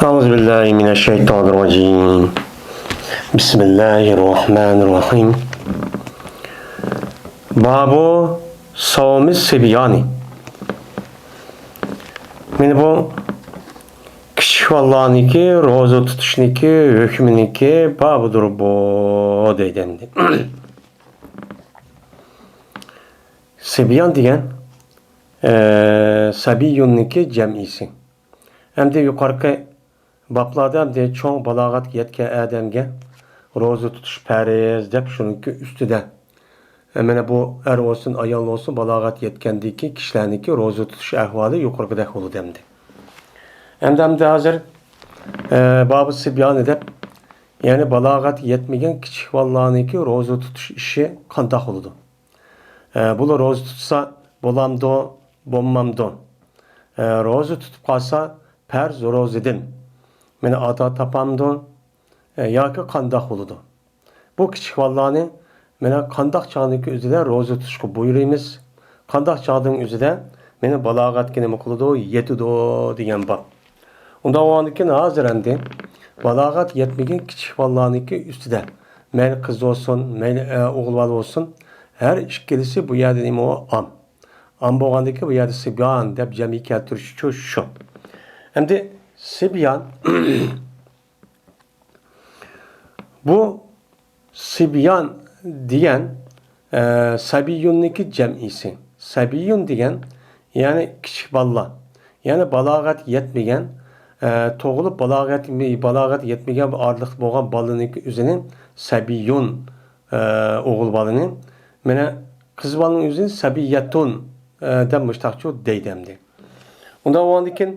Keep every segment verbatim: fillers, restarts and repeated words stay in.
أعوذ بالله من الشيطان الرجيم. بسم الله الرحمن الرحيم. باب صوم الصبيان. مانا بۇ كىچىك بالىلارنىڭكى روزا تۇتۇشنىڭكى ھۆكمىنىڭكى بابىدۇر بۇ، دەيدۇ ئەمدى. سىبيان دېگەن، ئە، سەبىيۇننىڭكى جەمئىسى. ئەمدى يۇقىرىقى بابلاردا ئەمدى چوڭ بالاغەتكە يەتكەن ئادەمگە روزا تۇتۇش پەرز دەپ شۇنىڭكى ئۈستىدە، ئە، مانا بۇ ئەر بولسۇن، ئايال بولسۇن، بالاغەت يەتكەندىكى كىشىلەرنىڭكى روزا تۇتۇش ئەھۋالى يۇقىرىقىدەك بولىدۇ ئەمدى. ئەمدى، ئەمدى ھازىر، ئە، بابۇ سىبيانى دەپ، يەنى بالاغەت يەتمىگەن كىچىك بالىلارنىڭكى روزا تۇتۇش ئىشى قانداق بولىدۇ؟ ئە، بۇلار روزا تۇتسا بولامدۇ، بولمامدۇ؟ ئە، روزا تۇتۇپ قالسا پەرز روزىدىن مانا ئاتا تاپامدۇ؟ ئە، ياكى قانداق بولىدۇ؟ بۇ كىچىك بالىلارنى مانا قانداق چاغنىڭكى ئۆزىدە روزا تۇتۇشقا بۇيرۇيمىز؟ قانداق چاغنىڭ ئۆزىدە مانا بالاغەتكە نېمە قىلىدۇ؟ يېتىدۇ دېگەن باب. ئۇنداق بولغاندىكىن ھازىر ئەمدى بالاغەت يەتمىگەن كىچىك بالىلارنىڭكى ئۈستىدە، مەيلى قىز بولسۇن، مەيلى، ئە، ئوغۇل بالا بولسۇن، ھەر ئىككىلىسى بۇ يەردە نېمە ئام. ئام بولغاندىكىن بۇ يەردە سىبيان دەپ جەمئىي كەلتۈرۈش ئۈچۈن شۇ. ئەمدى سىبيان، بۇ سىبيان دېگەن، ئە، سەبىيۇننىڭكى جەمئىسى. سەبىيۇن دېگەن، يەنى كىچىك بالىلار. يەنى بالاغەت يەتمىگەن، ئە، تۇغۇلۇپ بالاغەت، بالاغەت يەتمىگەن بىر ئارىلىقتا بولغان بالىنىڭكى ئۆزىنى سەبىيۇن، ئە، ئوغۇل بالىنى. مانا قىز بالىنىڭ ئۆزىنى سەبىيەتۇن، ئە، دەپ مۇشتاقچۇ دەيدۇ ئەمدى. ئۇنداق بولغاندىكىن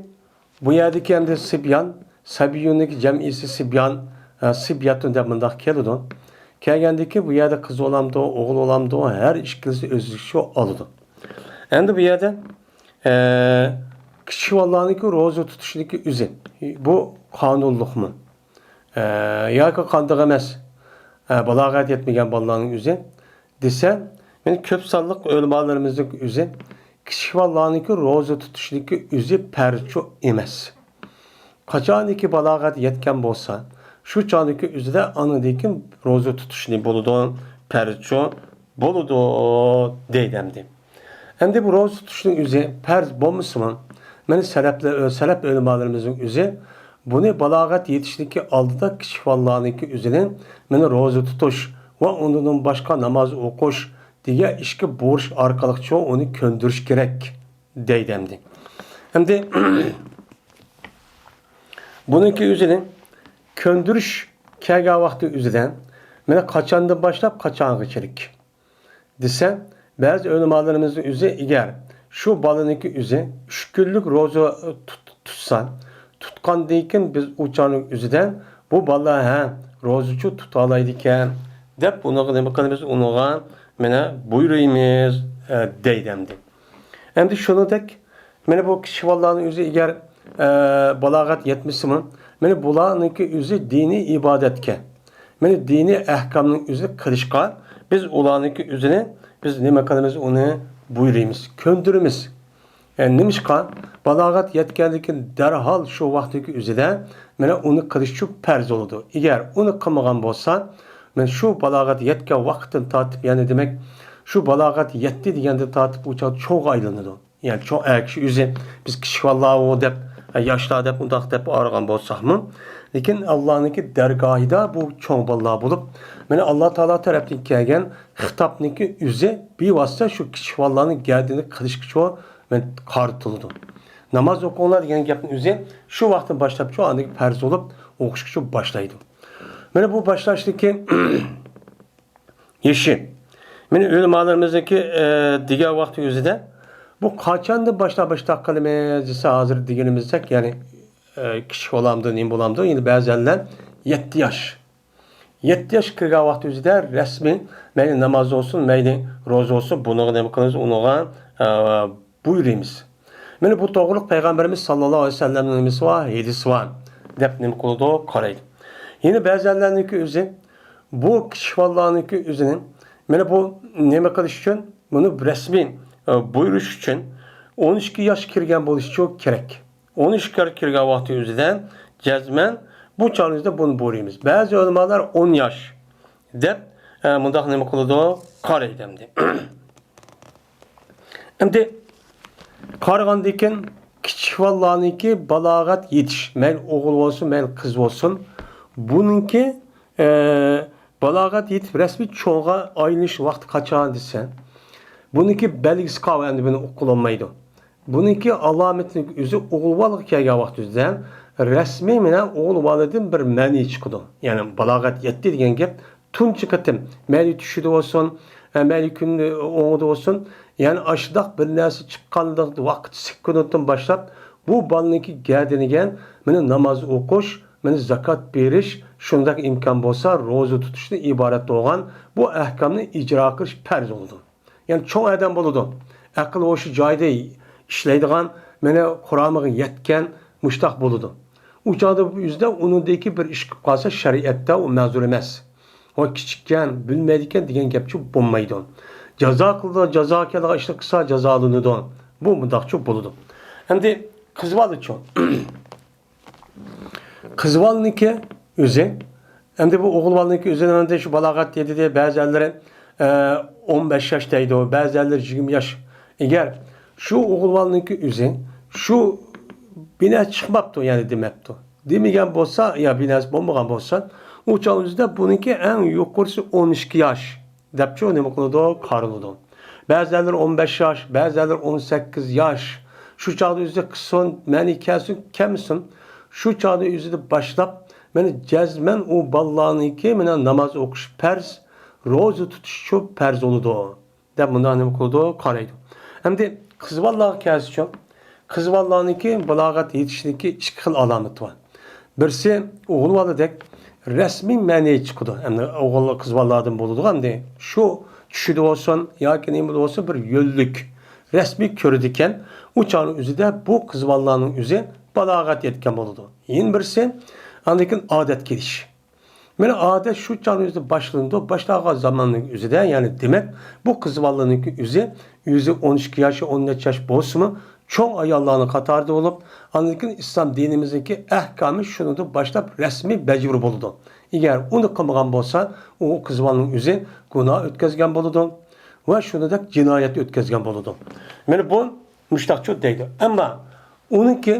بۇ يەردىكى ئەمدى سىبيان، سەبىيۇننىڭكى جەمئىسى سىبيان، ئە، سىبيەتۇن دەپ مۇنداق كېلىدۇ. كەلگەندىكى بۇ يەردە قىز بولامدۇ، ئوغۇل بولامدۇ، ھەر ئىككىلىسى ئۆزلۈكچە ئالىدۇ. ئەمدى بۇ يەردە، ئە، كىچىك بالىلارنىڭكى روزا تۇتۇشنىڭكى ئۆزى، بۇ قانۇنلۇقمۇ؟ ئە، ياكى قانداق ئەمەس؟ ئە، بالاغەت يەتمىگەن بالىلارنىڭ ئۆزى دېسە، مانا كۆپ سانلىق ئۆلىمالىرىمىزنىڭ ئۆزى كىچىك بالىلارنىڭكى روزا تۇتۇشنىڭكى ئۆزى پەرزچۇ ئەمەس. قاچانكى بالاغەت يەتكەن بولسا، شۇ چاغدىكى ئۆزىدە ئاندىن كېيىن روزا تۇتۇشنى بولىدۇ، پەرزچۇ بولىدۇ دەيدۇ ئەمدى. ئەمدى بۇ روزا تۇتۇشنىڭ ئۆزى پەرز بولمىسىمۇ، مانا سەلەپلەر، سەلەپ ئۆلىمالىرىمىزنىڭ ئۆزى بۇنى بالاغەت يېتىشتىكى ئالدىدا كىچىك بالىلارنىڭكى ئۆزىنى مانا روزا تۇتۇش ۋە ئۇنىڭدىن باشقا ناماز ئوقۇش دېگەن ئىشقا بۇيرۇش ئارقىلىقچۇ ئۇنى كۆندۈرۈش كېرەك دەيدۇ ئەمدى. ئەمدى بۇنىڭكى ئۆزىنى كۆندۈرۈش كەلگەن ۋاقتى ئۆزىدە مانا قاچاندىن باشلاپ قاچانغىچىلىك دېسە، بەزى ئۆلىمالىرىمىزنىڭ ئۆزى ئەگەر شۇ بالىنىڭكى ئۆزى ئۈچ كۈنلۈك روزا تۇت-، تۇتسا، تۇتقاندىن كېيىن بىز ئۇ چاغنىڭ ئۆزىدە بۇ بالا ھە روزىچۇ تۇتالايدىكەن دەپ ئۇنىڭغا نېمە قىلىمىز؟ ئۇنىڭغا مانا بۇيرۇيمىز، ئە، دەيدۇ ئەمدى. ئەمدى شۇنىڭدەك مانا بۇ كىچىك بالىلارنىڭ ئۆزى ئەگەر، ئە، بالاغەت يەتمىسىمۇ، مانا بۇلارنىڭكى ئۆزى دىنىي ئىبادەتكە، مانا دىنىي ئەھكامنىڭ ئۆزى قىلىشقا بىز ئۇلارنىڭكى ئۆزىنى بىز نېمە قىلىمىز؟ ئۇنى بۇيرۇيمىز، كۆندۈرىمىز. ئە، نېمىشقا؟ بالاغەت يەتكەندىن كېيىن دەرھال شۇ ۋاقىتتىكى ئۆزىدە مانا ئۇنى قىلىش ئۈچۈن پەرز بولىدۇ. ئەگەر ئۇنى قىلمىغان بولسا، مانا شۇ بالاغەت يەتكەن ۋاقىتتىن تارتىپ، يەنى دېمەك، شۇ بالاغەت يەتتى دېگەندىن تارتىپ ئۇ چاغ چوڭغا ئايلىنىدۇ. يەنى چوڭ ئەر كىشى ئۆزى، بىز كىچىك بالىلارغۇ دەپ، ياشلار دەپ، ئۇنداق دەپ ئايرىغان بولساقمۇ، لېكىن ئاللانىڭكى دەرگاھىدا بۇ چوڭ بالىلار بولۇپ، مانا ئاللا تائالا تەرەپتىن كەلگەن خىتابنىڭكى ئۆزى بىۋاسىتە شۇ كىچىك بالىلارنىڭ گەدىنىگە قىلىشقىچۇ مانا قارىتىلىدۇ. ناماز ئوقۇڭلار دېگەن گەپنىڭ ئۆزى شۇ ۋاقىتتىن باشلاپچۇ ئاندىن پەرز بولۇپ ئوقۇشقىچۇ باشلايدۇ. مانا بۇ باشلاشتىكى يېشى. مانا ئۆلىمالىرىمىزنىڭكى، ئە، دېگەن ۋاقتى ئۆزىدە، بۇ قاچاندىن باشلاپ باشلاپ قىلىمىز دېسە، ھازىر دېگىنىمىزدەك، يەنى، ئە، كىچىك بولامدۇ، نېمە بولامدۇ، يەنى بەزەنلەر يەتتە ياش. يەتتە ياش كىرگەن ۋاقتى ئۆزىدە رەسمىي، مەيلى ناماز بولسۇن، مەيلى روزا بولسۇن، بۇنىڭغا نېمە قىلىمىز، ئۇنىڭغا، ئە، بۇيرۇيمىز. مانا بۇ توغرىلىق پەيغەمبىرىمىز ساللاللاھۇ ئەلەيھى ۋەسەللەمنىڭ نېمىسى بار، ھەدىسى بار دەپ نېمە قىلىدۇ، قارايدۇ. يەنە بەزەنلەرنىڭكى ئۆزى، بۇ كىچىك بالىلارنىڭكى ئۆزىنى، مانا بۇ نېمە قىلىش ئۈچۈن، بۇنى رەسمىي، ئە، بۇيرۇش ئۈچۈن ئون ئىككى ياش كىرگەن بولۇشى كېرەك. ئون ئىككى ياش كىرگەن ۋاقتى ئۆزىدە جەزمەن بۇ چاغنىڭ ئۆزىدە بۇنى بۇيرۇيمىز. بەزى ئۆلىمالار ئون ياش دەپ، ئە، مۇنداق نېمە قىلىدۇ؟ قارايدۇ ئەمدى. ئەمدى قارىغاندىن كېيىن كىچىك بالىلارنىڭكى بالاغەت يېتىش، مەيلى ئوغۇل بولسۇن، مەيلى قىز بولسۇن، بۇنىڭكى، ئە، بالاغەت يېتىپ رەسمىي چوڭغا ئايلىنىش ۋاقتى قاچان دېسە، بۇنىڭكى بەلگىسى قالىدۇ، ئەمدى بۇنى ئۇققىلى بولمايدۇ. بۇنىڭكى ئالامىتىنىڭ ئۆزى ئوغۇل بالىغا كەلگەن ۋاقتى ئۆزىدە رەسمىي مانا ئوغۇل بالىدىن بىر مەنى چىقىدۇ. يەنى بالاغەت يەتتى دېگەن گەپ تۇنجى قېتىم مەنى چۈشىدە بولسۇن، ئە، مەنى كۈن ئوڭىدا بولسۇن، يەنى ئاشۇنداق بىر نەرسە چىققانلىق ۋاقىت سېكۇنتتىن باشلاپ بۇ بالىنىڭكى گەدىنىگە مانا ناماز ئوقۇش، مانا زاكات بېرىش، شۇنداق ئىمكان بولسا روزا تۇتۇشتىن ئىبارەت بولغان بۇ ئەھكامنى ئىجرا قىلىش پەرز بولىدۇ. يەنى چوڭ ئادەم بولىدۇ. ئەقىل ھوشى جايىدا ئىشلەيدىغان، مانا قۇرامىغا يەتكەن مۇشتاق بولىدۇ. ئۇ چاغدا ئۆزىدە ئۇنىڭدىكى بىر ئىش قىلىپ قالسا شەرىئەتتە ئۇ مەزۇر ئەمەس. ئۇ كىچىككەن، بىلمەيدىكەن دېگەن گەپچۇ بولمايدۇ. جازا قىلىدۇ، جازا كېلىدىغان ئىشنى قىلسا جازالىنىدۇ. بۇ مۇنداقچۇ بولىدۇ. ئەمدى قىز بالىچۇ؟ قىز بالىنىڭكى ئۆزى، ئەمدى بۇ ئوغۇل بالىنىڭكى ئۆزى ئەمدى شۇ بالاغەت يېتىدى، بەزىلەرلىرى، ئە، ئون بەش ياش دەيدۇ، بەزىلەرلىرى يىگىرمە ياش. ئەگەر شۇ ئوغۇل بالىنىڭكى ئۆزى شۇ بىنە چىقماپتۇ، يەنى دېمەپتۇ. دېمىگەن بولسا، يا بىنەسى بولمىغان بولسا، ئۇ چاغ ئۆزىدە بۇنىڭكى ئەڭ يۇقىرىسى ئون ئىككى ياش دەپچۇ نېمە قىلىدۇ؟ قارىلىدۇ. بەزىلەرلىرى ئون بەش ياش، بەزىلەرلىرى ئون سەككىز ياش. شۇ چاغدا ئۆزى قىلسۇن، مەنى كەلسۇن، كەلمىسۇن. شۇ چاغدا ئۆزىدە باشلاپ، مانا جەزمەن ئۇ بالىلارنىڭكى مانا ناماز ئوقۇش پەرز، روزا تۇتۇشچۇ پەرز بولىدۇ، دەپ مۇنداق نېمە قىلىدۇ؟ قارايدۇ. ئەمدى قىز بالىلارغا كەلسىچۇ؟ قىز بالىلارنىڭكى بالاغەت يېتىشنىڭكى ئىككى خىل ئالامىتى بار. بىرسى ئوغۇل بالىدەك رەسمىي مەنى چىقىدۇ. ئەمدى ئوغۇل قىز بالىلاردىن بولىدۇ. ئەمدى شۇ چۈشىدە بولسۇن ياكى نېمىدە بولسۇن بىر يۆللۈك رەسمىي كۆرىدىكەن. ئۇ چاغنىڭ ئۆزىدە بۇ قىز بالىلارنىڭ ئۆزى بالاغەت يەتكەن بولىدۇ. يەنە بىرسى ئاندىن كېيىن ئادەت كېلىش. مانا ئادەت شۇ چاغنىڭ ئۆزىدە باشلىنىدۇ. باشلانغان زاماننىڭ ئۆزىدە، يەنى دېمەك، بۇ قىز بالىلارنىڭكى ئۆزى، ئۆزى ئون ئىككى ياش، ئون نەچچە ياش بولسىمۇ، چوڭ ئاياللارنىڭ قاتارىدا بولۇپ، ئاندىن كېيىن ئىسلام دىنىمىزنىڭكى ئەھكامى شۇنىڭدىن باشلاپ رەسمىي مەجبۇر بولىدۇ. ئەگەر ئۇنى قىلمىغان بولسا، ئۇ قىز بالىنىڭ ئۆزى گۇناھ ئۆتكەزگەن بولىدۇ ۋە شۇنىڭدەك جىنايەت ئۆتكەزگەن بولىدۇ. مانا بۇ مۇشتاقچۇ دەيدۇ. ئەمما ئۇنىڭكى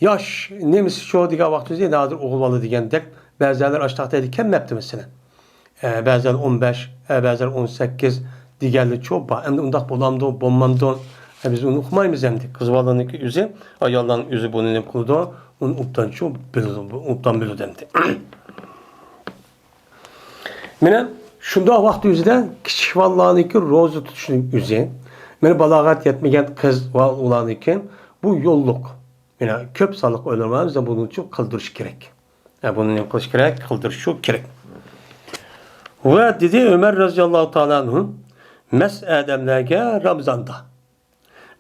ياش نېمىسىچۇ دېگەن ۋاقتىمىزدا، ئەمدى ھازىر ئوغۇل بالا دېگەندەك، بەزىلەر ئاشتاق دەيدۇ، كەلمەپتۇ مەسىلەن. ئە، بەزىلەر ئون بەش، ئە، بەزىلەر ئون سەككىز دېگەنلىرىچۇ بار. ئەمدى ئۇنداق بولامدۇ، بولمامدۇ؟ ئە، بىز ئۇنى ئۇقمايمىز ئەمدى. قىز بالىنىڭكى ئۆزى، ئاياللارنىڭ ئۆزى بۇنى نېمە قىلىدۇ؟ ئۇنى ئوبدانچۇ بىلىدۇ، ئوبدان بىلىدۇ ئەمدى. مانا شۇنداق ۋاقىت ئۆزىدە كىچىك بالىلارنىڭكى روزا تۇتۇشنىڭ ئۆزى، مانا بالاغەت يەتمىگەن قىز ۋە ئۇلارنىڭكى بۇ يوللۇق. مانا كۆپ سانلىق ئۆلىمالار بىزدە بۇنىڭ ئۈچۈن قىلدۇرۇش كېرەك. ھە، بۇنى نېمە قىلىش كېرەك؟ قىلدۇرۇش كېرەك. ۋە دېدى ئۆمەر رەزىياللاھۇ تائالا ئەنھۇ، مەس ئادەملەرگە رامزاندا.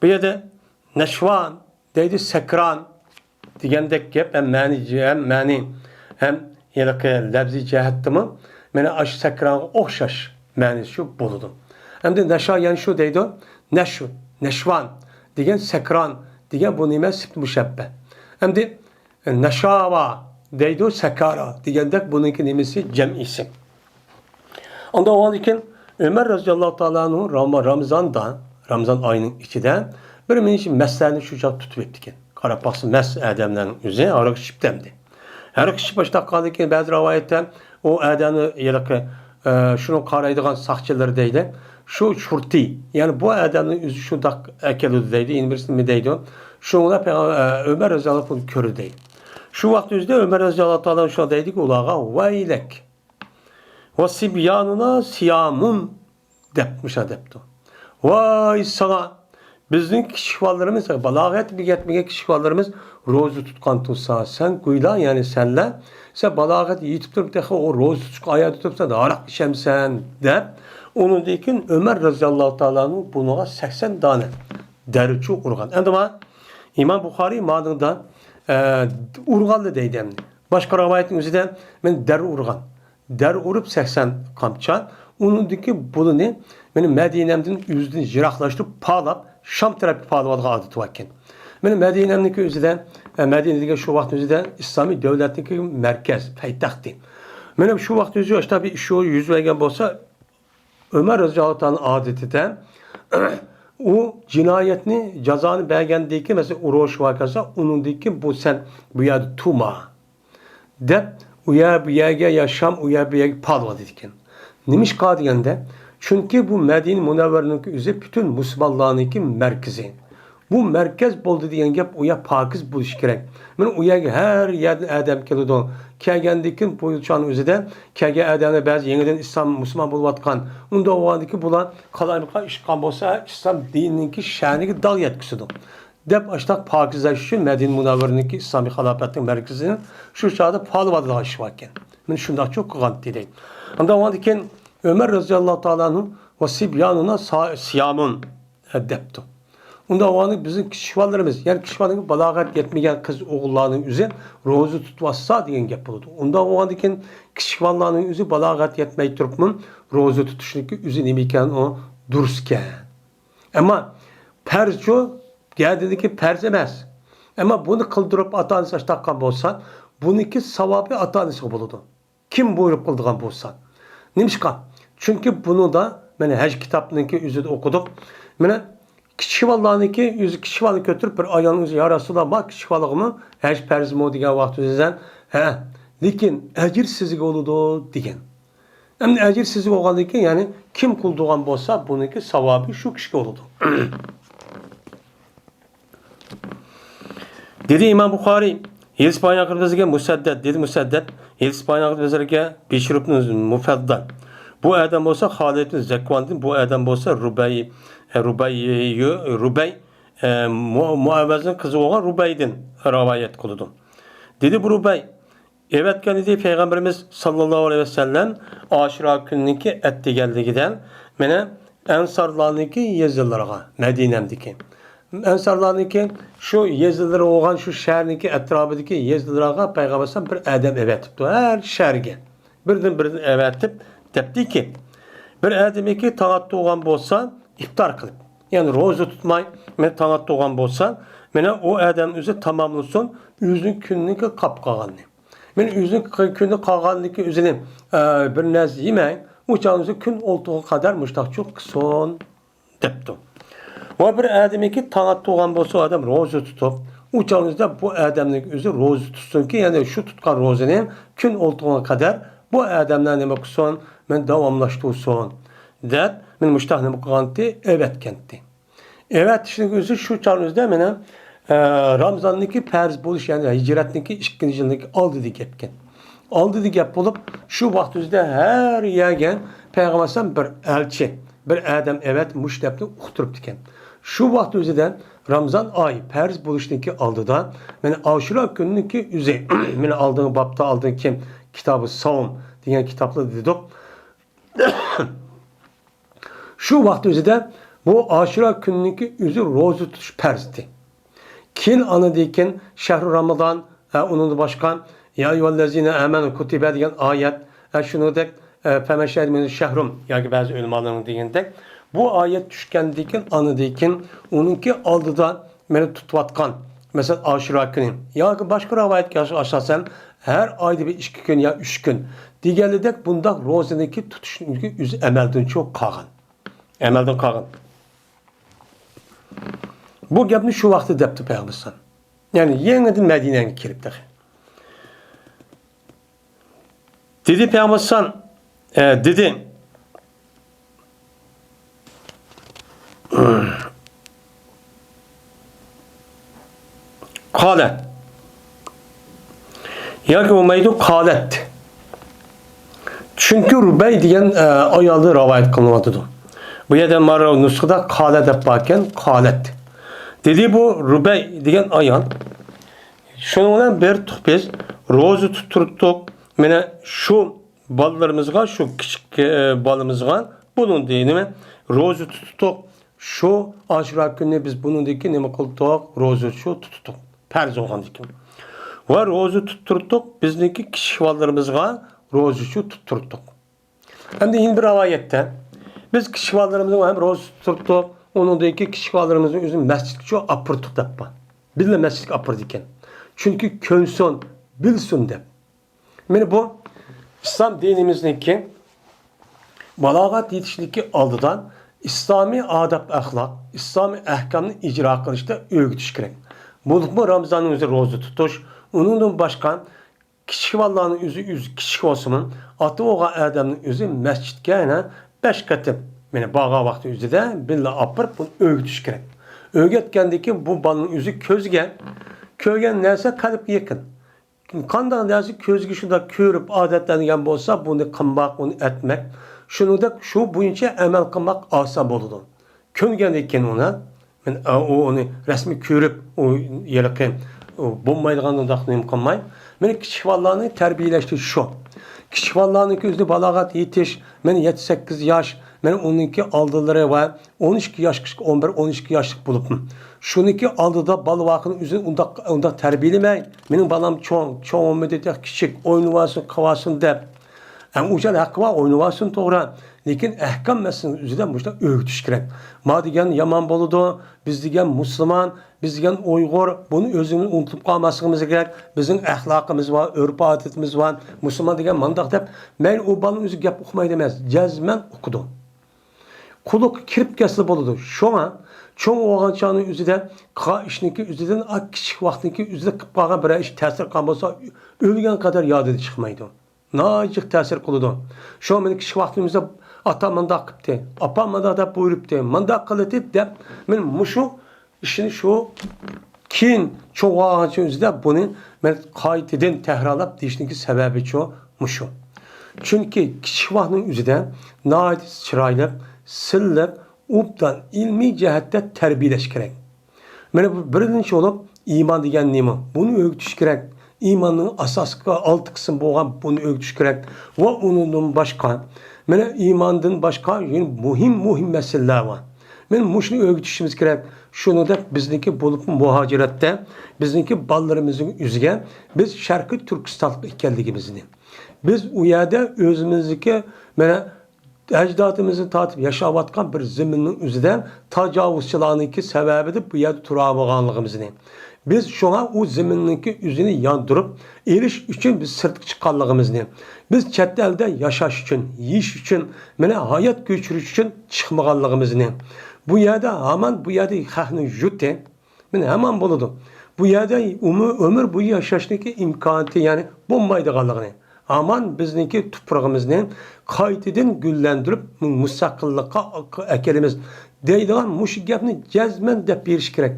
بۇ يەردە نەشۋان دەيدۇ، سەكران دېگەندەك گەپ ھەم مەنى، ھەم مەنى، ھەم ھېلىقى لەپزىي جەھەتتىمۇ مانا ئاشۇ سەكرانغا ئوخشاش مەنىسى شۇ بولىدۇ. ئەمدى نەشا يەنە شۇ دەيدۇ، نەشۋ، نەشۋان دېگەن سەكران دېگەن بۇ نېمە؟ سىفت مۇشەببە. ئەمدى نەشاۋا دەيدۇ، سەكارا دېگەندەك بۇنىڭكى نېمىسى؟ جەمئىسى. ئاندىن ئۇنىڭدىن كېيىن ئۆمەر رەزىياللاھۇ تائالا ئەنھۇ رام-، رامىزاندا، رامىزان ئايىنىڭ ئىچىدە بىر مىنچە مەسلەرنى شۇ چاغ تۇتۇپ ئېلىپتىكەن. قاراپ باقسا، مەس ئادەملەرنىڭ ئۆزى ھاراق ئىچىپتۇ ئەمدى. ھاراق ئىچىپ باشلاپ قالغاندىن كېيىن بەزى رىۋايەتتە ئۇ ئادەمنى ھېلىقى، ئە، شۇنىڭ قارايدىغان ساقچىلىرى دەيدۇ، شۇ شۇرتى، يەنى بۇ ئادەمنىڭ ئۆزى شۇنداق ئەكېلىدۇ دەيدۇ، يەنە بىرسى نېمە دەيدۇ؟ شۇنىڭ بىلەن پەيغەم-، ئە، ئۆمەر رەزىياللاھۇ ئەنھۇ بۇنى كۆردى دەيدۇ. شۇ ۋاقىت ئۆزىدە ئۆمەر رەزىياللاھۇ تائالا شۇنداق دەيدىكى ئۇلارغا، ۋەيلەك. ۋە سىبيانۇنا سىيامۇن دەپ مۇشۇ دەپتۇ. ۋاي ساڭا، بىزنىڭ كىچىك بالىلىرىمىز، بالاغەتكە يەتمىگەن كىچىك بالىلىرىمىز روزا تۇتقان تۇرسا، سەن گويلا، يەنى سەنلەر، سەن بالاغەتكە يېتىپ تۇرۇپ تېخى ئۇ روزا تۇتۇشقا ئايان تۇرۇپسەن، ھاراق ئىچەمسەن دەپ، ئۇنىڭدىن كېيىن ئۆمەر رەزىياللاھۇ تائالا ئەنھۇ بۇنىڭغا سەكسەن دانە دەررىچۇ ئۇرغان. ئەمدى ما ئىمام بۇخارىي مانىڭدا، ئە، ئۇرغانلا دەيدۇ ئەمدى. باشقا رىۋايەتنىڭ ئۆزىدە مەن دەررە ئۇرغان. دەررە ئۇرۇپ سەكسەن قامچا. ئۇنىڭدىكى بۇلىنى مېنىڭ مەدىنەمدىن ئۆزىدىن يىراقلاشتۇرۇپ پالاپ، شام تەرەپكە پالىۋالغان ئادىتى باركەن. مېنىڭ مەدىنەمنىڭكى ئۆزىدە ئە، مەدىنە دېگەن شۇ ۋاقىت ئۆزىدە ئىسلامىي دۆلەتنىڭكى مەركەز، پايتەختى. مانا شۇ ۋاقىت ئۆزى ئاشۇنداق بىر ئىش يۈز بەرگەن بولسا، ئۆمەر رەزىياللاھۇ تائالا ئادىتىدە ئۇ جىنايەتنى، جازانى بەرگەندىن كېيىن، مەسىلەن، ئۇرۇش ۋاقىئەسى، ئۇنىڭدىن كېيىن بۇ سەن بۇ يەردە تۇرما دەپ، ئۇ يەر بۇ يەرگە، يا شام ئۇ يەر بۇ يەرگە پالىۋاتىدىكەن. نېمىشقا دېگەندە، چۈنكى بۇ مەدىنە مۇنەۋۋەرىنىڭكى ئۆزى پۈتۈن مۇسۇلمانلارنىڭكى مەركىزى. بۇ مەركەز بولدى دېگەن گەپ، ئۇ يەر پاكىز بولۇشى كېرەك. مانا ئۇ يەرگە ھەر يەردىن ئادەم كېلىدۇ. كەلگەندىن كېيىن بۇ چاغنىڭ ئۆزىدە كەلگەن ئادەملەر بەزى يېڭىدىن ئىسلام، مۇسۇلمان بولۇۋاتقان. ئۇنداق بولغاندىن كېيىن بۇلار قالايمىقان ئىش قىلغان بولسا، ئىسلام دىنىنىڭكى شەنىگە داغ يەتكۈزىدۇ دەپ، ئاشۇنداق پاكىزلەش ئۈچۈن مەدىنە مۇنەۋۋەرىنىڭكى ئىسلامىي خىلاپەتنىڭ مەركىزىنى شۇ چاغدا پالىۋاتىدىغان ئىش باركەن. مانا شۇنداقچۇ قىلغانتى دەيدۇ. ئاندىن ئۇنىڭدىن كېيىن ئۆمەر رەزىياللاھۇ تائالا ئەنھۇ ۋە سىبيانۇنا سا-، سىيامۇن دەپتۇ. ئۇنداق بولغاندا بىزنىڭ كىچىك بالىلىرىمىز، يەنى كىچىك بالىلارغا بالاغەت يەتمىگەن قىز ئوغۇللارنىڭ ئۆزى روزا تۇتۇۋاتسا دېگەن گەپ بولىدۇ. ئۇنداق بولغاندىن كېيىن كىچىك بالىلارنىڭ ئۆزى بالاغەت يەتمەي تۇرۇپمۇ روزا تۇتۇشنىڭكى ئۆزى نېمە ئىكەن، ئۇ دۇرۇس ئىكەن. ئەمما پەرزچۇ، گەدىنىكى پەرز ئەمەس. ئەمما بۇنى قىلدۇرۇپ ئاتا-ئانىسى ئاشتاققان بولسا، بۇنىڭكى ساۋابى ئاتا-ئانىسىغا بولىدۇ. كىم بۇيرۇق قىلىدىغان بولسا. نېمىشقا؟ چۈنكى بۇنىڭدا، مانا ھەج كىتابنىڭكى ئۆزىدە ئوقۇدۇق. مانا كىچىك بالىلارنىڭكى ئۆزى، كىچىك بالىنى كۆتۈرۈپ بىر ئايالنىڭ ئۆزى، يا رەسۇلاللا، ما كىچىك بالىغىمۇ ھەج پەرزمۇ دېگەن ۋاقىت ئۆزىدىن، ھە، لېكىن ئەجىر سىزگە بولىدۇ دېگەن. ئەمدى ئەجىر سىزگە بولغاندىن كېيىن، يەنى كىم قىلدۇرغان بولسا، بۇنىڭكى ساۋابى شۇ كىشىگە بولىدۇ. دېدى ئىمام بۇخارىي، يېزىپ بايان قىلىپ بىزگە مۇسەددەد، دېدى مۇسەددەد، يېزىپ بايان قىلىپ بىزلەرگە بىشر ئىبنى مۇفەددەل. بۇ ئادەم بولسا خالىد ئىبنى زەكۋاندىن، بۇ ئادەم بولسا رۇبەي، ئە، رۇبەي، رۇبەي، ئە، مۇ-، مۇئەۋۋەزنىڭ قىزى بولغان رۇبەيدىن رىۋايەت قىلىدۇ. دېدى بۇ رۇبەي، ئەۋەتكەن ئىدى پەيغەمبىرىمىز ساللاللاھۇ ئەلەيھى ۋەسەللەم ئاشۇرا كۈنىنىڭكى ئەتىگەنلىكىدە مانا ئەنسارلارنىڭكى يېزىلىرىغا، مەدىنەمدىكى ئەنسارلارنىڭكى شۇ يېزىلىرى بولغان شۇ شەھەرنىڭكى ئەتراپىدىكى يېزىلىرىغا پەيغەمبەر ئەلەيھىسسالام بىر ئادەم ئەۋەتىپتۇ، ھەر شەھەرگە بىردىن بىردىن ئەۋەتىپ دەپتىكى، بىر ئادەمكى تاڭ ئاتتۇرغان بولسا ئىپتار قىلىپ، يەنى روزا تۇتماي مانا تاڭ ئاتتۇرغان بولسا، مانا ئۇ ئادەم ئۆزى تاماملىسۇن ئۆزىنىڭ كۈنىنىڭكى قاپ قالغىنىنى. مانا ئۆزىنىڭ كۈنى قالغاندىكى ئۆزىنى، ئە، بىر نەرسە يېمەي، ئۇ چاغنىڭ كۈن ئولتۇرغا قەدەر مۇشتاقچۇ قىلسۇن دەپتۇ. ۋە بىر ئادەمكى تاڭ ئاتتۇرغان بولسا، ئۇ ئادەم روزا تۇتۇپ، ئۇ چاغنىڭدا بۇ ئادەمنىڭ ئۆزى روزا تۇتسۇنكى، يەنى شۇ تۇتقان روزىنى كۈن ئولتۇرغا قەدەر بۇ ئادەملەر نېمە قىلسۇن، مانا داۋاملاشتۇرسۇن دەپ، مانا مۇشتاق نېمە قىلغانتى، ئەۋەتكەنتى. ئەۋەتىشنىڭ ئۆزى شۇ چاغنىڭ ئۆزىدە مانا، ئە، رامزاننىڭكى پەرز بولۇش، يەنى ھىجرەتنىڭكى ئىككىنچى يىلنىڭكى ئالدىدا گەپكەن. ئالدىدا گەپ بولۇپ، شۇ ۋاقىت ئۆزىدە ھەر يەرگە پەيغەمبەر ئەلەيھىسسالام بىر ئەلچى، بىر ئادەم ئەۋەتىپ مۇشۇ گەپنى ئۇقتۇرۇپتىكەن. شۇ ۋاقىت ئۆزىدە رامزان ئاي پەرز بولۇشنىڭكى ئالدىدا، مانا ئاشۇرا كۈنىنىڭكى ئۆزى، مانا ئالدىنقى بابتا ئالدىنقى كىتابى ساۋم دېگەن كىتابلاردا دېدۇق. شۇ ۋاقىت ئۆزىدە بۇ ئاشۇرا كۈنىنىڭكى ئۆزى روزا تۇتۇش پەرزتى. كېيىن ئاندىن كېيىن شەھرۇ رامىزان، ھە، ئۇنىڭدىن باشقا يا ئەييۇھەللەزىنە ئامەنۇ كۇتىبە دېگەن ئايەت، ھە، شۇنىڭدەك، ئە، فەمەن شەھىدە مىنكۇم شەھرۇ ياكى بەزى ئۆلىمالارنىڭ دېگىنىدەك، بۇ ئايەت چۈشكەندىن كېيىن، ئاندىن كېيىن ئۇنىڭكى ئالدىدا مانا تۇتۇۋاتقان، مەسىلەن، ئاشۇرا كۈنى ياكى باشقا رىۋايەتكە ئاساسەن، ھەر ئايدا بىر ئىككى كۈن يا ئۈچ كۈن دېگەنلىدەك بۇنداق روزىنىڭكى تۇتۇشنىڭكى ئۆزى ئەمەلدىن چوق قالغان. ئەمەلدىن قالغان. بۇ گەپنى شۇ ۋاقىتتا دەپتۇ پەيغەمبەر ئەلەيھىسسالام. يەنى يېڭىدىن مەدىنەگە كېلىپ تېخى. دېدى پەيغەمبەر ئەلەيھىسسالام، ئە، دېدى. قالە ياكى بولمايدۇ، قالەت. چۈنكى رۇبەي دېگەن، ئە، ئايالدىن رىۋايەت قىلىنىۋاتىدۇ. بۇ يەردە مانا نۇسخىدا قالە دەپ باركەن، قالەت. دېدى بۇ رۇبەي دېگەن ئايال. شۇنىڭ بىلەن بىر تۇتۇق بىز روزا تۇتتۇرۇپتۇق. مانا شۇ بالىلىرىمىزغا، شۇ كىچىك، ئە، بالىمىزغا بۇنىڭدىن نېمە؟ روزا تۇتتۇق. شۇ ئاشۇرا كۈنى بىز بۇنىڭدىكى نېمە قىلدۇق؟ روزا شۇ تۇتتۇق. پەرز بولغاندىكىن. ۋە روزا تۇتتۇرتتۇق. بىزنىڭكى كىچىك بالىلىرىمىزغا روزا شۇ تۇتتۇرتتۇق. ئەمدى يەنە بىر رىۋايەتتە، بىز كىچىك بالىلىرىمىزنىڭ ھەم روزا تۇتتۇرتتۇق. ئۇنىڭدىن كېيىن كىچىك بالىلىرىمىزنى ئۆزىمىز مەسچىتكە شۇ ئاپىرىتتۇق دەپ بار. بىللە مەسچىتكە ئاپىرىدىكەن. چۈنكى كۆنسۇن، بىلسۇن دەپ. مانا بۇ ئىسلام دىنىمىزنىڭكى بالاغەت يېتىشلىكى ئالدىدا ئىسلامىي ئاداب-ئەخلاق، ئىسلامىي ئەھكامنى ئىجرا قىلىشتا ئۆگىتىش كېرەك. بولۇپمۇ رامىزاننىڭ ئۆزى روزا تۇتۇش، ئۇنىڭدىن باشقا كىچىك بالىلارنىڭ ئۆزى، ئۆزى كىچىك بولسىمۇ، ئاتا بولغان ئادەمنىڭ ئۆزى مەسچىتكە يەنە بەش قېتىم، مانا بارغان ۋاقتى ئۆزىدە بىللە ئاپىرىپ، بۇنى ئۆگىتىش كېرەك. ئۆگەتكەندىن كېيىن بۇ بالىنىڭ ئۆزى كۆزىگە كۆرگەن نەرسە قەلبكە يېقىن. قانداق نەرسە كۆزگە شۇنداق كۆرۈپ ئادەتلەنگەن بولسا، بۇنى قىلماق، ئۇنى ئەتمەك، شۇنىڭدەك شۇ بويىچە ئەمەل قىلماق ئاسان بولىدۇ. كۆنگەندىن كېيىن ئۇنى، مەن، ئۇ، ئۇنى رەسمىي كۆرۈپ، ئۇ ھېلىقى، ئۇ بولمايدىغان ئۇنداق نېمە قىلماي. مانا كىچىك بالىلارنى تەربىيەلەشتە شۇ. كىچىك بالىلارنىڭكى ئۆزىدە بالاغەت يېتىش، مانا يەتتە، سەككىز ياش، مانا ئۇنىڭكى ئالدىلىرى ۋە ئون ئىككى ياشقىچە، ئون بىر، ئون ئىككى ياشلىق بولۇپمۇ، شۇنىڭكى ئالدىدا بالا ۋاقىتنى ئۆزىنى ئۇنداق، ئۇنداق تەربىيەلىمەي، مېنىڭ بالام چوڭ، چوڭ بولمىدى، تېخى كىچىك، ئوينىۋالسۇن، قىلىۋالسۇن دەپ. ئەڭ ئۇجال ھەققى بار، ئوينىۋالسۇن، توغرا. لېكىن ئەھكام مەسىلىنى ئۆزىدە مۇشۇنداق ئۆگىتىش كېرەك. ما دېگەن يامان بولىدۇ، بىز دېگەن مۇسۇلمان، بىز دېگەن ئۇيغۇر، بۇنى ئۆزىمىز ئۇنتۇلۇپ قالماسلىقىمىز كېرەك. بىزنىڭ ئەخلاقىمىز بار، ئۆرپ-ئادىتىمىز بار، مۇسۇلمان دېگەن مانداق دەپ، مەيلى ئۇ بالىنىڭ ئۆزى گەپ ئۇقمايدۇ ئەمەس، جەزمەن ئۇقىدۇ. قۇلىققا كىرىپ كەتسىلا بولىدۇ. شۇڭا چوڭ بولغان چاغنىڭ ئۆزىدە قىلغان ئىشنىڭكى ئۆزىدىن، ئا، كىچىك ۋاقتىنىڭكى ئۆزىدە قىلىپ قالغان بىرەر ئىش تەسىر قىلغان بولسا، ئۆلگەن قەدەر يادىدا چىقمايدۇ. ناھايىتى جىق تەسىر قىلىدۇ. شۇڭا مېنىڭ كىچىك ۋاقتىمىزدا ئاتا مانداق قىپتى، ئاپام مانداق دەپ بۇيرۇپتى، مانداق قىلىتتى دەپ، مەن مۇشۇ ئىشنى شۇ كېيىن چوڭ بولغانچە ئۆزىدە بۇنى مەن قايتىدىن تەكرارلاپ دېيىشنىڭكى سەۋەبىچۇ مۇشۇ. چۈنكى كىچىك ۋاقىتنىڭ ئۆزىدە ناھايىتى چىرايلىق، سىلىق، ئوبدان ئىلمىي جەھەتتە تەربىيەلەش كېرەك. مانا بۇ بىرىنچى بولۇپ، ئىمان دېگەن نېمە؟ بۇنى ئۆگىتىش كېرەك. ئىماننىڭ ئاساسلىق ئالتە قىسىم بولغان، بۇنى ئۆگىتىش كېرەك. ۋە ئۇنىڭدىن باشقا، مانا ئىماندىن باشقا يەنە مۇھىم، مۇھىم مەسىلىلەر بار. مانا مۇشۇنى ئۆگىتىشىمىز كېرەك. شۇنىڭدەك بىزنىڭكى بولۇپمۇ مۇھاجىرەتتە بىزنىڭكى بالىلىرىمىزنىڭ ئۆزىگە بىز شەرقىي تۈركىستانلىق ئىكەنلىكىمىزنى، بىز ئۇ يەردە ئۆزىمىزدىكى، مانا، ئەجدادىمىزدىن تارتىپ ياشاۋاتقان بىر زېمىننىڭ ئۆزىدە تاجاۋۇزچىلارنىڭكى سەۋەبىدە بۇ يەردە تۇرالىغانلىقىمىزنى، بىز شۇڭا ئۇ زېمىننىڭكى ئۆزىنى ياندۇرۇپ ئېلىش ئۈچۈن بىز سىرتقا چىققانلىقىمىزنى، بىز چەت ئەلدە ياشاش ئۈچۈن، يېيىش ئۈچۈن، مانا ھايات كۆچۈرۈش ئۈچۈن چىقمىغانلىقىمىزنى، بۇ يەردە ھامان بۇ يەردە خەقنىڭ يۇرتى، مانا ھامان بولىدۇ. بۇ يەردە ئۆمۈر، ئۆمۈر بويى ياشاشنىڭكى ئىمكانىيىتى، يەنى بولمايدىغانلىقىنى، ھامان بىزنىڭكى تۇپرىقىمىزنى قايتىدىن گۈللەندۈرۈپ، مۇستەقىللىققا ئەكېلىمىز دەيدىغان مۇشۇ گەپنى جەزمەن دەپ بېرىش كېرەك.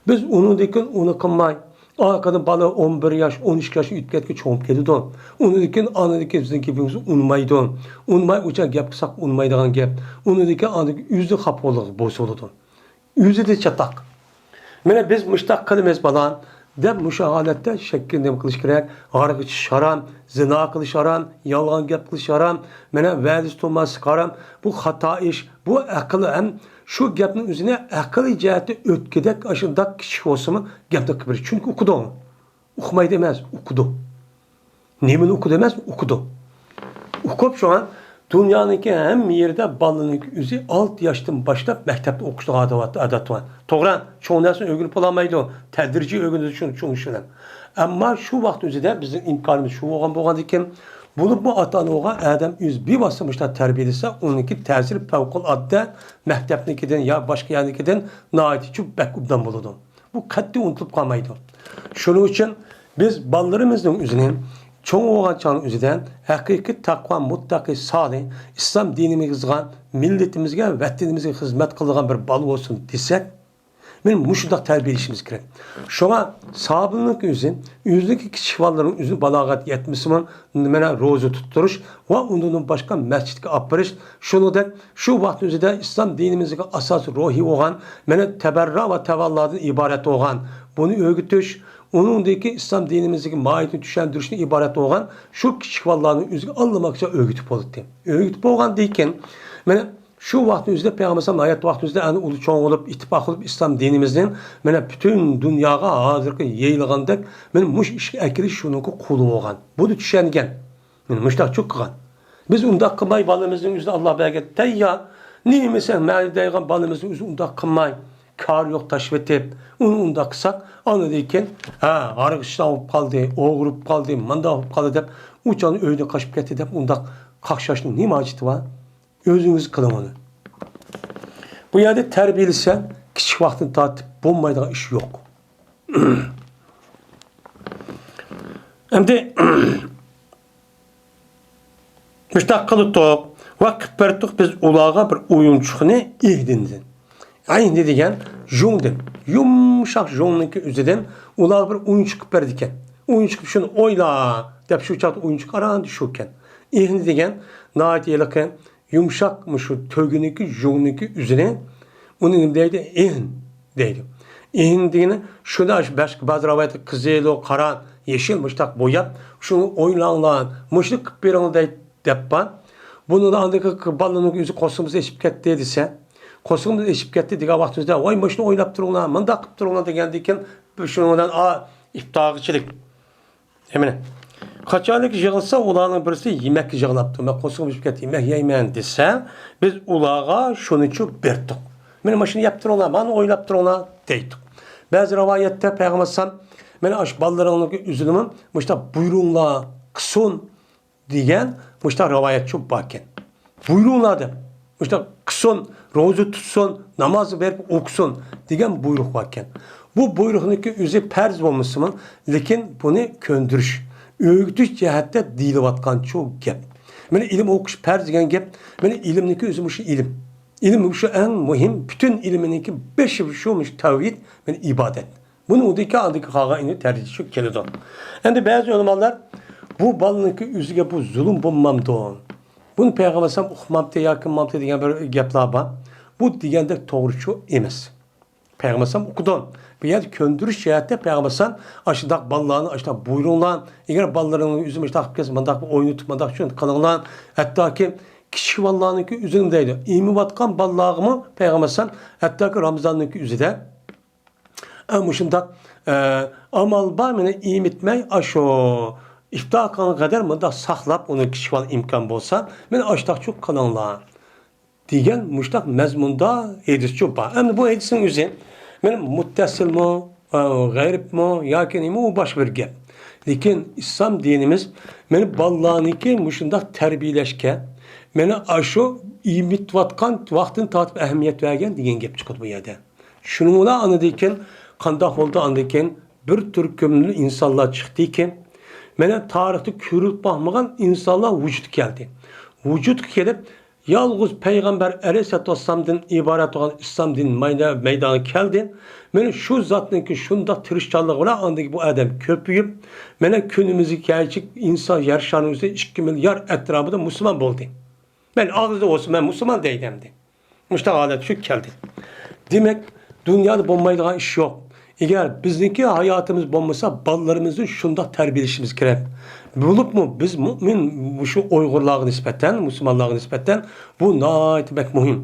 بىز ئۇنىڭدىن كېيىن ئۇنى قىلماي، ئارقىدىن بالا ئون بىر ياش، ئون ئىككى ياش ئۆتۈپ كەتكەن چوڭىيىپ كېتىدۇ. ئۇنىڭدىن كېيىن ئاندىن كېيىن بىزنىڭ گېپىمىزنى ئۇنىمايدۇ. ئۇنىماي ئۇچان گەپ قىلساق ئۇنىمايدىغان گەپ. ئۇنىڭدىن كېيىن ئاندىن كېيىن ئۆزى خاپا بولسا بولىدۇ. ئۆزىدە چاتاق. مانا بىز مۇشتاق قىلىمىز بالام، دەپ مۇشۇ ھالەتتە شەكىل نېمە قىلىش كېرەك؟ ھارغا چۈشۈش ھارام، زىنا قىلىش ھارام، يالغان گەپ قىلىش ھارام، مانا ۋەدىسى تۇرماسلىق ھارام. بۇ خاتا ئىش، بۇ ئەقىل ھەم شۇ گەپنىڭ ئۆزىنى ئەقلىي جەھەتتە ئۆتكۈدەك، ئاشۇنداق كىچىك بولسىمۇ گەپنى قىلىپ بېرىش. چۈنكى ئۇقىدۇ. ئۇقمايدۇ ئەمەس، ئۇقىدۇ. نېمىنى ئۇقىدۇ ئەمەس، ئۇقىدۇ. ئۇقۇپ شۇڭا دۇنيانىڭكى ھەممە يېرىدە بالىنىڭكى ئۆزى ئالتە ياشتىن باشلاپ مەكتەپتە ئوقۇشلۇق ئادەت، ئادەت بار. توغرا، چوڭ نەرسىنى ئۆگىنىپ بولالمايدۇ، تەدرىجىي ئۆگىنىدۇ چوڭ، چوڭ ئىشلار. ئەمما شۇ ۋاقىت ئۆزىدە بىزنىڭ ئىمكانىمىز شۇ بولغان، بولغاندىكىن، بولۇپمۇ ئاتا-ئانا بولغان ئادەم ئۆزى بىۋاسىتە مۇشۇنداق تەربىيەلىسە، ئۇنىڭكى تەسىرى پەۋقۇلئاددە مەكتەپنىڭكىدىن يا باشقا يەرنىڭكىدىن ناھايىتى چوڭ، بەك ئوبدان بولىدۇ. بۇ قەتئىي ئۇنتۇلۇپ قالمايدۇ. شۇنىڭ ئۈچۈن بىز بالىلىرىمىزنىڭ ئۆزىنى چوڭ بولغان چاغنىڭ ئۆزىدە ھەقىقىي تەقۋا، مۇتتەقى، سالىھ، ئىسلام دىنىمىزغا، مىللىتىمىزگە، ۋەتىنىمىزگە خىزمەت قىلىدىغان بىر بالا بولسۇن دېسەك، مانا مۇشۇنداق تەربىيەلىشىمىز كېرەك. شۇڭا سابىلنىڭ ئۆزى، ئۆزىنىڭكى كىچىك بالىلىرىنىڭ ئۆزىنى بالاغەت يەتمىسىمۇ، مانا روزا تۇتتۇرۇش ۋە ئۇنىڭدىن باشقا مەسچىتكە ئاپىرىش، شۇنىڭدەك شۇ ۋاقىتنىڭ ئۆزىدە ئىسلام دىنىمىزدىكى ئاساسىي روھى بولغان، مانا تەبەررۇ ۋە تەۋەللادىن ئىبارەت بولغان، بۇنى ئۆگىتىش، ئۇنىڭدىكى ئىسلام دىنىمىزدىكى ماھىيىتىنى چۈشەندۈرۈشتىن ئىبارەت بولغان شۇ كىچىك بالىلارنىڭ ئۆزىگە ئاللىماكچە ئۆگىتىپ بولاتتى. ئۆگىتىپ بولغاندىن كېيىن، مانا شۇ ۋاقىتنىڭ ئۆزىدە پەيغەمبەر ئەلەيھىسسالام ھايات ۋاقتىمىزدا ئەنە ئۇلۇ چوڭ بولۇپ، ئىتتىپاق بولۇپ، ئىسلام دىنىمىزنى مانا پۈتۈن دۇنياغا ھازىرقى يېيىلغاندەك، مانا مۇشۇ ئىشقا ئەكىرىش شۇنىڭكى قۇلى بولغان. بۇنى چۈشەنگەن. مانا مۇشۇنداق چوق قىلغان. بىز ئۇنداق قىلماي، بالىمىزنىڭ ئۆزىنى ئاللا بەرگەن تەييار. نېمە دېسەڭ مەيلى دەيدىغان بالىمىزنىڭ ئۆزى ئۇنداق قىلماي. كارى يوق تاشلىۋېتىپ، ئۇنى ئۇنداق قىلساق، ئاندىن كېيىن، ھە، ھارغىشلاپ قالدى، ئوغرى بولۇپ قالدى، مانداق بولۇپ قالدى دەپ، ئۇ چاغدا ئۆيدىن قاچىپ كەتتى دەپ ئۇنداق قاقشاشنىڭ نېمە ھاجىتى بار؟ ئۆزىڭىز قىلىڭ ئۇنى. بۇ يەردە تەربىيەلىسە، كىچىك ۋاقتىدىن تارتىپ بولمايدىغان ئىش يوق. ئەمدى مۇشتاق قىلدۇق ۋە قىلىپ بەردۇق بىز ئۇلارغا بىر ئويۇنچۇقنى ئېھدىندىن. ئېھدى دېگەن ژۇڭدىن، يۇمشاق ژۇڭنىڭكى ئۆزىدىن ئۇلارغا بىر ئويۇنچۇق قىلىپ بەردىكەن. ئويۇنچۇق، شۇنى ئوينا دەپ، شۇ چاغدا ئويۇنچۇق ئاراندا شۇكەن. ئېھدى دېگەن ناھايىتى ھېلىقى يۇمشاق، مۇشۇ تۆگىنىڭكى، ژۇڭنىڭكى ئۆزىنى، ئۇنى نېمە دەيدۇ؟ ئېھىن دەيدۇ. ئېھىن دېگىنى شۇنى، ئاشۇ بەش، بەزى رىۋايەتتە قىزىلۇ، قارا، يېشىل مۇشتاق بوياپ، شۇنى ئويناڭلار، مۇشۇنى قىلىپ بېرىڭلار دەي-، دەپ بار. بۇنىڭدا ئاندىكى بالىنىڭ ئۆزى قورسىقىمىز ئېچىپ كەتتى دېسە، قورسىقىمىز ئېچىپ كەتتى دېگەن ۋاقتىمىزدا، ۋاي، مۇشۇنى ئويناپ تۇرۇڭلار، مۇنداق قىلىپ تۇرۇڭلار دېگەندىن كېيىن، شۇنىڭ بىلەن، ئا، ئىپتارغىچىلىك. مانا، قاچانلىكى يىغلىسا، ئۇلارنىڭ بىرسى يېمەككە يىغلاپتۇ. مەن قورسىقىم ئېچىپ كەتتى، يېمەك يەيمەن دېسە، بىز ئۇلارغا شۇنىچۇ بەردۇق. مانا، مۇشۇنى يەپ تۇرۇڭلار، مانا ئويناپ تۇرۇڭلار دەيدۇق. بەزى رىۋايەتتە پەيغەمبەر ئەلەيھىسسالام، مانا ئاشۇ بالىلىرىڭنىڭ ئۆزىنىمۇ مۇشۇنداق بۇيرۇڭلار قىلسۇن دېگەن مۇشۇنداق رىۋايەتچۇ باركەن. بۇيرۇڭلار دەپ، مۇشۇنداق قىلسۇن، روزا تۇتسۇن، ناماز بېرىپ ئوقۇسۇن دېگەن بۇيرۇق باركەن. بۇ بۇيرۇقنىڭكى ئۆزى پەرز بولمىسىمۇ، لېكىن بۇنى كۆندۈرۈش، ئۆگىتىش جەھەتتە دېيىلىۋاتقانچۇ گەپ. مانا ئىلىم ئوقۇش پەرز دېگەن گەپ، مانا ئىلىمنىڭكى ئۆزى مۇشۇ ئىلىم. ئىلىم شۇ ئەڭ مۇھىم، پۈتۈن ئىلىمنىڭكى بېشى شۇ، مۇشۇ تەۋھىد، مانا ئىبادەت. بۇنىڭ ئۇدىكى ئاندىكى قالغان ئىلمى تەرجىمىسى كېلىدۇ. ئەمدى بەزى ئۆلىمالار بۇ بالىنىڭكى ئۆزىگە بۇ زۇلۇم بولمامدۇ؟ بۇنى پەيغەمبەر ئەلەيھىسسالام ئۇقمامتى ياكى ئۇقمامتى دېگەن بىر گەپلەر بار. بۇ دېگەندەك توغرىچۇ ئەمەس. پەيغەمبەر ئەلەيھىسسالام ئۇقىدۇ. بۇ يەردە كۆندۈرۈش جەھەتتە پەيغەمبەر ئەلەيھىسسالام ئاشۇنداق بالىلارنى ئاشۇنداق بۇيرۇڭلار. ئەگەر بالىلىرىڭنى ئۆزى مۇشۇنداق قىلىپ كەتسە، مۇنداق بىر ئوينىتىپ، مۇنداق شۇنى قىلىڭلار. ھەتتاكى كىچىك بالىلارنىڭكى ئۆزىنى دەيدۇ. ئېمىۋاتقان بالىلارغىمۇ پەيغەمبەر ئەلەيھىسسالام ھەتتاكى رامىزاننىڭكى ئۆزىدە ئە، مۇشۇنداق، ئە، ئامال بار، مېنى ئېمىتمەي، ئاشۇ ئىپتار قىلغانغا قەدەر مۇنداق ساقلاپ، ئۇنى كىچىك بالا ئىمكان بولسا، مېنى ئاشتاقچۇ قىلىڭلار، دېگەن مۇشتاق مەزمۇندا ھەدىسچۇ بار. ئەمدى بۇ ھەدىسنىڭ ئۆزى، مېنى مۇتتەسىلمۇ، ئە، غەرىبمۇ ياكى نېمە، ئۇ باشقا بىر گەپ. لېكىن ئىسلام دىنىمىز مېنى بالىلارنىڭكى مۇشۇنداق تەربىيەلەشكە، مېنى ئاشۇ ئېمىتىۋاتقان ۋاقتىدىن تارتىپ ئەھمىيەت بەرگەن دېگەن گەپ چىقىدۇ بۇ يەردە. شۇنىڭ بىلەن ئاندىن كېيىن قانداق بولدى؟ ئاندىن كېيىن بىر تۈركۈم ئىنسانلار چىقتىكى، مانا تارىختا كۆرۈلۈپ باقمىغان ئىنسانلار ۋۇجۇدقا كەلدى. ۋۇجۇدقا كېلىپ، يالغۇز پەيغەمبەر ئەلەيھىسسالاتۇ ۋەسسالامدىن ئىبارەت بولغان ئىسلام دىنى مەيدا-، مەيدانغا كەلدى. مانا شۇ زاتنىڭكى شۇنداق تىرىشچانلىقى بىلەن ئاندىن بۇ ئادەم كۆپىيىپ، مانا كۈنىمىزگە كەلگۈچە ئىنسان يەر شارىنىڭ ئۈستىدە ئىككى مىليارد ئەتراپىدا مۇسۇلمان بولدى. مەن ئاغزىدا بولسا، مەن مۇسۇلمان دەيدۇ ئەمدى. مۇشۇنداق ھالەت شۇ كەلدى. دېمەك، دۇنيادا بولمايدىغان ئىش يوق. ئەگەر بىزنىڭكى ھاياتىمىز بولمىسا، بالىلىرىمىزنى شۇنداق تەربىيەلىشىمىز كېرەك. بولۇپمۇ بىز مۇئمىن، مۇشۇ ئۇيغۇرلارغا نىسبەتەن، مۇسۇلمانلارغا نىسبەتەن بۇ ناھايىتى بەك مۇھىم.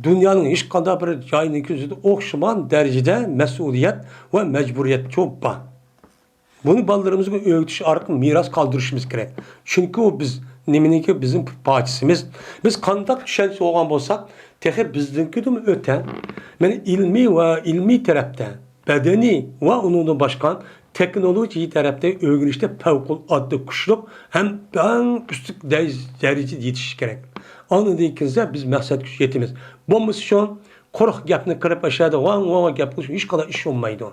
دۇنيانىڭ ھېچقانداق بىر جايىنىڭكى ئۆزىدە ئوخشىمىغان دەرىجىدە مەسئۇلىيەت ۋە مەجبۇرىيەت چوپ بار. بۇنى بالىلىرىمىزغا ئۆگىتىش ئارقىلىق مىراس قالدۇرۇشىمىز كېرەك. چۈنكى ئۇ بىز نېمىنىڭكى، بىزنىڭ پارچىسىمىز. بىز قانداق چۈشەنچە بولغان بولساق، تېخى بىزنىڭكىدىنمۇ ئۆتە. مانا ئىلمىي ۋە ئىلمىي تەرەپتە، مەدەنىي ۋە ئۇنىڭدىن باشقا تېخنولوگىيە تەرەپتە ئۆگىنىشتە پەۋقۇلئاددە كۈچلۈك ھەم ئەڭ ئۈستۈن دەرىجىدە يېتىشىش كېرەك. ئاندىن كېيىنسە بىز مەقسەتكە يېتىمىز. بولمىسا شۇ قۇرۇق گەپنى قىلىپ، ئەشەدە ۋاڭ ۋاڭ گەپ قىلىش ھېچقانداق ئىش بولمايدۇ.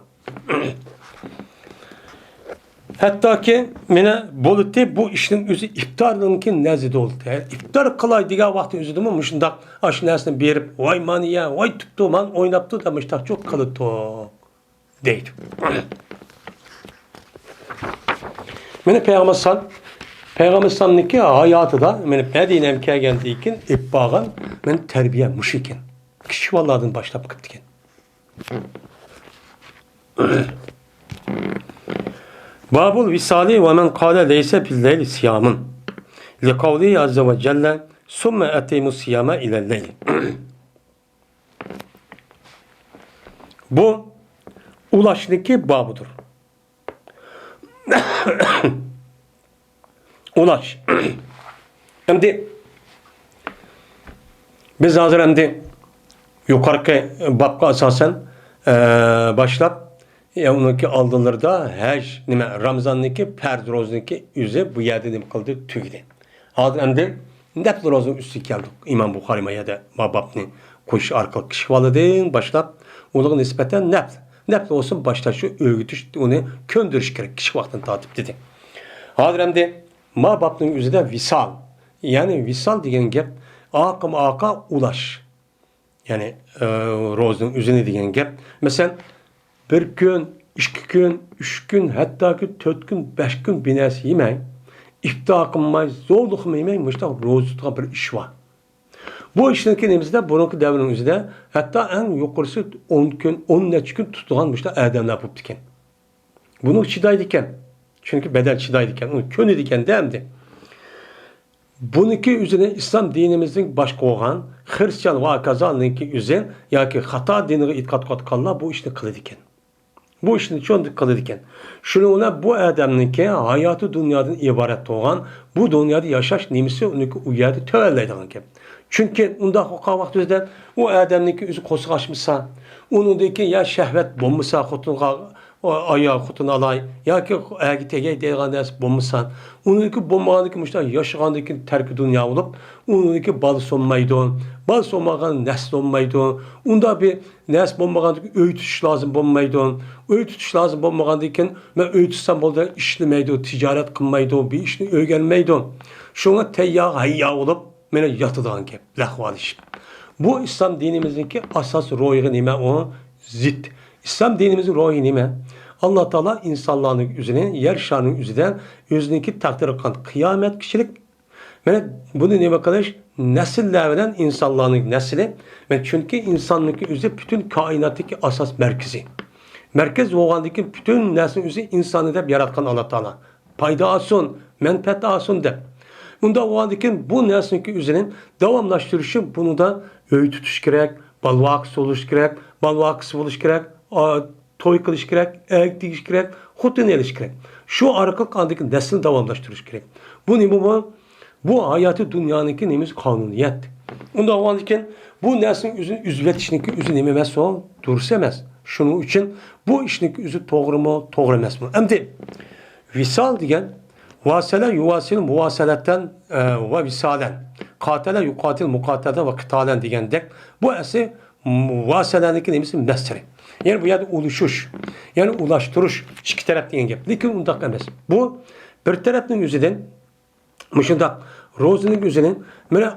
ھەتتاكى مانا بولۇتى بۇ ئىشنىڭ ئۆزى ئىپتارنىڭكى نەزىدە بولدى. ئىپتار قىلاي دېگەن ۋاقتى ئۆزىدىمۇ مۇشۇنداق ئاشۇ نەرسىنى بېرىپ، ۋاي مانا يە، ۋاي تۇپتۇ، مانا ئويناپتۇ دەپ مۇشتاقچۇ قىلىدۇ دەيدۇ. مانا پەيغەمبەر ئەلەيھىسسالام، پەيغەمبەر ئەلەيھىسسالامنىڭكى ھاياتىدا، مانا مەدىنەگە كەلگەندىن كېيىن ئېلىپ بارغان مانا تەربىيە مۇشۇ ئىكەن. كىچىك بالىلاردىن باشلاپ قىپتىكەن. بابۇل ۋىسالى ۋە مەن قالە لەيسە فىل لەيلى سىيامۇن. لىقەۋلىھى ئەززە ۋە جەللە، سۇممە ئەتىمۇ سىيامە ئىلەل لەيلى. بۇ ئۇلاشنىكى بابىدۇر. ئۇلاش. ئەمدى بىز ھازىر ئەمدى يۇقىرىقى بابقا ئاساسەن ئە، باشلاپ، يا ئۇنىڭكى ئالدىلىرىدا ھەج، نېمە، رامىزاننىڭكى پەرز روزىنىڭكى ئۆزى بۇ يەردە نېمە قىلدى؟ تۈگىدى. ھازىر ئەمدى نەپلى روزىنىڭ ئۈستىگە كەلدۇق. ئىمام بۇخارىي ما يەردە ما بابنى قوشۇش ئارقىلىق كىشىۋالدى. باشلاپ، ئۇنىڭغا نىسبەتەن نەپل، نەپل بولسۇن، باشلاش شۇ ئۆگىتىش، ئۇنى كۆندۈرۈش كېرەك، كىچىك ۋاقىتتىن تارتىپ دېدى. ھازىر ئەمدى ما بابنىڭ ئۆزىدە ۋىسال، يەنى ۋىسال دېگەن گەپ ئاقىمۇ ئاقا ئۇلاش. يەنى، ئە، روزىنىڭ ئۆزىنى دېگەن گەپ. مەسىلەن، بىر كۈن، ئىككى كۈن، ئۈچ كۈن، ھەتتاكى تۆت كۈن، بەش كۈن بىر نەرسە يېمەي، ئىپتار قىلماي، زورلۇقمۇ يېمەي، مۇشۇنداق روزا تۇتقان بىر ئىش بار. بۇ ئىشنىڭكى نېمىسىدە، بۇرۇنقى دەۋرنىڭ ئۆزىدە ھەتتا ئەڭ يۇقىرىسى ئون كۈن، ئون نەچچە كۈن تۇتىدىغان مۇشۇنداق ئادەملەر بوپتىكەن. بۇنىڭغا چىدايدىكەن. چۈنكى بەدەن چىدايدىكەن، ئۇنى كۆنىدىكەن-دە ئەمدى. بۇنىڭكى ئۆزىنى ئىسلام دىنىمىزنىڭ باشقا بولغان خرىستىيان ۋە ھاكازانىڭكى ئۆزى ياكى خاتا دىنىغا ئېتىقاد قىلىۋاتقانلار بۇ ئىشنى قىلىدىكەن. بۇ ئىشنى چوندىن قىلىدىكەن. شۇنىڭ بىلەن بۇ ئادەمنىڭكى ھاياتى دۇنيادىن ئىبارەت بولغان، بۇ دۇنيادا ياشاش نېمىسى ئۇنىڭكى ئۇ يەردە تۆۋەنلەيدىغان گەپ. چۈنكى ئۇنداق بولغان ۋاقتىمىزدا ئۇ ئادەمنىڭكى ئۆزى قورسىقى ئاچمىسا، ئۇنىڭدىكى يا شەھۋەت بولمىسا، خوتۇنغا ئايال خوتۇن ئالاي ياكى ئەرگە تېگەي دەيدىغان نەرسە بولمىسا، ئۇنىڭكى بولمىغاندىكىن مۇشۇنداق ياشىغاندىكىن تەركى دۇنيا بولۇپ، ئۇنىڭكى بالىسى بولمايدۇ، بالىسى بولمىغان نەسلى بولمايدۇ. ئۇنداق بىر نەرسە بولمىغاندىكىن ئۆي تۇتۇش لازىم بولمايدۇ. ئۆي تۇتۇش لازىم بولمىغاندىكىن مەن ئۆي تۇتسام بولدى، ئىشلىمەيدۇ، تىجارەت قىلمايدۇ، بىر ئىشنى ئۆگەنمەيدۇ. شۇڭا تەييار ھەييار بولۇپ، مانا ياتىدىغان گەپ، لەخۋالىشىپ. بۇ ئىسلام دىنىمىزنىڭكى ئاساس روھىغا نېمە ئۇ؟ زىت. ئىسلام دىنىمىزنىڭ روھى نېمە؟ ئاللا تائالا ئىنسانلارنىڭ ئۆزىنى يەر شارىنىڭ ئۆزىدە ئۆزىنىڭكى تەقدىرى قىلغان قىيامەتكىچىلىك. مانا بۇنى نېمە قىلىش؟ نەسىللەر بىلەن ئىنسانلارنىڭ نەسلى. مانا چۈنكى ئىنساننىڭكى ئۆزى پۈتۈن كائىناتتىكى ئاساس مەركىزى. مەركەز بولغاندىن كېيىن پۈتۈن نەرسىنىڭ ئۆزى ئىنساننى دەپ ياراتقان ئاللا تائالا. پايدا ئالسۇن، مەنپەئەت ئالسۇن دەپ. ئۇنداق بولغاندىن كېيىن بۇ نەرسىنىڭكى ئۆزىنى داۋاملاشتۇرۇش ئۈچۈن بۇنىڭدا ئۆي تۇتۇش كېرەك، بالا-ۋاقىسى بولۇش كېرەك، بالا-ۋاقىسى بولۇش كېرەك، ئا، توي قىلىش كېرەك، ئەرگە تېگىش كېرەك، خوتۇن ئېلىش كېرەك. شۇ ئارقىلىق ئاندىن كېيىن نەسىلنى داۋاملاشتۇرۇش كېرەك. بۇ نېمە بۇ؟ بۇ ھاياتىي دۇنيانىڭكى نېمىسى؟ قانۇنىيەت. ئۇنداق بولغاندىكىن بۇ نەرسىنىڭ ئۆزىنى ئۈزۈۋېتىشنىڭكى ئۆزى نېمە ئەمەس ئۇ؟ دۇرۇس ئەمەس. شۇنىڭ ئۈچۈن بۇ ئىشنىڭكى ئۆزى توغرىمۇ، توغرا ئەمەسمۇ؟ ئەمدى ۋىسال دېگەن ۋاسەلە يۇۋاسىلۇ مۇۋاسەلەتەن، ئە، ۋە ۋىسالەن. قاتەلە يۇقاتىل مۇقاتەلە ۋە قىتالەن دېگەندەك بۇ ئەسلى مۇۋاسەلەنىڭكى نېمىسى؟ مەسدىرى. يەنى بۇ يەردە ئۇلىشىش، يەنى ئۇلاشتۇرۇش، ئىككى تەرەپ دېگەن گەپ. لېكىن ئۇنداق ئەمەس. بۇ بىر تەرەپنىڭ ئۆزىدىن مۇشۇنداق روزىنىڭ ئۆزىنى، مانا،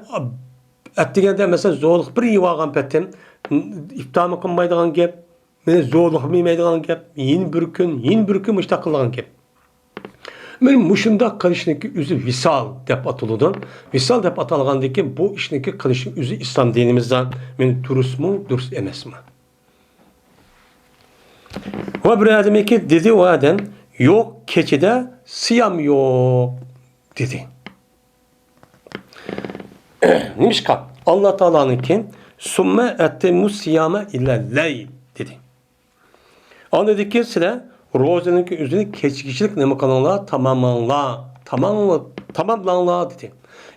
ئەتىگەندە، مەسىلەن، زورلۇق بىر يېۋالغان پېتىم، ئىپتارمۇ قىلمايدىغان گەپ، مانا، زورلۇقمۇ يېمەيدىغان گەپ، يەنە بىر كۈن، يەنە بىر كۈن مۇشۇنداق قىلىدىغان گەپ. مانا مۇشۇنداق قىلىشنىڭكى ئۆزى ۋىسال دەپ ئاتىلىدۇ. ۋىسال دەپ ئاتالغاندىكىن بۇ ئىشنىڭكى قىلىشنىڭ ئۆزى ئىسلام دىنىمىزدا، مانا، دۇرۇسمۇ، دۇرۇس ئەمەسمۇ؟ ۋە بىر ئادەمكى دېدى، ئۇ ئادەم، يوق، كېچىدە سىيام يوق، دېدى. نېمىشقا؟ ئاللا تائالانىڭكى، سۇممە ئەتىممۇ سىيامە ئىلەللەيل، دېدى. ئاندىن كېيىن سىلەر روزىنىڭكى ئۆزىنى كېچىگىچىلىك نېمە قىلىڭلار؟ تاماملاڭلار. تاماملا-، تاماملاڭلار، دېدى.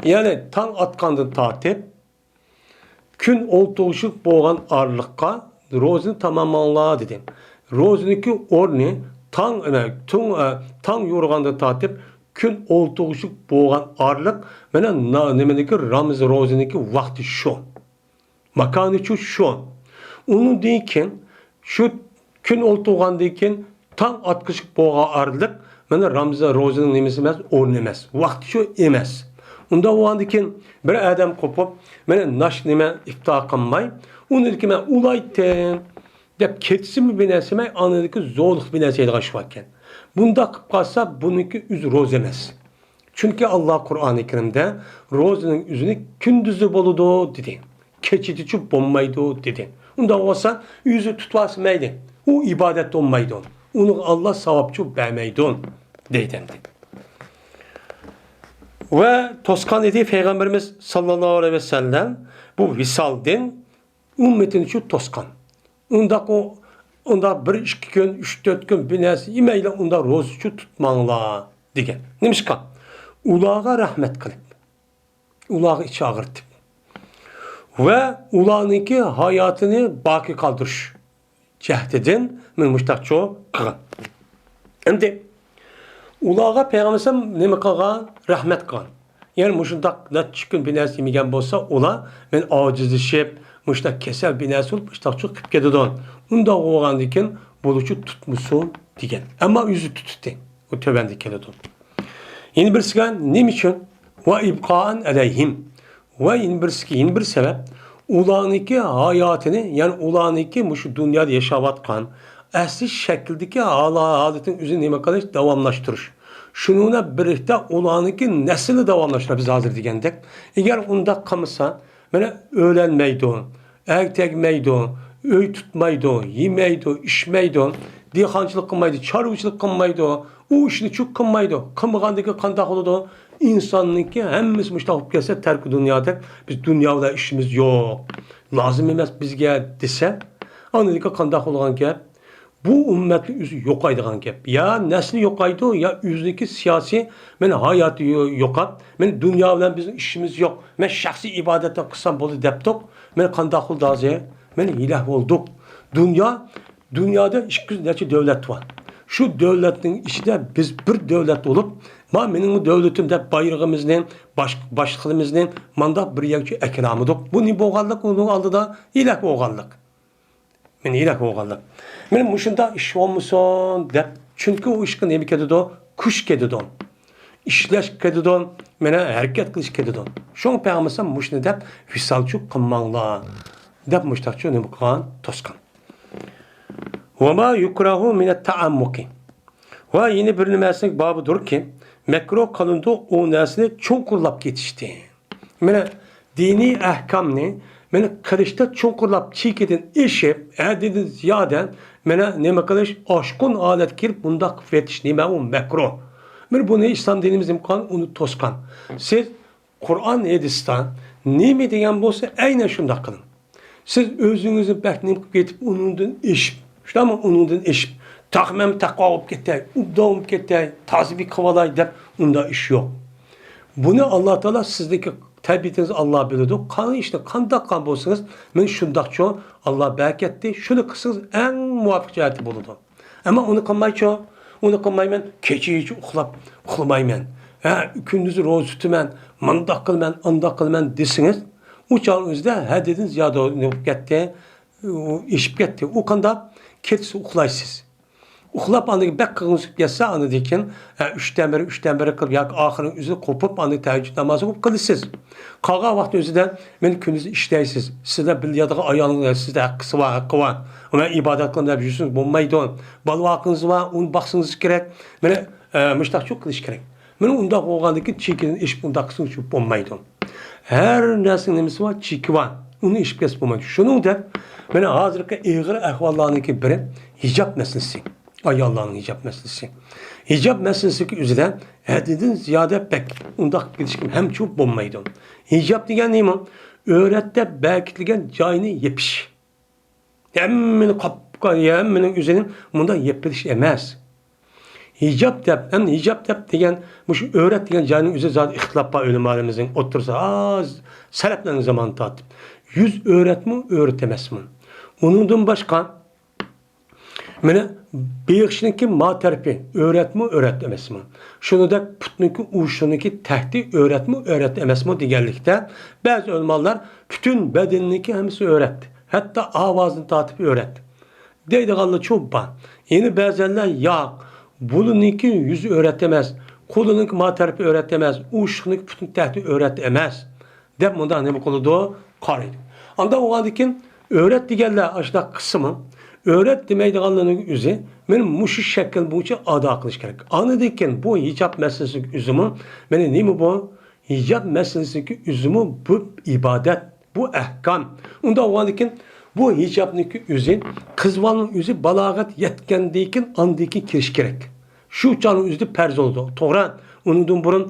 يەنى تاڭ ئاتقاندىن تارتىپ، كۈن ئولتۇرۇشلۇق بولغان ئارىلىققا روزىنى تاماملاڭلار، دېدى. روزىنىڭكى ئورنى تاڭ، ئەنە، تۇڭ-، ئە، تاڭ يورۇغاندىن تارتىپ كۈن ئولتۇرۇشلۇق بولغان ئارىلىق، مانا، نا-، نېمىنىڭكى، رامىزان روزىنىڭكى ۋاقتى شۇ. ماكانىچۇ شۇ. ئۇنىڭدىن كېيىن شۇ كۈن ئولتۇرغاندىن كېيىن تاڭ ئاتقۇچىلىق بولغان ئارىلىق، مانا، رامىزان روزىنىڭ نېمىسى ئەمەس، ئورنى ئەمەس، ۋاقتى شۇ ئەمەس. ئۇنداق بولغاندىن كېيىن بىر ئادەم قوپۇپ، مانا، ناش نېمە ئىپتار قىلماي، ئۇنىڭدىن كېيىن مەن ئۇلايتتىم دەپ كەتسىمۇ بىر نەرسە يېمەي، ئاندىن كېيىن زورلۇق بىر نەرسە يەيدىغان ئىش باركەن. بۇنداق قىلىپ قالسا، بۇنىڭكى ئۆزى روزا ئەمەس. چۈنكى ئاللا قۇرئانى كەرىمدە روزىنىڭ ئۆزىنى كۈندۈزى بولىدۇ دېدى، كېچىدىچۇ بولمايدۇ دېدى. ئۇنداق بولسا ئۆزى تۇتۇۋالسا مەيلى، ئۇ ئىبادەت بولمايدۇ، ئۇنىڭغا ئاللا ساۋابچۇ بەرمەيدۇ دەيدۇ ئەمدى. ۋە توسقان ئىدى پەيغەمبىرىمىز ساللاللاھۇ ئەلەيھى ۋەسەللەم بۇ ۋىسالدىن ئۈممىتىنى شۇ توسقان. ئۇنداق ئۇ، ئۇنداق بىر ئىككى كۈن، ئۈچ تۆت كۈن بىر نەرسە يېمەيلا ئۇنداق روزىچۇ تۇتماڭلار دېگەن. نېمىشقا؟ ئۇلارغا رەھمەت قىلىپ، ئۇلارغا ئىچ ئاغرىتىپ ۋە ئۇلارنىڭكى ھاياتىنى باقىي قالدۇرۇش، جەھىتىدىن مانا مۇشۇنداقچۇ قىلغان. ئەمدى ئۇلارغا پەيغەمبەر ئەلەيھىسسالام نېمە قىلغان؟ رەھمەت قىلغان. يەنى مۇشۇنداق نەچچە كۈن بىر نەرسە يېمىگەن بولسا، ئۇلار مانا ئاجىزلىشىپ، مۇشۇنداق كېسەل بىر نەرسە بولۇپ، مۇشۇنداقچۇ قىلىپ كېتىدۇ. ئۇنداق بولغاندىكىن بۇلۇچۇ تۇتمىسۇن دېگەن. ئەمما ئۆزى تۇتتى. ئۇ تۆۋەندە كېلىدۇ. يەنە بىرسىگە نېمە ئۈچۈن؟ ۋە ئىبقائەن ئەلەيھىم. ۋە يەنە بىرسىگە، يەنە بىر سەۋەب، ئۇلارنىڭكى ھاياتىنى، يەنى ئۇلارنىڭكى مۇشۇ دۇنيادا ياشاۋاتقان ئەسلى شەكىلدىكى ھال-، ھالىتىنى ئۆزىنى نېمە قىلىش، داۋاملاشتۇرۇش. شۇنىڭ بىلەن بىرلىكتە ئۇلارنىڭكى نەسلىنى داۋاملاشتۇرىدۇ، بىز ھازىر دېگەندەك. ئەگەر ئۇنداق قىلمىسا، مانا ئۆيلەنمەيدۇ، ئەر تەگمەيدۇ، ئۆي تۇتمايدۇ، يېمەيدۇ، ئىچمەيدۇ، دېھقانچىلىق قىلمايدۇ، چارۋىچىلىق قىلمايدۇ، ئۇ ئىشنى چۇ قىلمايدۇ. قىلمىغاندىكىن قانداق بولىدۇ؟ ئىنساننىڭكى ھەممىسى مۇشۇنداق بولۇپ كەتسە، تەركى دۇنيادەك، بىز دۇنيا بىلەن ئىشىمىز يوق، لازىم ئەمەس بىزگە دېسە، ئاندىن كېيىن قانداق بولىدىغان گەپ؟ بۇ ئۈممەتنىڭ ئۆزى يوقايدىغان گەپ. يا نەسلى يوقايدۇ، يا ئۆزىنىڭكى سىياسىي، مانا ھاياتى يو-، يوقاپ، مانا دۇنيا بىلەن بىزنىڭ ئىشىمىز يوق، مانا شەخسىي ئىبادەتنى قىلسام بولدى دەپتۇق. مانا قانداق بولدى ھازىر؟ مانا ھېلاك بولدۇق. دۇنيا، دۇنيادا ئىككى يۈز نەچچە دۆلەت بار. شۇ دۆلەتنىڭ ئىچىدە بىز بىر دۆلەت بولۇپ، ما مېنىڭ دۆلىتىم دەپ بايرىقىمىزنى، باش-، باشلىقىمىزنى مانداق بىر يەرگە ئەكىلەلمىدۇق. بۇ نېمە بولغانلىق؟ ئۇنىڭ ئالدىدا ھېلاك بولغانلىق. مانا ھېلاك بولغانلىق. مانا مۇشۇنداق ئىش بولمىسۇن دەپ، چۈنكى ئۇ ئىشقا نېمە كېتىدۇ؟ كۈچ كېتىدۇ. ئىشلەش كېتىدۇ. مانا ھەرىكەت قىلىش كېتىدۇ. شۇڭا پەيغەمبەر ئەلەيھىسسالام مۇشۇنى دەپ، ۋىسالچۇ قىلماڭلار دەپ مۇشۇنداقچۇ نېمە قىلغان؟ توسقان. ۋەما يۇكراھۇ مىنەت تەئەممۇقى. ۋە يەنە بىر نېمىسى بارىدۇركى، مەكرۇھ قىلىنىدۇ ئۇ نەرسىنى چوڭقۇرلاپ كېتىشتىن. مانا دىنىي ئەھكامنى مانا قىلىشتا چوڭقۇرلاپ، چېكىدىن ئېشىپ، ھەددىدىن زىيادە مانا نېمە قىلىش، ئاشقۇن ھالەتكە كىرىپ مۇنداق قىلىۋېتىش نېمە ئۇ؟ مەكرۇھ. مانا بۇنى ئىسلام دىنىمىز نېمە قىلغان؟ ئۇنى توسقان. سىز قۇرئان، ھەدىستە نېمە دېگەن بولسا، ئەينەن شۇنداق قىلىڭ. سىز ئۆزىڭىزنى بەك نېمە قىلىپ كېتىپ، ئۇنىڭدىن ئېشىپ، شۇنداقمۇ؟ ئۇنىڭدىن ئېشىپ، تاق مەن تەقۋا بولۇپ كېتەي، ئوبدان بولۇپ كېتەي، تازا بىر قىلىۋالاي دەپ، ئۇنداق ئىش يوق. بۇنى ئاللا تائالا، سىزنىڭكى تەبىئىتىڭىزنى ئاللا بىلىدۇ. قانداق ئىشنى قانداق قىلغان بولسىڭىز، مانا شۇنداقچۇ، ئاللا بەرىكەتلىك، شۇنى قىلسىڭىز ئەڭ مۇۋاپىق جەھەتتە بولىدۇ. ئەمما ئۇنى قىلمايچۇ، ئۇنى قىلمايمەن، كېچىچە ئۇخلاپ، ئۇخلىمايمەن، ھە، كۈندۈزى روزا تۇتىمەن، مۇنداق قىلىمەن، ئانداق قىلىمەن دېسىڭىز، ئۇ چاغنىڭ ئۆزىدە ھەددىدىن زىيادە بولۇپ كەتتى، ئۇ ئېشىپ كەتتى. ئۇ قانداق؟ كېچىسى ئۇخلايسىز. ئۇخلاپ، ئاندىن كېيىن بەك قىزغىن ئۇخلاپ كەتسە، ئاندىن كېيىن، ھە، ئۈچتىن بىرى، ئۈچتىن بىرى قىلىپ ياكى ئاخىرىنى ئۆزى قوپۇپ، ئاندىن كېيىن تەھەججۇد نامازى ئوقۇپ قىلىسىز. قالغان ۋاقىتنىڭ ئۆزىدە مانا كۈندۈز ئىشلەيسىز. سىزدە بىللە ياتىدىغان ئايالىڭىز، سىزدە ھەققىسى بار، ھەققى بار. مەن ئىبادەت قىلىمەن دەپ يۈرسىڭىز بولمايدۇ. بالا ۋاقىڭىز بار، ئۇنى باقسىڭىز كېرەك. مانا، ئە، مۇشۇنداقچۇ قىلىش كېرەك. مانا ئۇنداق بولغاندىن كېيىن چېكىدىن ئېشىپ ئۇنداق قىلسىڭىز بولمايدۇ. ھەر نەرسىنىڭ نېمىسى بار؟ چېكى بار. ئۇنى ئېشىپ كەتسە بولمايدۇ. شۇنىڭدەك، مانا ھازىرقى ئېغىر ئەھۋاللارنىڭكى بىرى ھىجاب مەسىلىسى. ئاياللارنىڭ ھىجاب مەسىلىسى. ھىجاب مەسىلىسىدىكى ئۆزىدە ھەددىدىن زىيادە بەك ئۇنداق كېتىشكە ھەمچۇ بولمايدۇ. ھىجاب دېگەن نېمە؟ ئۆرەت دەپ بەكىتىلگەن جاينى يېپىش. ھەممىنى قاپ-، ھەممىنىڭ ئۆزىنى مۇنداق يېپىۋېلىش ئەمەس. ھىجاب دەپ، ئەمدى ھىجاب دەپ دېگەن، مۇشۇ ئۆرەت دېگەن جاينىڭ ئۆزى زادى ئىختىلاپ بار ئۆلىمالىرىمىزنىڭ ئوتتۇرىسىدا، ئاز سەلەپلەرنىڭ زامانىدىن تارتىپ. يۈز ئۆرەتمۇ، ئۆرەت ئەمەسمۇ؟ ئۇنىڭدىن باشقا، مانا، بېغىشنىڭكى ما تەرىپى ئۆرەتمۇ، ئۆرەت ئەمەسمۇ؟ شۇنىڭدەك پۇتنىڭكى ئۇۋۇشىنىڭكى تەھتى ئۆرەتمۇ، ئۆرەت ئەمەسمۇ دېگەنلىكتە، بەزى ئۆلىمالار پۈتۈن بەدىنىنىڭكى ھەممىسى ئۆرەت، ھەتتا ئاۋازىنى تارتىپ ئۆرەت دەيدىغانلارچۇ بار. يەنە بەزەنلەر ياق، بۇلىنىڭكى يۈزى ئۆرەت ئەمەس، قولىنىڭكى ما تەرىپى ئۆرەت ئەمەس، ئۇۋۇشىنىڭكى پۈتۈن تەھتى ئۆرەت ئەمەس دەپ مۇنداق نېمە قىلىدۇ؟ قارايدۇ. ئانداق بولغاندىن كېيىن ئۆرەت دېگەنلەر ئاشۇنداق قىلسىمۇ، ئۆرەت دېمەيدىغانلارنىڭ ئۆزى مانا مۇشۇ شەكىل بويىچە ئادا قىلىش كېرەك. ئاندىن كېيىن بۇ ھىجاب مەسىلىسىدىكى ئۆزىمۇ، مانا نېمە بۇ؟ ھىجاب مەسىلىسىدىكى ئۆزىمۇ بۇ ئىبادەت، بۇ ئەھكام. ئۇنداق بولغاندىن كېيىن بۇ ھىجابنىڭكى ئۆزى قىز بالىنىڭ ئۆزى بالاغەت يەتكەندىن كېيىن ئاندىن كېيىن كىيىش كېرەك. شۇ چاغنىڭ ئۆزىدە پەرز بولىدۇ. توغرا، ئۇنىڭدىن بۇرۇن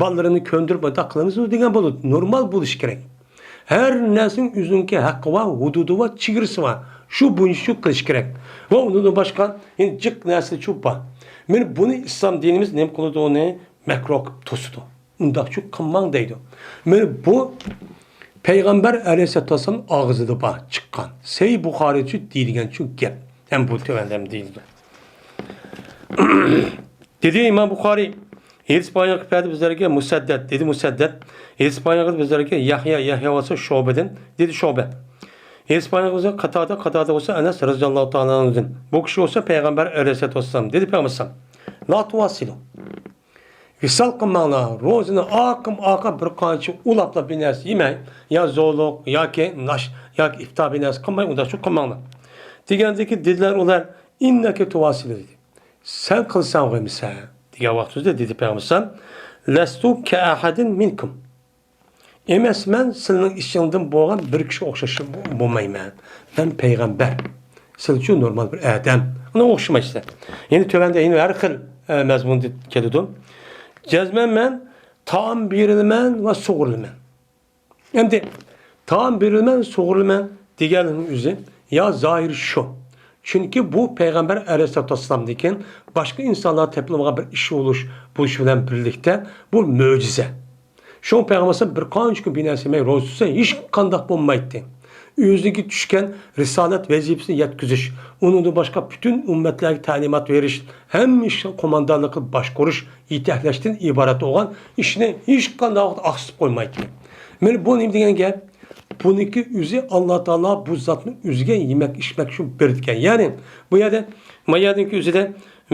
بالىلىرىنى كۆندۈرۈپ مۇنداق قىلىمىزمۇ دېگەن بولىدۇ. نورمال بولۇشى كېرەك. ھەر نەرسىنىڭ ئۆزىنىڭكى ھەققى بار، ھۇدۇدى بار، چېگرىسى بار. شۇ بويىچە شۇ قىلىش كېرەك. ۋە ئۇنىڭدىن باشقا يەنە جىق نەرسىلەرچۇ بار. مانا بۇنى ئىسلام دىنىمىز نېمە قىلىدۇ؟ ئۇنى مەكرۇھ قىلىپ توسىدۇ. ئۇنداقچۇ قىلماڭ دەيدۇ. مانا بۇ پەيغەمبەر ئەلەيھىسسالاتۇ ۋەسسالام ئاغزىدا بار چىققان، سەھىھ بۇخارىچۇ دېيىلگەنچۇ گەپ. ئەمدى بۇ تۆۋەندە دېيىلدى. دېدى ئىمام بۇخارىي، ھەدىس بايان قىلىپ بەردى بىزلەرگە مۇسەددەد، دېدى مۇسەددەد. ھەدىس بايان قىلدى بىزلەرگە يەھيا، يەھيا بولسا شۇبەدىن، دېدى شۇبە. ھەدىس بايان قىلدى قاتادە، قاتادە بولسا ئەنەس رەزىياللاھۇ تائالا ئەنھۇدىن. بۇ كىشى بولسا پەيغەمبەر ئەلەيھىسسالاتۇ ۋەسسالام، دېدى پەيغەمبەر ئەلەيھىسسالام. لا تۇۋاسىلۇ. ۋىسال قىلماڭلار، روزىنى ئارقىمۇ ئارقا بىر قانچە ئۇلاپلا بىر نەرسە يېمەي، يا زورلۇق، ياكى ناش، ياكى ئىپتار بىر نەرسە قىلماي، ئۇنداق شۇ قىلماڭلار. دېگەندىكى دېدىلەر ئۇلار، ئىننەكە تۇۋاسىلۇ دېدى. سەن قىلساڭغۇ ئەمىسە؟ دېگەن ۋاقتىمىزدا دېدى پەيغەمبەر، لەستۇ كەئەھەدىن مىنكۇم. ئەمەسمەن سىلىنىڭ ئىچىڭدىن بولغان بىر كىشىگە ئوخشاش بولمايمەن. مەن پەيغەمبەر. سىلچۇ نورمال بىر ئادەم. ئۇنىڭغا ئوخشىمايسىلەر. يەنى تۆۋەندە يەنە ھەر خىل، ئە، مەزمۇندا كېلىدۇ. جەزمەن مەن تائام بېرىلىمەن ۋە سۇغۇرۇلىمەن. ئەمدى تائام بېرىلىمەن، سۇغۇرۇلىمەن دېگەننىڭ ئۆزى يا زاھىر شۇ. چۈنكى بۇ پەيغەمبەر ئەلەيھىسسالاتۇ ۋەسسالامدىن كېيىن باشقا ئىنسانلارغا تېپىلمىغان بىر ئىش بولۇش، بولۇشى بىلەن بىرلىكتە بۇ مۆجىزە. شۇڭا پەيغەمبەر بىر قانچە كۈن بىر نەرسە يېمەي روزا تۇتسا ھېچقانداق بولمايتتى. ئۆزىگە چۈشكەن رىسالەت ۋەزىپىسىنى يەتكۈزۈش، ئۇنىڭدىن باشقا پۈتۈن ئۈممەتلەرگە تەلىمات بېرىش، ھەممە ئىشقا قوماندانلىق قىلىپ باشقۇرۇش، يېتەكلەشتىن ئىبارەت بولغان ئىشنى ھېچقانداق ۋاقىت ئاقسىتىپ قويمايتتى. مانا بۇ نېمە دېگەن گەپ؟ بۇنىڭكى ئۆزى ئاللا تائالا بۇ زاتنى ئۆزىگە يېمەك ئىچمەك ئۈچۈن بېرىدىكەن. يەنى بۇ يەردە، ما يەردىكى ئۆزىدە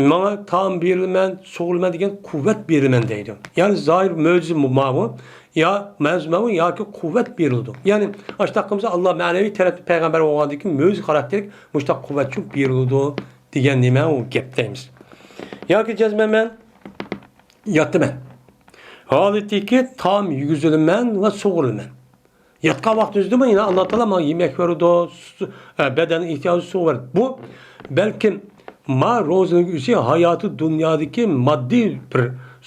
ماڭا تائام بېرىلىمەن، سۇغۇرۇلىمەن دېگەن قۇۋۋەت بېرىلىمەن دەيدۇ. يەنى زاھىر مۆجىزە ماۋۇ، يا مەزمۇ ماۋۇ ياكى قۇۋۋەت بېرىلىدۇ. يەنى ئاشتاق قىلمىسا ئاللا مەنىۋى تەرەپتە پەيغەمبەر بولغاندىن كېيىن مۆجىزە خاراكتېرلىك مۇشتاق قۇۋۋەت چۈشۈپ بېرىلىدۇ دېگەن نېمە ئۇ گەپ دەيمىز. ياكى جەزمەن مەن ياتىمەن. ھالىتىكى تائام يېگۈزۈلىمەن ۋە سۇغۇرۇلىمەن. ياتقان ۋاقتىمىزدىمۇ يەنە ئاللا تائالا ماڭا يېمەك بېرىدۇ، سۇ، ئە، بەدەننىڭ ئېھتىياجى سۇغا بېرىدۇ. بۇ بەلكىم ما روزىنىڭ ئۆزى ھاياتى دۇنيادىكى ماددىي بىر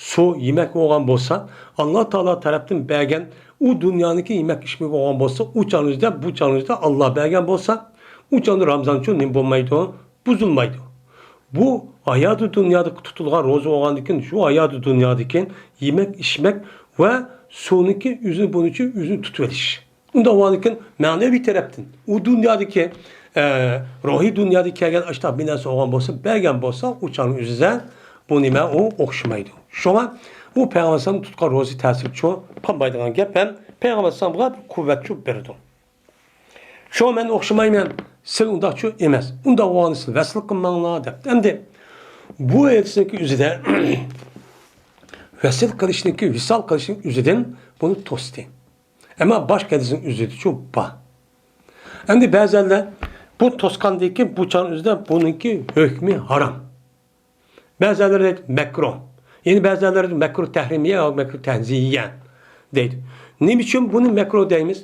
سۇ يېمەك بولغان بولسا، ئاللا تائالا تەرەپتىن بەرگەن ئۇ دۇنيانىڭكى يېمەك ئىچمىكى بولغان بولسا، ئۇ چاغنىڭىزدا، بۇ چاغنىڭىزدا ئاللا بەرگەن بولسا، ئۇ چاغدا رامزان ئۈچۈن نېمە بولمايدۇ؟ بۇزۇلمايدۇ. بۇ ھاياتى دۇنيادا تۇتۇلغان روزا بولغاندىن كېيىن، شۇ ھاياتى دۇنيادىكى يېمەك، ئىچمەك ۋە سۇنىڭكى ئۆزىنى، بۇنىڭ ئۈچۈن ئۆزىنى تۇتۇۋېلىش. ئۇنداق بولغاندىن كېيىن مەنىۋى تەرەپتىن، ئۇ دۇنيادىكى، ئە، روھىي دۇنيادىكى كەلگەن ئاشتاق بىر نەرسە بولغان بولسا، بەرگەن بولسا، ئۇ چاغنىڭ ئۆزىدە بۇ نېمە، ئۇ ئوخشىمايدۇ. شۇڭا ئۇ پەيغەمبەر ئەلەيھىسسالام تۇتقان روزا تەسىرى چوڭ قالمايدىغان گەپ ھەم پەيغەمبەر ئەلەيھىسسالامغا بىر قۇۋۋەت چۈشۈپ بېرىدۇ. شۇڭا مەن ئوخشىمايمەن، سىلەر ئۇنداقچۇ ئەمەس. ئۇنداق بولغاندا سىلەر ۋەسىل قىلماڭلار دەپتۇ. ئەمدى بۇ ھەدىسنىڭكى ئۆزىدە ۋەسىل قىلىشنىڭكى، ۋىسال قىلىشنىڭ ئۆزىدىن بۇنى توستى. ئەمما باشقا ھەدىسنىڭ ئۆزىدىچۇ بار. ئەمدى بەزەنلەر بۇ توسقاندىن كېيىن بۇ چاغنىڭ ئۆزىدە بۇنىڭكى ھۆكمى ھارام. بەزەنلەر دەيدۇ مەكرۇھ. يەنە بەزەنلەر دەيدۇ مەكرۇھ تەھرىمىيە يا مەكرۇھ تەنزىھىيە دەيدۇ. نېمە ئۈچۈن بۇنى مەكرۇھ دەيمىز؟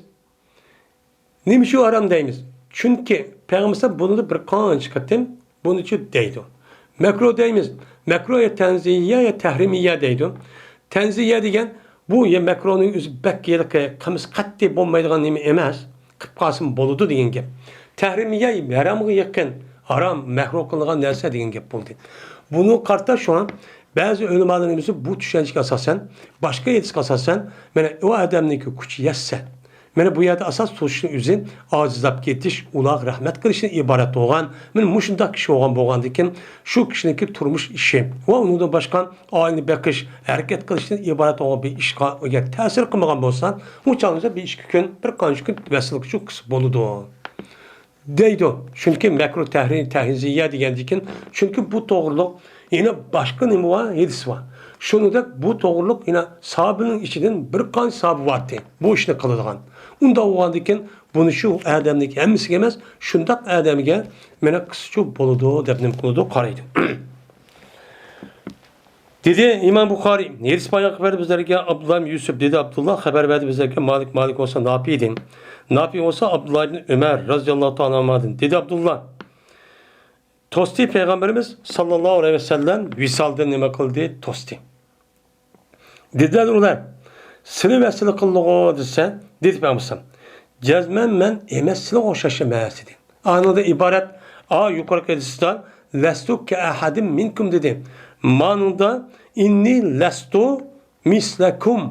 نېمە ئۈچۈن ھارام دەيمىز؟ چۈنكى پەيغەمبەر بۇنىدا بىر قانچە قېتىم بۇنىچۇ دەيدۇ. مەكرۇھ دەيمىز. مەكرۇھ يا تەنزىھىيە يا تەھرىمىيە دەيدۇ. تەنزىھىيە دېگەن بۇ يا مەكرۇھنىڭ ئۆزى بەك ھېلىقى قىلمىسا قەتئىي بولمايدىغان نېمە ئەمەس. قىلىپ قالسىمۇ بولىدۇ دېگەن گەپ. تەھرىمىيە ھارامغا يېقىن، ھارام، مەكرۇھ قىلىنغان نەرسە دېگەن گەپ بولدى. بۇنىڭغا قارىتا شۇڭا بەزى ئۆلىمالىرىمىز بۇ چۈشەنچىگە ئاساسەن، باشقا ھەدىسكە ئاساسەن، مانا ئۇ ئادەمنىڭكى كۈچى يەتسە، مانا بۇ يەردە ئاساس تۇتۇشنىڭ ئۆزى ئاجىزلاپ كېتىش، ئۇلارغا رەھمەت قىلىشتىن ئىبارەت بولغان، مانا مۇشۇنداق كىشى بولغان بولغاندىكىن، شۇ كىشىنىڭكى تۇرمۇش ئىشى ۋە ئۇنىڭدىن باشقا ئائىلىنى بېقىش، ھەرىكەت قىلىشتىن ئىبارەت بولغان بىر ئىشقا ئەگەر تەسىر قىلمىغان بولسا، ئۇ چاغدا بىر ئىككى كۈن، بىر قانچە كۈن ۋەسىلگە چۈشكۈسى بولىدۇ. دەيدۇ. چۈنكى مەكرۇھ تەھرىم، تەنزىھىيە دېگەندىكىن، چۈنكى بۇ توغرۇلۇق يەنە باشقا نېمە بار؟ ھەدىس بار. شۇنىڭدەك بۇ توغرۇلۇق يەنە ساھابىنىڭ ئىچىدىن بىر قانچە ساھابە بارتى، بۇ ئىشنى قىلىدىغان. ئۇنداق بولغاندىكىن، بۇنى شۇ ئادەمنىڭكى ھەممىسىگە ئەمەس، شۇنداق ئادەمگە مانا قىلسىچۇ بولىدۇ دەپ نېمە قىلىدۇ، قارايدۇ. دېدى ئىمام بۇخارىي، ھەدىس بايان قىلىپ بەردى بىزلەرگە ئابدۇللا ئىبن يۈسۈپ، دېدى ئابدۇللا، خەۋەر بەردى بىزلەرگە مالىك، مالىك بولسا نافىئدىن، نافىئ بولسا ئابدۇللا ئىبن ئۆمەر رەزىياللاھۇ تائالا ئەنھۇدىن. دېدى ئابدۇللا، توستى پەيغەمبىرىمىز ساللاللاھۇ ئەلەيھى ۋەسەللەم ۋىسالدىن نېمە قىلدى؟ توستى. دېدىلەر ئۇلار، سىلى ۋەسىل قىلدىغۇ دېسە، دېدى پەيغەمبەر، جەزمەن مەن ئەمەس، سىلىگە ئوخشاش ئەمەس دېدى. ئانىڭدىن ئىبارەت، ئا يۇقىرىقى ھەدىستە لەستۇ كەئەھەدىم مىنكۇم دېدى. مانىڭدا ئىننى لەستۇ مىسلەكۇم،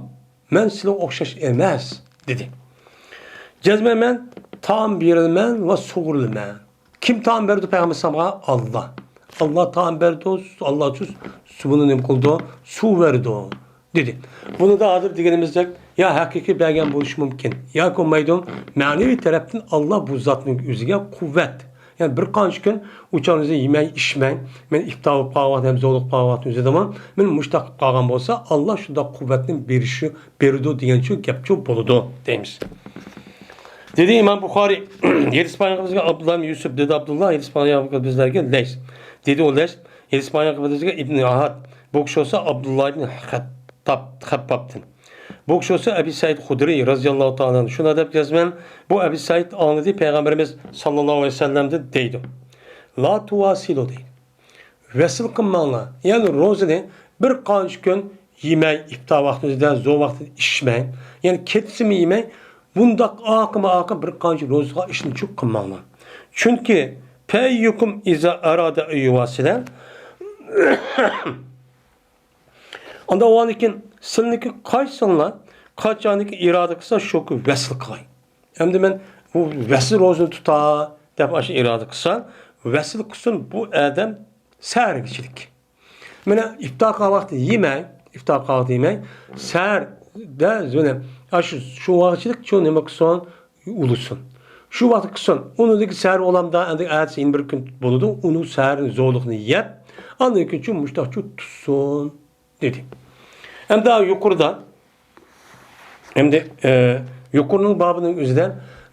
مەن سىلىگە ئوخشاش ئەمەس دېدى. جەزمەن مەن تائام بېرىلىمەن ۋە سۇغۇرۇلىمەن. كىم تائام بەردى پەيغەمبەر ئەلەيھىسسالامغا؟ ئاللا. ئاللا تائام بەردى، ئاللا شۇ سۇنى نېمە قىلدى؟ سۇ بەردى، دېدى. بۇنىدا ھازىر دېگىنىمىزدەك، يا ھەقىقىي بەرگەن بولۇشى مۇمكىن، ياكى بولمايدۇ، مەنىۋى تەرەپتىن ئاللا بۇ زاتنىڭ ئۆزىگە قۇۋۋەت، يەنى بىر قانچە كۈن ئۇ چاغنىڭ ئۆزىدە يېمەي، ئىچمەي، مەن ئىپتار بولۇپ قالغان ۋاقىت ھەم زورلۇق قالغان ۋاقىت ئۆزىدىمۇ مەن مۇشۇنداق قىلىپ قالغان بولسا، ئاللا شۇنداق قۇۋۋەتنى بېرىشى، بېرىدۇ دېگەنچۇ گەپچۇ بولىدۇ دەيمىز. دېدى ئىمام بۇخارىي، ھەدىس بايان قىلغان بىزگە ئابدۇللا ئىبن يۈسۈپ، دېدى ئابدۇللا، ھەدىس بايان قىلغان بىزلەرگە لەيس. دېدى ئۇ لەيس، ھەدىس بايان قىلغان بىزگە ئىبن ئاھاد، بۇ كىشى بولسا ئابدۇللا ئىبن خەتتاب، خەببابتىن. بۇ كىشى بولسا ئەبى سەئىد خۇدرىي رازىياللاھۇ تائالا ئەنھۇ شۇنداق دەپ يازىمەن، بۇ ئەبى سەئىد ئاڭلىدى پەيغەمبىرىمىز ساللاللاھۇ ئەلەيھى ۋەسەللەمدىن دەيدۇ. لا تۇۋاسىلۇ دەيدۇ. ۋەسىل قىلماڭلار. يەنى روزىنى بىر قانچە كۈن يېمەي، ئىپتار ۋاقتىدا، زور ۋاقتىدا ئىچمەي، يەنى كەچسىمۇ يېمەي، بۇنداق ئارقىمۇ ئارقا بىر قانچە روزىغا ئىشنى چۇق قىلماڭلار. چۈنكى فەييۇكۇم ئىزا ئارادە ئەن يۇۋاسىلە. ئاندىن ئۇنىڭدىن كېيىن سىلىنىڭكى قايسىڭلار قاچانكى ئىرادە قىلسا، شۇ كۈن ۋەسىل قىلاي. ئەمدى مەن بۇ ۋەسىل روزىنى تۇتا دەپ ئاشۇ ئىرادە قىلسا، ۋەسىل قىلسۇن بۇ ئادەم سەھەرگىچىلىك. مانا ئىپتار قىلغان ۋاقتى يېمەي، ئىپتار قىلغان ۋاقتى يېمەي، سەھەردە مانا ئاشۇ شۇ ۋاقىتچىلىك شۇ نېمە قىلسۇن، ئۇلىسۇن. شۇ ۋاقىت قىلسۇن. ئۇنىڭدىن كېيىن سەھەر بولامدا، ئەمدى ئەتىسى يەنە بىر كۈن بولىدۇ، ئۇنىڭ سەھەرنىڭ زورلۇقىنى يەپ، ئاندىن كېيىن شۇ مۇشتاقچۇ تۇتسۇن، دېدى. ئەمدى يۇقىرىدا، ئەمدى، ئە، يۇقىرىنىڭ بابىنىڭ ئۆزىدە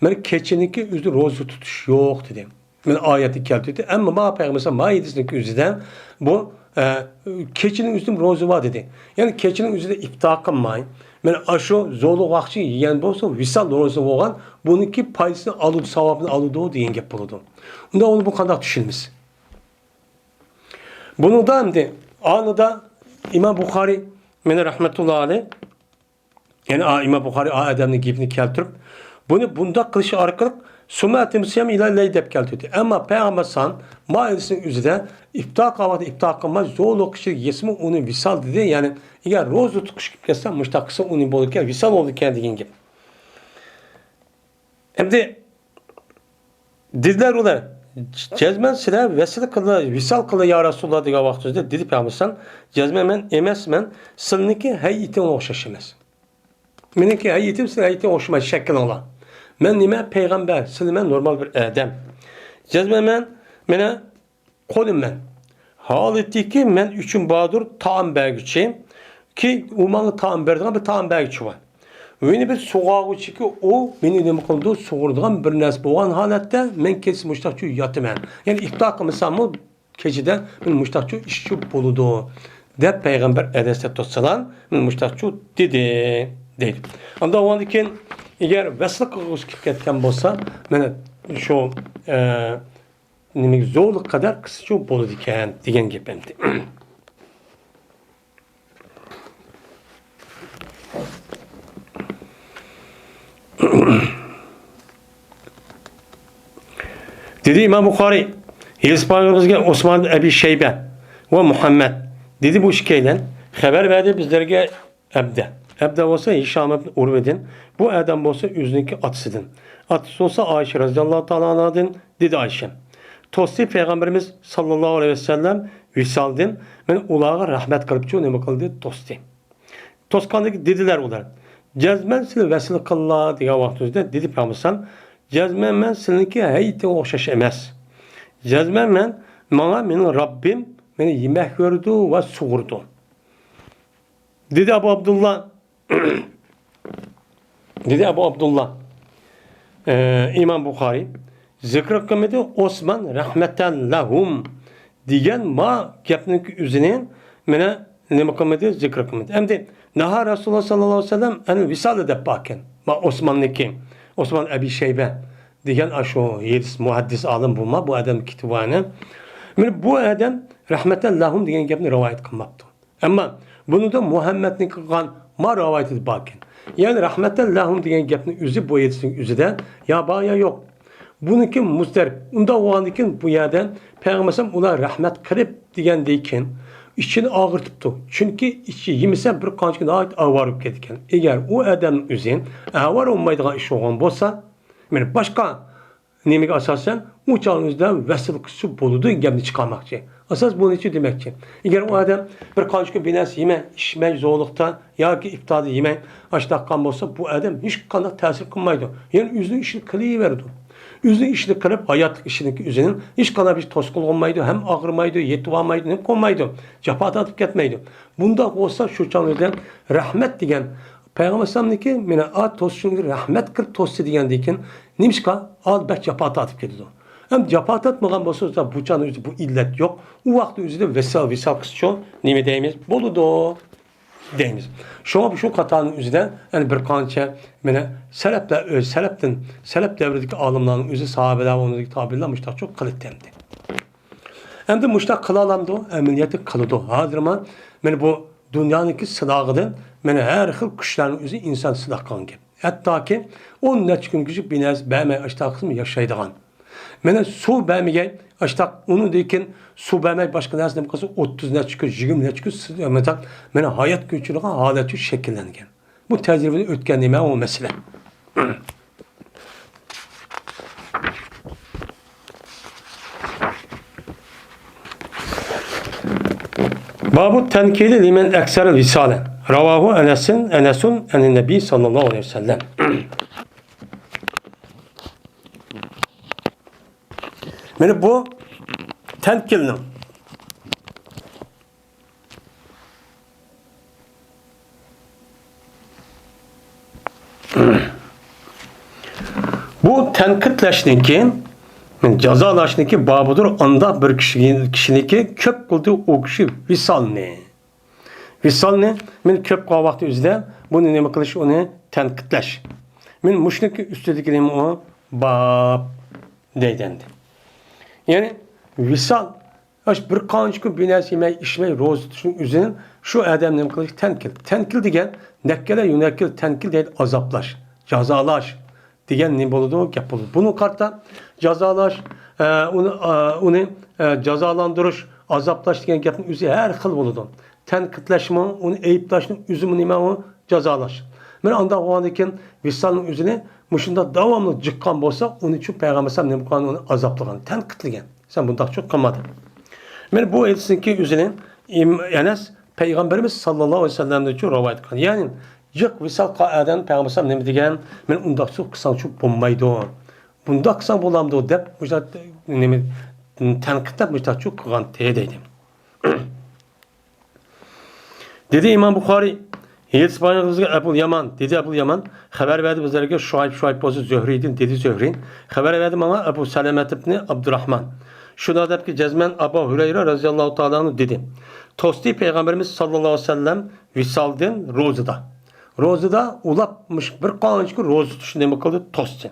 مانا كېچىنىڭكى ئۆزىدە روزا تۇتۇش يوق، دېدى. مانا ئايەتنى كەلتۈردى. ئەمما ما پەيغەمبەر ئەلەيھىسسالام ما ھەدىسنىڭ ئۆزىدە بۇ، ئە، كېچىنىڭ ئۆزىدە روزا بار، دېدى. يەنى كېچىنىڭ ئۆزىدە ئىپتار قىلماي، مانا ئاشۇ زورلۇق ۋاقتى يېگەن بولسا، ۋىسال روزا بولغان، بۇنىڭكى پايدىسىنى ئالىدۇ، ساۋابىنى ئالىدۇ دېگەن گەپ بولىدۇ. ئۇندا ئۇنى بۇ قانداق چۈشىنىمىز؟ بۇنىڭدا ئەمدى ئانىدا ئىمام بۇخارىي، مانا رەھمەتۇللا ئەلەيھ، يەنى ئا-، ئىمام بۇخارىي ئا ئادەمنىڭ گېپىنى كەلتۈرۈپ، بۇنى بۇنداق قىلىش ئارقىلىق سۇممە ئەتىمۇسسىيام ئىلەللەيل دەپ كەلتۈردى. ئەمما پەيغەمبەر سان ما ھەدىسنىڭ ئۆزىدە ئىپتار قىلغان ۋاقتىدا ئىپتار قىلماي، زورلۇق كىشىلىك يېسىمۇ ئۇنى ۋىسال دېدى. يەنى ئەگەر روزا تۇتقۇچى كېلىپ كەتسە، مۇشتاق قىلسا ئۇنى بولىدىكەن، ۋىسال بولىدىكەن دېگەن گەپ. ئەمدى دېدىلەر ئۇلار، جەزمەن سىلەر ۋەسىل قىلىلا، ۋىسال قىلىلا يا رەسۇلاللا دېگەن ۋاقتىمىزدا دېدى پەيغەمبەر، جەزمەن مەن ئەمەسمەن، سىلىنىڭكى ھەيئىتىڭ ئوخشاش ئەمەس. مېنىڭكى ھەيئىتىم سىلىنىڭ ھەيئىتىڭ ئوخشىمايدۇ، شەكلىڭلار. مەن نېمە؟ پەيغەمبەر، سىلى مەن نورمال بىر ئادەم. جەزمەن مەن، مانا، قۇلىمەن. ھالىتىكى مەن ئۈچۈن باردۇر تائام بەرگۈچى، كى، ئۇ ماڭا تائام بېرىدىغان بىر تائام بەرگۈچى بار. ۋە يەنە بىر سۇغارغۇچىكى، ئۇ مېنى نېمە قىلىدۇ، سۇغۇرىدىغان بىر نەرسە بولغان ھالەتتە مەن كېچىسى مۇشتاقچۇ ياتىمەن. يەنى ئىپتار قىلمىساممۇ كېچىدە مەن مۇشتاقچۇ ئىشچۇ بولىدۇ، دەپ پەيغەمبەر ئەلەيھىسسالاتۇ ۋەسسالام مەن مۇشتاقچۇ دېدى، دەيدۇ. ئاندىن ئۇنىڭدىن كېيىن ئەگەر ۋەسىل قىلغۇسى كېلىپ كەتكەن بولسا، مانا شۇ، ئە، نېمىگە زورلۇق قەدەر قىلسىچۇ بولىدىكەن دېگەن گەپ ئەمدى. دېدى ئىمام بۇخارىي، ھەدىس بايان قىلغان بىزگە ئوسمان ئەبى شەيبە ۋە مۇھەممەد، دېدى، بۇ ئىككىيلەن خەۋەر بەردى بىزلەرگە ئەبدە. ئەبدە بولسا ھىشام ئىبن ئۇرۋىدىن. بۇ ئادەم بولسا ئۆزىنىڭكى ئاتىسىدىن. ئاتىسى بولسا ئائىشە رەزىياللاھۇ تائالا ئانھادىن، دېدى ئائىشە. توستى پەيغەمبىرىمىز ساللاللاھۇ ئەلەيھى ۋەسەللەم ۋىسالدىن، مەن ئۇلارغا رەھمەت قىلىپچۇ نېمە قىلدى؟ توستى. توسقاندىن كېيىن دېدىلەر ئۇلار، جەزمەن سىلى ۋەسىل قىللا دېگەن ۋاقتىمىزدا دېدى پەيغەمبەر، جەزمەن مەن سىلىنىڭكى ھەيئىتىڭ ئوخشاش ئەمەس. جەزمەن مەن، ماڭا مېنىڭ رەببىم مېنى يېمەك بېرىدۇ ۋە سۇغۇرىدۇ. دېدى ئەبۇ ئابدۇللا، دېدى ئەبۇ ئابدۇللا، ئە، ئىمام بۇخارىي، زىكىر قىلمىدى ئوسمان رەھمەتەن لەھۇم دېگەن ما گەپنىڭ ئۆزىنى مانا نېمە قىلمىدى، زىكىر قىلمىدى. ئەمدى نەھا رەسۇلۇللا ساللاللاھۇ ئەلەيھى ۋەسەللەم ئەنە ۋىسالى دەپ باركەن. ما ئوسماننىڭكى، ئوسمان ئەبى شەيبە دېگەن ئاشۇ ھەدىس مۇھەددىس ئالىم بۇ، ما بۇ ئادەم كېتىۋانە. مانا بۇ ئادەم رەھمەتەن لەھۇم دېگەن گەپنى رىۋايەت قىلماپتۇ. ئەمما بۇنىڭدا مۇھەممەدنىڭ قىلغان ما رىۋايىتى بار ئىكەن. يەنى رەھمەتەن لەھۇم دېگەن گەپنىڭ ئۆزى بۇ ھەدىسنىڭ ئۆزىدە يا بار يا يوق. بۇنىڭكى مۇزدەر. ئۇنداق بولغاندىن كېيىن بۇ يەردە پەيغەمبەر ئەلەيھىسسالام ئۇلار رەھمەت قىلىپ دېگەندىن كېيىن ئىچىنى ئاغرىتىپتۇ. چۈنكى ئىچى يېمىسە بىر قانچە كۈن ناھايىتى ئاۋارە بولۇپ كېتىدىكەن. ئەگەر ئۇ ئادەمنىڭ ئۆزى ئاۋارە بولمايدىغان ئىش بولغان بولسا، مانا باشقا نېمىگە ئاساسەن؟ ئۇ چاغنىڭ ئۆزىدە ۋەسل قىلسا بولىدۇ دېگەن گەپنى چىقارماقچى. ئاساس بۇ نېچە دېمەكچى؟ ئەگەر ئۇ ئادەم بىر قانچە كۈن بىر نەرسە يېمەي، ئىچمەي، زورلۇقتا ياكى ئىپتاردا يېمەي، ئاشتاق قىلغان بولسا، بۇ ئادەم ھېچقانداق تەسىر قىلمايدۇ. يەنى ئۆزىنىڭ ئىشىنى قىلىۋېرىدۇ. ئۆزىنىڭ ئىشىنى قىلىپ، ھاياتلىق ئىشىنىڭكى ئۆزىنىڭ ھېچقانداق بىر توسقۇنلۇقى بولمايدۇ، ھەم ئاغرىمايدۇ، يېتىۋالمايدۇ، نېمە قىلمايدۇ، جاپا تارتىپ كەتمەيدۇ. بۇنداق بولسا، شۇ چاغدا رەھمەت دېگەن پەيغەمبەر ئەلەيھىسسالامنىڭكى مانا ئا توسۇشۇمغا رەھمەت قىلىپ توسسا دېگەندىن كېيىن، نېمىشقا ئا بەك جاپا تارتىپ كېتىدۇ؟ ئەمدى جاپا تارتمىغان بولسا، بۇ چاغنىڭ ئۆزىدە بۇ ئىللەت يوق. ئۇ ۋاقىتنىڭ ئۆزىدە ۋىسال، ۋىسال قىلسىچۇ نېمە دەيمىز؟ بولىدۇ دەيمىز. شۇڭا شۇ قاتارنىڭ ئۆزىدە يەنە بىر قانچە مانا سەلەپلەر، ئۆز سەلەپتىن، سەلەپ دەۋرىدىكى ئالىملارنىڭ ئۆزى، ساھابىلەر ۋە ئۇنىڭدىكى تابىئىنلار مۇشۇنداق چوق قىلىتتى ئەمدى. ئەمدى مۇشۇنداق قىلالامدۇ؟ ئەمەلىيەتتە قىلىدۇ. ھازىر مانا، مانا بۇ دۇنيانىڭكى سىناغىدىن مانا ھەر خىل كۈچلەرنىڭ ئۆزى ئىنسان سىناق قىلغان گەپ. ھەتتاكى ئون نەچچە كۈنگىچە بىر نەرسە بەرمەي ئاشتاق قىلسىمۇ ياشايدىغان. مانا سۇ بەرمىگەي ئاشتاق، ئۇنىڭدىن كېيىن سۇ بەرمەي باشقا نەرسە نېمە قىلسا، ئوتتۇز نەچچە كۈن، يىگىرمە نەچچە كۈن سىز-، مانا، مانا ھايات كۆچۈرىدىغان ھالەت شەكىللەنگەن. بۇ تەجرىبىدىن ئۆتكەن نېمە ئۇ مەسىلە. بابۇ تەنكىلى لىمەن ئەكسەر ۋىسالەن. راۋاھۇ ئەنەسىن، ئەنەسۇن، ئەنىن نەبى ساللاللاھۇ ئەلەيھى ۋەسەللەم. مانا بۇ تەنكىلنىڭ بۇ تەنقىدلەشنىڭكى، جازالاشنىڭكى بابىدۇر، ئانداق بىر كىشى، كىشىنىڭكى كۆپ قىلدى ئۇ كىشى ۋىسالنى. ۋىسالنى مەن كۆپ قىلغان ۋاقتى ئۆزىدە بۇنى نېمە قىلىش، ئۇنى تەنقىدلەش. مەن مۇشۇنىڭكى ئۈستىدىكى نېمە ئۇ؟ باب دەيدۇ ئەمدى. يەنى ۋىسال ئاشۇ بىر قانچە كۈن بىر نەرسە يېمەي، ئىچمەي، روزا تۇتۇشنىڭ ئۆزىنى شۇ ئادەم نېمە قىلىش؟ تەنكىل. تەنكىل دېگەن، نەككەلە يۇنەككىل، تەنكىل دەيدۇ، ئازابلاش، جازالاش دېگەن نېمە بولىدۇ؟ گەپ بولىدۇ. بۇنىڭغا قارىتا جازالاش، ئە، ئۇنى، ئە، ئۇنى، ئە، جازالاندۇرۇش، ئازابلاش دېگەن گەپنىڭ ئۆزى ھەر خىل بولىدۇ. تەنقىدلەشمۇ، ئۇنى ئەيىبلەشنىڭ ئۆزىمۇ نېمە ئۇ؟ جازالاش. مانا ئانداق بولغاندىن كېيىن ۋىسالنىڭ ئۆزىنى مۇشۇنداق داۋاملىق جىققان بولسا، ئۇنى شۇ پەيغەمبەر ئەلەيھىسسالام نېمە قىلغان؟ ئۇنى ئازابلىغان، تەنقىدلىگەن. سەن بۇنداقچۇ قىلمىدىڭ. مانا بۇ ھەدىسنىڭكى ئۆزىنى ئىم-، ئەنەس پەيغەمبىرىمىز ساللاللاھۇ ئەلەيھى ۋەسەللەمدىنچۇ رىۋايەت قىلغان. يەنى جىق ۋىسال قىلغان ئادەم پەيغەمبەر ئەلەيھىسسالام نېمە دېگەن؟ مانا ئۇنداقچۇ قىلساڭچۇ بولمايدۇ. بۇنداق قىلساڭ بولامدۇ دەپ مۇشۇنداق نېمە تەنقىدلەپ مۇشۇنداقچۇ قىلغانتى دەيدۇ. دېدى ئىمام بۇخارىي، ھەدىس بايان قىلغۇچىغا ئەبۇل يامان، دېدى ئەبۇل يامان، خەۋەر بەردى بىزلەرگە شۇئەيب، شۇئەيب بولسا زۆھرىدىن، دېدى زۆھرى، خەۋەر بەردى ماڭا ئەبۇ سەلەمەت ئىبنى ئابدۇرراھمان. شۇنداق دەپكى، جەزمەن ئەبۇ ھۇرەيرە رەزىياللاھۇ تائالا ئەنھۇ دېدى، توستى پەيغەمبىرىمىز ساللاللاھۇ ئەلەيھى ۋەسەللەم ۋىسالدىن روزىدا. روزىدا ئۇلاپ مۇشۇ بىر قانچە كۈن روزا تۇتۇشنى نېمە قىلدى؟ توستى.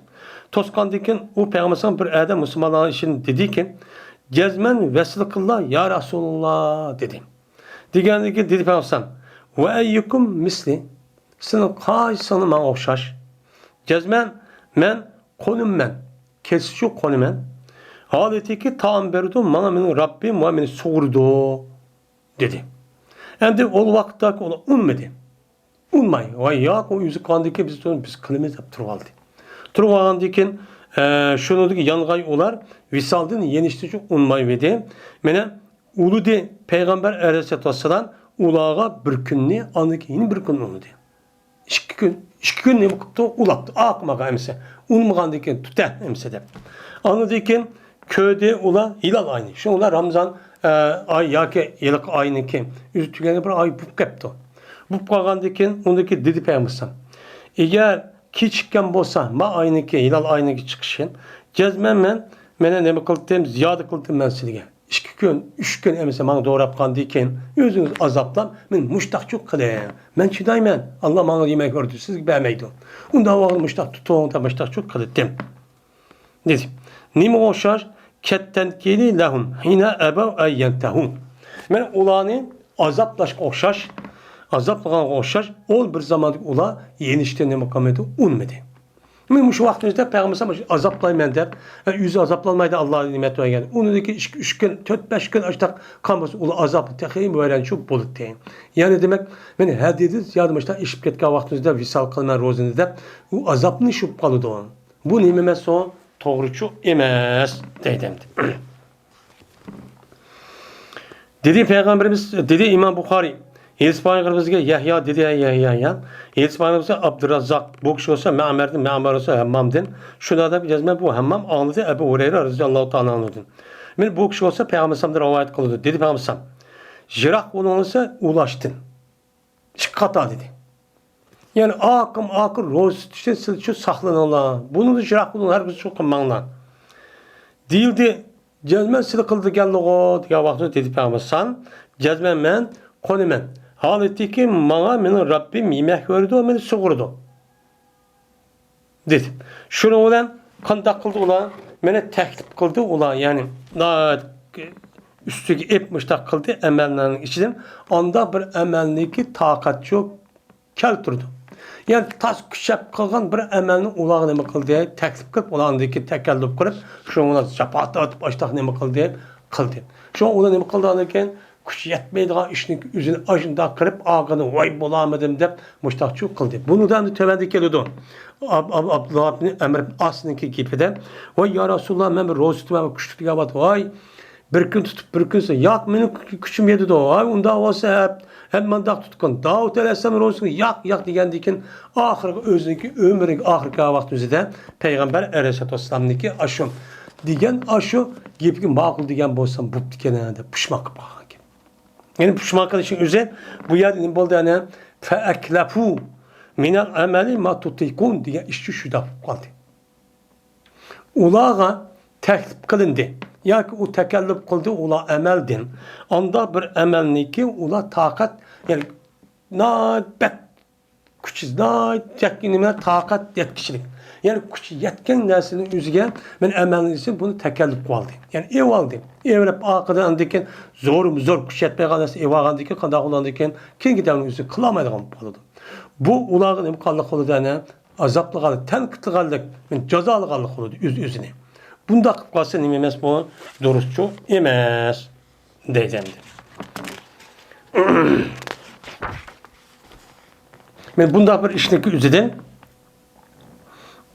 توسقاندىن كېيىن ئۇ پەيغەمبەر بىر ئادەم مۇسۇلمانلارنىڭ ئىچىدىن دېدىكى، جەزمەن ۋەسل قىللا يا رەسۇلاللا دېدى. دېگەندىن كېيىن دېدى پەيغەمبەر، ۋە ئەييۇكۇم مىسلى، سېنىڭ قايسىڭ ماڭا ئوخشاش؟ جەزمەن مەن قولۇممەن، كەلسىچۇ قولۇممەن، ھالىتىكى تائام بېرىدۇ ماڭا مېنىڭ رەببىم ۋە مېنى سۇغۇرىدۇ دېدى. ئەمدى ئۇ ۋاقىتتا ئۇلار ئۇنىمىدى. ئۇنىماي، ۋاي ياق، ئۇ ئۆزى قىلغاندىن كېيىن بىز، بىز قىلىمىز دەپ تۇرۇۋالدى. تۇرۇۋالغاندىن كېيىن، ئە، شۇنىڭدىكى يانغاي ئۇلار ۋىسالدىن يېنىشتىچۇ ئۇنىمايۋىدى. مانا ئۇلىدى پەيغەمبەر ئەلەيھىسسالاتۇ ۋەسسالام ئۇلارغا بىر كۈننى، ئاندىن كېيىن يەنە بىر كۈن ئۇنىدى. ئىككى كۈن، ئىككى كۈن نېمە قىپتۇ؟ ئۇلاپتۇ. ئاقمىغان ئەمىسە. ئۇنىمىغاندىن كېيىن تۇتە ئەمىسە دەپ. ئاندىن كېيىن كۆردى ئۇلار ھىلال ئاينى. شۇڭلار رامزان، ئە، ئاي ياكى ھېلىقى ئاينىڭكى ئۆزى تۈگەنگە بىر ئاي بوپ قاپتۇ. بوپ قالغاندىن كېيىن ئۇنىڭكى دېدى پەيغەمبەر ئەلەيھىسسالام، ئەگەر كېچىككەن بولسا، ما ئاينىڭكى، ھىلال ئاينىڭكى چىقىشى، جەزمەن مەن، مەن نېمە قىلدىم؟ زىيادە قىلدىم مەن سىلىگە. ئىككى كۈن، ئۈچ كۈن ئەمىسە ماڭا دوراپ قالغاندىن كېيىن ئۆزىڭىز ئازابلاپ، مەن مۇشتاقچۇ قىلىڭ. مەن چىدايمەن. ئاللا ماڭا يېمەك بېرىدۇ، سىزگە بەرمەيدۇ. ئۇنداق ۋاقىت مۇشتاق تۇتۇڭ دەپ مۇشتاقچۇ قىلدىم. دېدى. نېمىگە ئوخشاش؟ كەتتەنكىلى لەھۇم ھىنا ئەبەۋ ئەن يەنتەھۇ. مەن ئۇلارنى ئازابلاشقا ئوخشاش، ئازابلىغانغا ئوخشاش، ئۇ بىر زاماندا ئۇلار يېنىشتىن نېمە قىلمىدى؟ ئۇنىمىدى. مەن مۇشۇ ۋاقىتنىڭ ئۆزىدە پەيغەمبەر ئەلەيھىسسالام ئازابلايمەن دەپ، ئۆزى ئازابلانمايدۇ، ئاللا نېمە ئەتىۋەرگەن. ئۇنىڭدىن كېيىن ئىككى، ئۈچ كۈن، تۆت، بەش كۈن ئاشتاق قالمىسا، ئۇلار ئازابى تېخىمۇ ۋەيرانچۇ بولاتتى. يەنى دېمەك، مەن ھەددىدىن زىيادە مۇشتاق ئېشىپ كەتكەن ۋاقتىمىزدا ۋىسال قىلىمەن روزىنى دەپ، ئۇ ئازابلىنىشىپ قالىدۇ. بۇ نېمە ئەمەس ئۇ؟ توغرىچۇ ئەمەس دەيدۇ ئەمدى. دېدى پەيغەمبىرىمىز، دېدى ئىمام بۇخارىي، ھېدىس پەيغەمبىرىمىزگە يەھيا دېدى، ھەي يەھيا، يا. ھېدىس پەيغەمبىرىمىزگە ئابدۇراززاق، بۇ كىشى بولسا مەمەردىن، مەمەر بولسا ھەممامدىن، شۇنداق دەپ يازماي، بۇ ھەممام ئاڭلىدى ئەبۇ ھۇرەيرە رەزىياللاھۇ تائالا ئەنھۇدىن. مەن بۇ كىشى بولسا پەيغەمبەر ئەلەيھىسسالامدىن رىۋايەت قىلىدۇ، دېدى پەيغەمبەر ئەلەيھىسسالام، يىراق بولۇڭلار ئۇلاشتىن. ئىككى قاتا دېدى. يەنى ئاقىم ئاقىر روزا تۇتۇشتىن سىز شۇ ساقلىنىڭلار. بۇنىڭدىن يىراق بولۇڭ، ھەرگىز شۇ قىلماڭلار. دېيىلدى، جەزمەن سىلە قىلىدىكەنلىغۇ دېگەن ۋاقىتتا دېدى پەيغەمبەر ئەلەيھىسسالام، جەزمەن مەن قونىمەن. ھالىتىكى ماڭا مېنىڭ رەببىم يېمەك بېرىدۇ، مېنى سۇغۇرىدۇ. دېدى. شۇنىڭ بىلەن قانداق قىلدى ئۇلار؟ مېنى تەكلىپ قىلدى ئۇلار، يەنى ناھايىتى ئۈستىگە ئېلىپ مۇشتاق قىلدى ئەمەللەرنىڭ ئىچىدىن. ئانداق بىر ئەمەلنىكى تاقەتچۇ كەلتۈردى. يەنى تاس كۈچەپ قىلغان بىر ئەمەلنى ئۇلارغا نېمە قىلدى؟ تەكلىپ قىلىپ، ئۇلار ئاندىن كېيىن تەكەللۇپ قىلىپ، شۇنىڭ بىلەن جاپا تارتىپ، ئاشتاق نېمە قىلدى؟ قىلدى. شۇڭا ئۇلار نېمە قىلدى ئاندىن كېيىن؟ كۈچى يەتمەيدىغان ئىشنى ئۆزىنى ئاشۇنداق قىلىپ، ئاخىرىدا ۋاي بولالمىدىم دەپ مۇشتاقچۇ قىلدى. بۇنىڭدا ئەمدى تۆۋەندە كېلىدۇ. ئاب-، ئاب-، ئابدۇللا ئىبنى ئەمر ئىبن ئاسنىڭكى گېپىدە، ۋاي يا رەسۇلاللا، مەن بىر روزا تۇتۇپ، مەن كۈچ تۇتۇپ كېلىۋاتىمەن. ۋاي، بىر كۈن تۇتۇپ، بىر كۈن سوڭ، ياق، مېنىڭ كۈ-، كۈچۈم يېتىدۇ. ۋاي، ئۇنداق بولسا ھەپ، ھەپ مانداق تۇتقىن. داۋۇت ئەلەيھىسسالام روزىسىنى ياق، ياق دېگەندىن كېيىن، ئاخىرقى ئۆزىنىڭكى ئۆمرىنىڭ ئاخىرقى ۋاقتى ئۆزىدە پەيغەمبەر ئەلەيھىسسالاتۇ ۋەسسالامنىڭكى ئاشۇ دېگەن ئاشۇ گېپىگە ماقۇل دېگەن بولسام بوپتىكەن دەپ پۇشمان قىلىپ قالغان گەپ. يەنى پۇشمان قىلىشنىڭ ئۆزى بۇ يەردە نېمە بولدى؟ يەنى فەئەكلەفۇ مىنەل ئەمەلى ما تۇتىقۇن دېگەن ئىشچۇ شۇنداق بولۇپ قالدى. ئۇلارغا تەكلىپ قىلىندى ياكى ئۇ تەكەللۇپ قىلدى ئۇلار ئەمەلدىن. ئانداق بىر ئەمەلنىكى ئۇلار تاقەت، يەنى ناھايىتى بەك كۈچى ناھايىتى يەتكەن نېمە تاقەت يەتكۈچىلىك. يەنى كۈچى يەتكەن نەرسىنىڭ ئۆزىگە مەن ئەمەلنى دېسەم، بۇنى تەكەللۇپ قىلىۋالدى. يەنى ئېۋالدى. ئېۋىرىپ ئارقىدىن ئاندىن كېيىن زورمۇ زور كۈچ يەتمەيدىغان نەرسە ئېۋالغاندىن كېيىن قانداق بولغاندىن كېيىن كېيىنكى دەۋرنىڭ ئۆزىنى قىلالمايدىغان بولۇپ قالىدۇ. بۇ ئۇلارغا نېمە قىلغانلىق بولىدۇ؟ ئەنە ئازابلىغانلىق، تەنقىدلىغانلىق، جازالىغانلىق بولىدۇ ئۆز-ئۆزىنى. بۇنداق قىلىپ قالسا نېمە ئەمەس بۇ؟ دۇرۇسچۇ ئەمەس. دەيدۇ ئەمدى. مەن بۇنداق بىر ئىشنىڭكى ئۆزىدىن،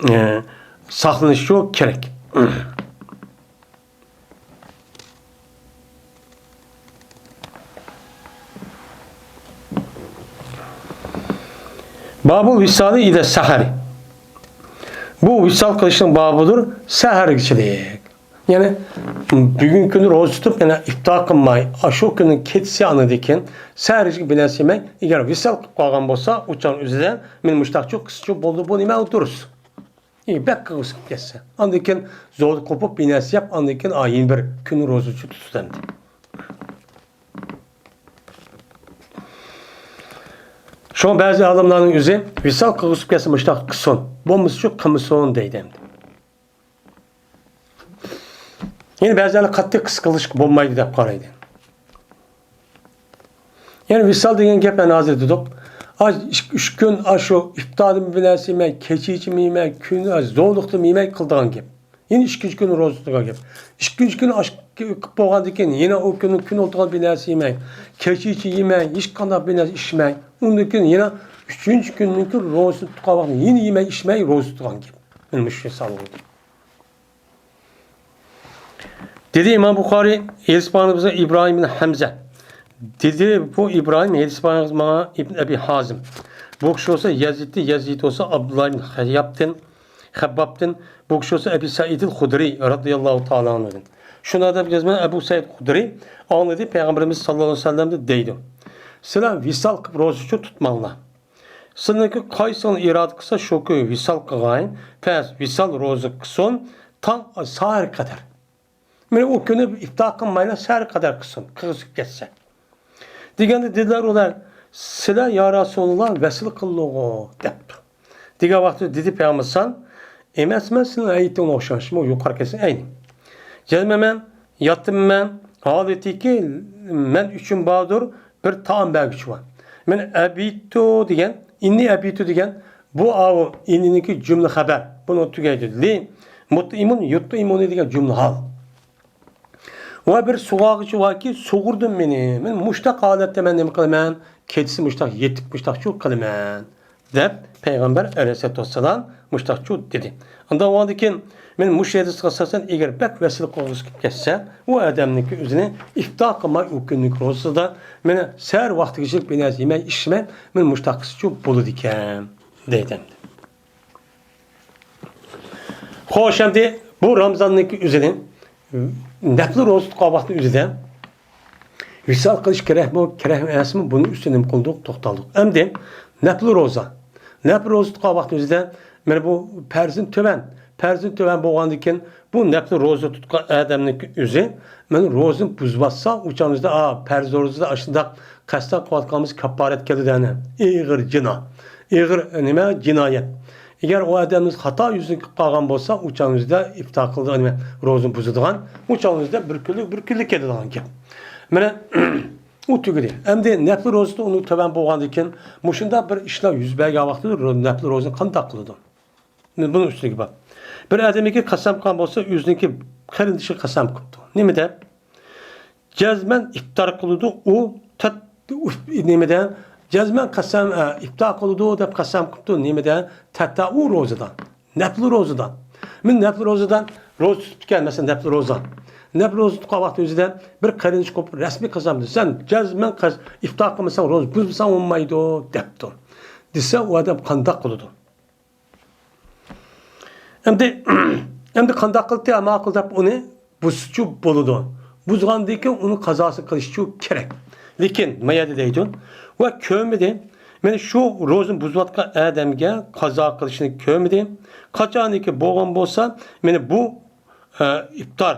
ئە، ساقلىنىشچۇ كېرەك. بابۇل ۋىسالى ئىلە سەھەرى. بۇ ۋىسال قىلىشنىڭ بابىدۇر سەھەرگىچىلىك. يەنى بۈگۈنكى كۈنى روزا تۇتۇپ، يەنە ئىپتار قىلماي، ئاشۇ كۈننىڭ كېچىسى ئاندىن كېيىن سەھەرگىچە بىر نەرسە يېمەي، ئەگەر ۋىسال قىلىپ قالغان بولسا، ئۇ چاغ ئۆزىدە مېنى مۇشتاقچۇ قىسچۇ بولدى، بۇ نېمە دۇرۇس. ئى، بەك قىزىپ كەتسە. ئاندىن كېيىن زوردا قوپۇپ بىر نەرسە يەپ، ئاندىن كېيىن، ئا، يەنە بىر كۈنى روزا تۇتىدۇ ئەمدى. شۇڭا بەزى ئالىملارنىڭ ئۆزى ۋىسال قىلغۇسى كەلسە مۇشۇنداق قىلسۇن، بولمىسىچۇ قىلمىسۇن دەيدۇ ئەمدى. يەنە بەزىلەر قاتتىق قىسقا قىلىشقا بولمايدۇ دەپ قارايدۇ. يەنى ۋىسال دېگەن گەپ، مەن ھازىر دېدۇق. ئاش ئىككى، ئۈچ كۈن، ئاشۇ ئىپتاردىمۇ بىر نەرسە يېمەي، كېچىچىمۇ يېمەي، كۈن، ئاش زورلۇقتىمۇ يېمەي قىلىدىغان گەپ. يەنە ئىككىنچى كۈنى روزا تۇتىدىغان گەپ. ئىككىنچى كۈنى ئاش قىلىپ بولغاندىن كېيىن، يەنە ئۇ كۈنى كۈن ئولتۇرغان بىر نەرسە يېمەي، كېچىچە يېمەي، ھېچقانداق بىر نەرسە ئىچمەي، ئۇندىن كېيىن يەنە ئۈچىنچى كۈنىنىڭكى روزىسىنى تۇتقان ۋاقتىدا يەنە يېمەي، ئىچمەي روزا تۇتىدىغان گەپ. مانا مۇشۇ ھېساب بولدى. دېدى ئىمام بۇخارىي، ھېدىس بابىمىزدا ئىبراھىم بىن ھەمزە. دېدى، بۇ ئىبراھىم ھېدىس بابىمىز ماڭا ئىبن ئەبى ھازىم. بۇ كىشى بولسا يەزىدتىن، يەزىد بولسا ئابدۇللا ئىبن خەييابتىن، خەببابتىن، بۇ كىشى بولسا ئەبى سەئىدىل خۇدرىي رەزىياللاھۇ تائالا ئەنھۇدىن. شۇنى دەپ يازىمەن، ئەبۇ سەئىد خۇدرىي ئاڭلىدى پەيغەمبىرىمىز ساللاللاھۇ ئەلەيھى ۋەسەللەمدىن دەيدۇ. سىلەر ۋىسال قىلىپ روزىچۇ تۇتماڭلار. سىلىڭكى قايسىڭلار ئىرادە قىلسا، شۇ كۈنى ۋىسال قىلغاي. پەس ۋىسال روزا قىلسۇن، تاڭ ساھەر قەدەر. مانا ئۇ كۈنى ئىپتار قىلمايلا، سەھەر قەدەر قىلسۇن، قىزىپ كەتسە. دېگەندە دېدىلەر ئۇلار، سىلەر يا رەسۇلاللا ۋەسىل قىلدىغۇ دەپتۇ. دېگەن ۋاقتىدا دېدى پەيغەمبەر ئەلەيھىسسالام، ئەمەسمەن سېنىڭ ھەيئىتىڭگە ئوخشاش، مۇ يۇقىرى كەلسە ئەينى. جەزمەن مەن ياتىمەن، ھالىتىكى مەن ئۈچۈن باردۇر، بىر تائام بەرگۈچى بار. مەن ئەبىتتۇ دېگەن، ئىننى ئەبىتتۇ دېگەن، بۇ ئاۋۇ ئىننىنىڭكى جۈملە خەبەر. بۇنى تۈگەيدۇ. لى مۇتئىمۇن يۇتئىمۇنى دېگەن جۈملە ھال. ۋە بىر سۇغارغۇچى باركى، سۇغۇردۇم مېنى. مەن مۇشتاق ھالەتتە مەن نېمە قىلىمەن؟ كېچىسى مۇشتاق يېتىپ، مۇشتاقچۇ قىلىمەن. دەپ پەيغەمبەر ئەلەيھىسسالاتۇ ۋەسسالام مۇشتاقچۇ دېدى. ئاندىن ئۇنىڭدىن كېيىن، مەن مۇشۇ ھەدىسكە ئاساسەن، ئەگەر بەك ۋەسىل قىلغۇسى كەلسە، ئۇ ئادەمنىڭكى ئۆزىنى ئىپتار قىلماي، ئۇ كۈننىڭكى روزىسىدا مەن سەھەر ۋاقتىغىچىلىك بىر نەرسە يېمەي، ئىچمەي، مەن مۇشتاق قىلسىچۇ بولىدىكەن، دەيدۇ. خوش، ئەمدى بۇ رامىزاننىڭكى ئۆزىنى، نەپلى روزا تۇتقان ۋاقىتنىڭ ئۆزىدە ۋىسال قىلىش كېرەكمۇ، كېرەك ئەمەسمۇ، بۇنىڭ ئۈستىدە نېمە قىلدۇق، توختالدۇق. ئەمدى نەپلى روزا. نەپلى روزا تۇتقان ۋاقىتنىڭ ئۆزىدە مانا بۇ پەرزىدىن تۆۋەن، پەرزىدىن تۆۋەن بولغاندىن كېيىن، بۇ نەپلى روزا تۇتقان ئادەمنىڭكى ئۆزى مانا روزىنى بۇزۇۋاتسا، ئۇ چاغنىڭدا، ئا، پەرز روزىدا ئاشۇنداق قەستەن قىلىۋاتقانمىز كاپپارەت كېلىدۇ، يەنى ئېغىر جىنا، ئېغىر نېمە، جىنايەت. ئەگەر ئۇ ئادەمنىڭ خاتا يۈزىنى قىلىپ قالغان بولسا، ئۇ چاغنىڭ ئۆزىدە ئىپتار قىلىدىغان، نېمە، روزىنى بۇزىدىغان، ئۇ چاغنىڭ ئۆزىدە بىر كۈنلۈك، بىر كۈنلۈك كېلىدىغان گەپ. مانا، ئۇ تۈگىدى. ئەمدى نەپلى روزىسى ئۇنىڭ تۆۋەن بولغاندىن كېيىن، مۇشۇنداق بىر ئىشلار يۈز بەرگەن ۋاقتىدا رو-، نەپلى روزىنى قانداق قىلىدۇ؟ بۇنىڭ ئۈستىگە بار. بىر ئادەمگە قەسەم قىلغان بولسا، ئۆزىنىڭكى قېرىندىشىغا قەسەم قىپتۇ. نېمە دەپ؟ جەزمەن ئىپتار قىلىدۇ ئۇ تەت-، نېمىدە؟ جەزمەن قەسەم، ئە، ئىپتار قىلىدۇ دەپ قەسەم قىپتۇ. نېمىدە؟ تەتەئۇ روزىدا. نەپلى روزىدا. مەن نەپلى روزىدا روزا تۇتۇپتىكەن، مەسىلەن، نەپلى روزا. نەپلى روزا تۇتقان ۋاقتى ئۆزىدە بىر قېرىندىش قوپۇپ رەسمىي قەسەم، سەن جەزمەن قەس-، ئىپتار قىلمىساڭ، روزا بۇزمىساڭ بولمايدۇ، دەپتۇ. دېسە، ئۇ ئادەم قانداق قىلىدۇ؟ ئەمدى، ئەمدى قانداق قىلدى؟ ماقۇل دەپ ئۇنى بۇزسىچۇ بولىدۇ. بۇزغاندىن كېيىن ئۇنى قازاسى قىلىشچۇ كېرەك. لېكىن ما يەردە دەيدۇ، ۋە كۆرمىدى. مانا شۇ روزىنى بۇزۇۋاتقان ئادەمگە قازا قىلىشنى كۆرمىدى. قاچانكى بولغان بولسا، مانا بۇ، ئە، ئىپتار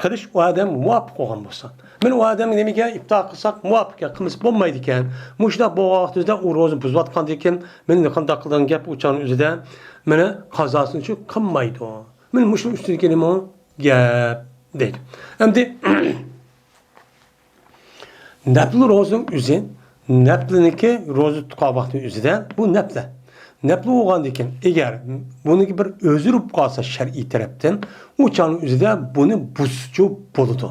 قىلىش ئۇ ئادەم مۇۋاپىق بولغان بولسا. مانا ئۇ ئادەم نېمىگە ئىپتار قىلساق مۇۋاپىق ئىكەن، قىلمىسا بولمايدىكەن. مۇشۇنداق بولغان ۋاقتىمىزدا ئۇ روزىنى بۇزۇۋاتقاندىن كېيىن، مانا قانداق قىلىدىغان گەپ ئۇ چاغنىڭ ئۆزىدە، مانا قازاسىنىچۇ قىلمايدۇ. مانا مۇشۇنىڭ ئۈستىدىكى نېمە گەپ دەيدۇ. ئەمدى نەپلى روزىنىڭ ئۆزى، نەپلىنىڭكى روزا تۇتقان ۋاقتى ئۆزىدە بۇ نەپلە. نەپلى بولغاندىن كېيىن، ئەگەر بۇنىڭكى بىر ئۆزرى بولۇپ قالسا شەرئىي تەرەپتىن، ئۇ چاغنىڭ ئۆزىدە بۇنى بۇزسىچۇ بولىدۇ.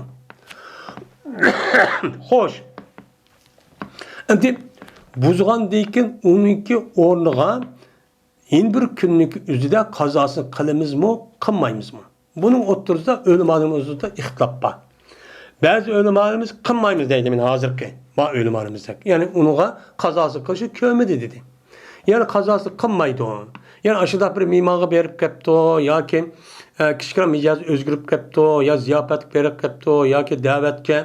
خوش. ئەمدى بۇزغاندىن كېيىن ئۇنىڭكى ئورنىغا يەنە بىر كۈننىڭ ئۆزىدە قازاسىنى قىلىمىزمۇ، قىلمايمىزمۇ؟ بۇنىڭ ئوتتۇرىسىدا ئۆلىمالىرىمىز ئوتتۇرىسىدا ئىختىلاپ بار. بەزى ئۆلىمالىرىمىز قىلمايمىز دەيدۇ، مانا ھازىرقى بار ئۆلىمالىرىمىزدەك. يەنى ئۇنىڭغا قازاسى قىلىشنى كۆرمىدى دېدى. يەنى قازاسى قىلمايدۇ. يەنى ئاشۇنداق بىر مېھمانغا بېرىپ كەپتۇ ياكى، ئە، كىچىككىنە مىجەزى ئۆزگىرىپ كەپتۇ، يا زىياپەتكە بېرىپ كەپتۇ ياكى دەۋەتكە،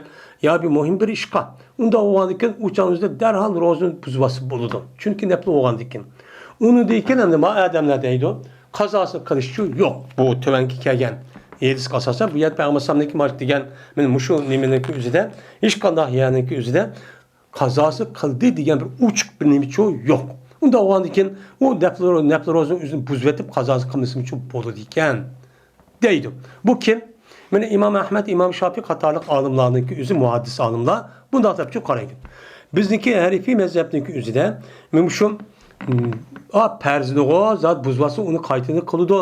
يا بىر مۇھىم بىر ئىشقا. ئۇنداق بولغاندىن كېيىن ئۇ چاغنىڭ ئۆزىدە دەرھال روزىنى بۇزۇۋالسا بولىدۇ. چۈنكى نەپلى بولغاندىن كېيىن. ئۇنىڭدىن كېيىن ئەمدى ما ئادەملەر دەيدۇ، قازاسى قىلىشچۇ يوق. بۇ تۆۋەنكى كەلگەن ھەدىسكە ئاساسەن، بۇ يەردە پەيغەمبەر ئەلەيھىسسالامنىڭكى مانا دېگەن، مانا مۇشۇ نېمىنىڭكى ئۆزىدە، ھېچقانداق يەرنىڭكى ئۆزىدە قازاسى قىلدى دېگەن بىر ئوچۇق بىر نېمىچۇ يوق. ئۇنداق بولغاندىن كېيىن ئۇ نەپلى، نەپلى روزىنىڭ ئۆزىنى بۇزۇۋېتىپ قازاسى قىلمىسىمۇچۇ بولىدىكەن. دەيدۇ. بۇ كىم؟ مانا ئىمام ئەھمەد، ئىمام شاپىئى قاتارلىق ئالىملارنىڭكى ئۆزى، مۇھەددىس ئالىملار بۇنداق دەپچۇ قارايدۇ. بىزنىڭكى ھەنىفىي مەزھەپنىڭكى ئۆزىدە مۇشۇ، م، ئا، پەرزنىغۇ زات بۇزۇۋاتسا ئۇنى قايتىدىن قىلىدۇ.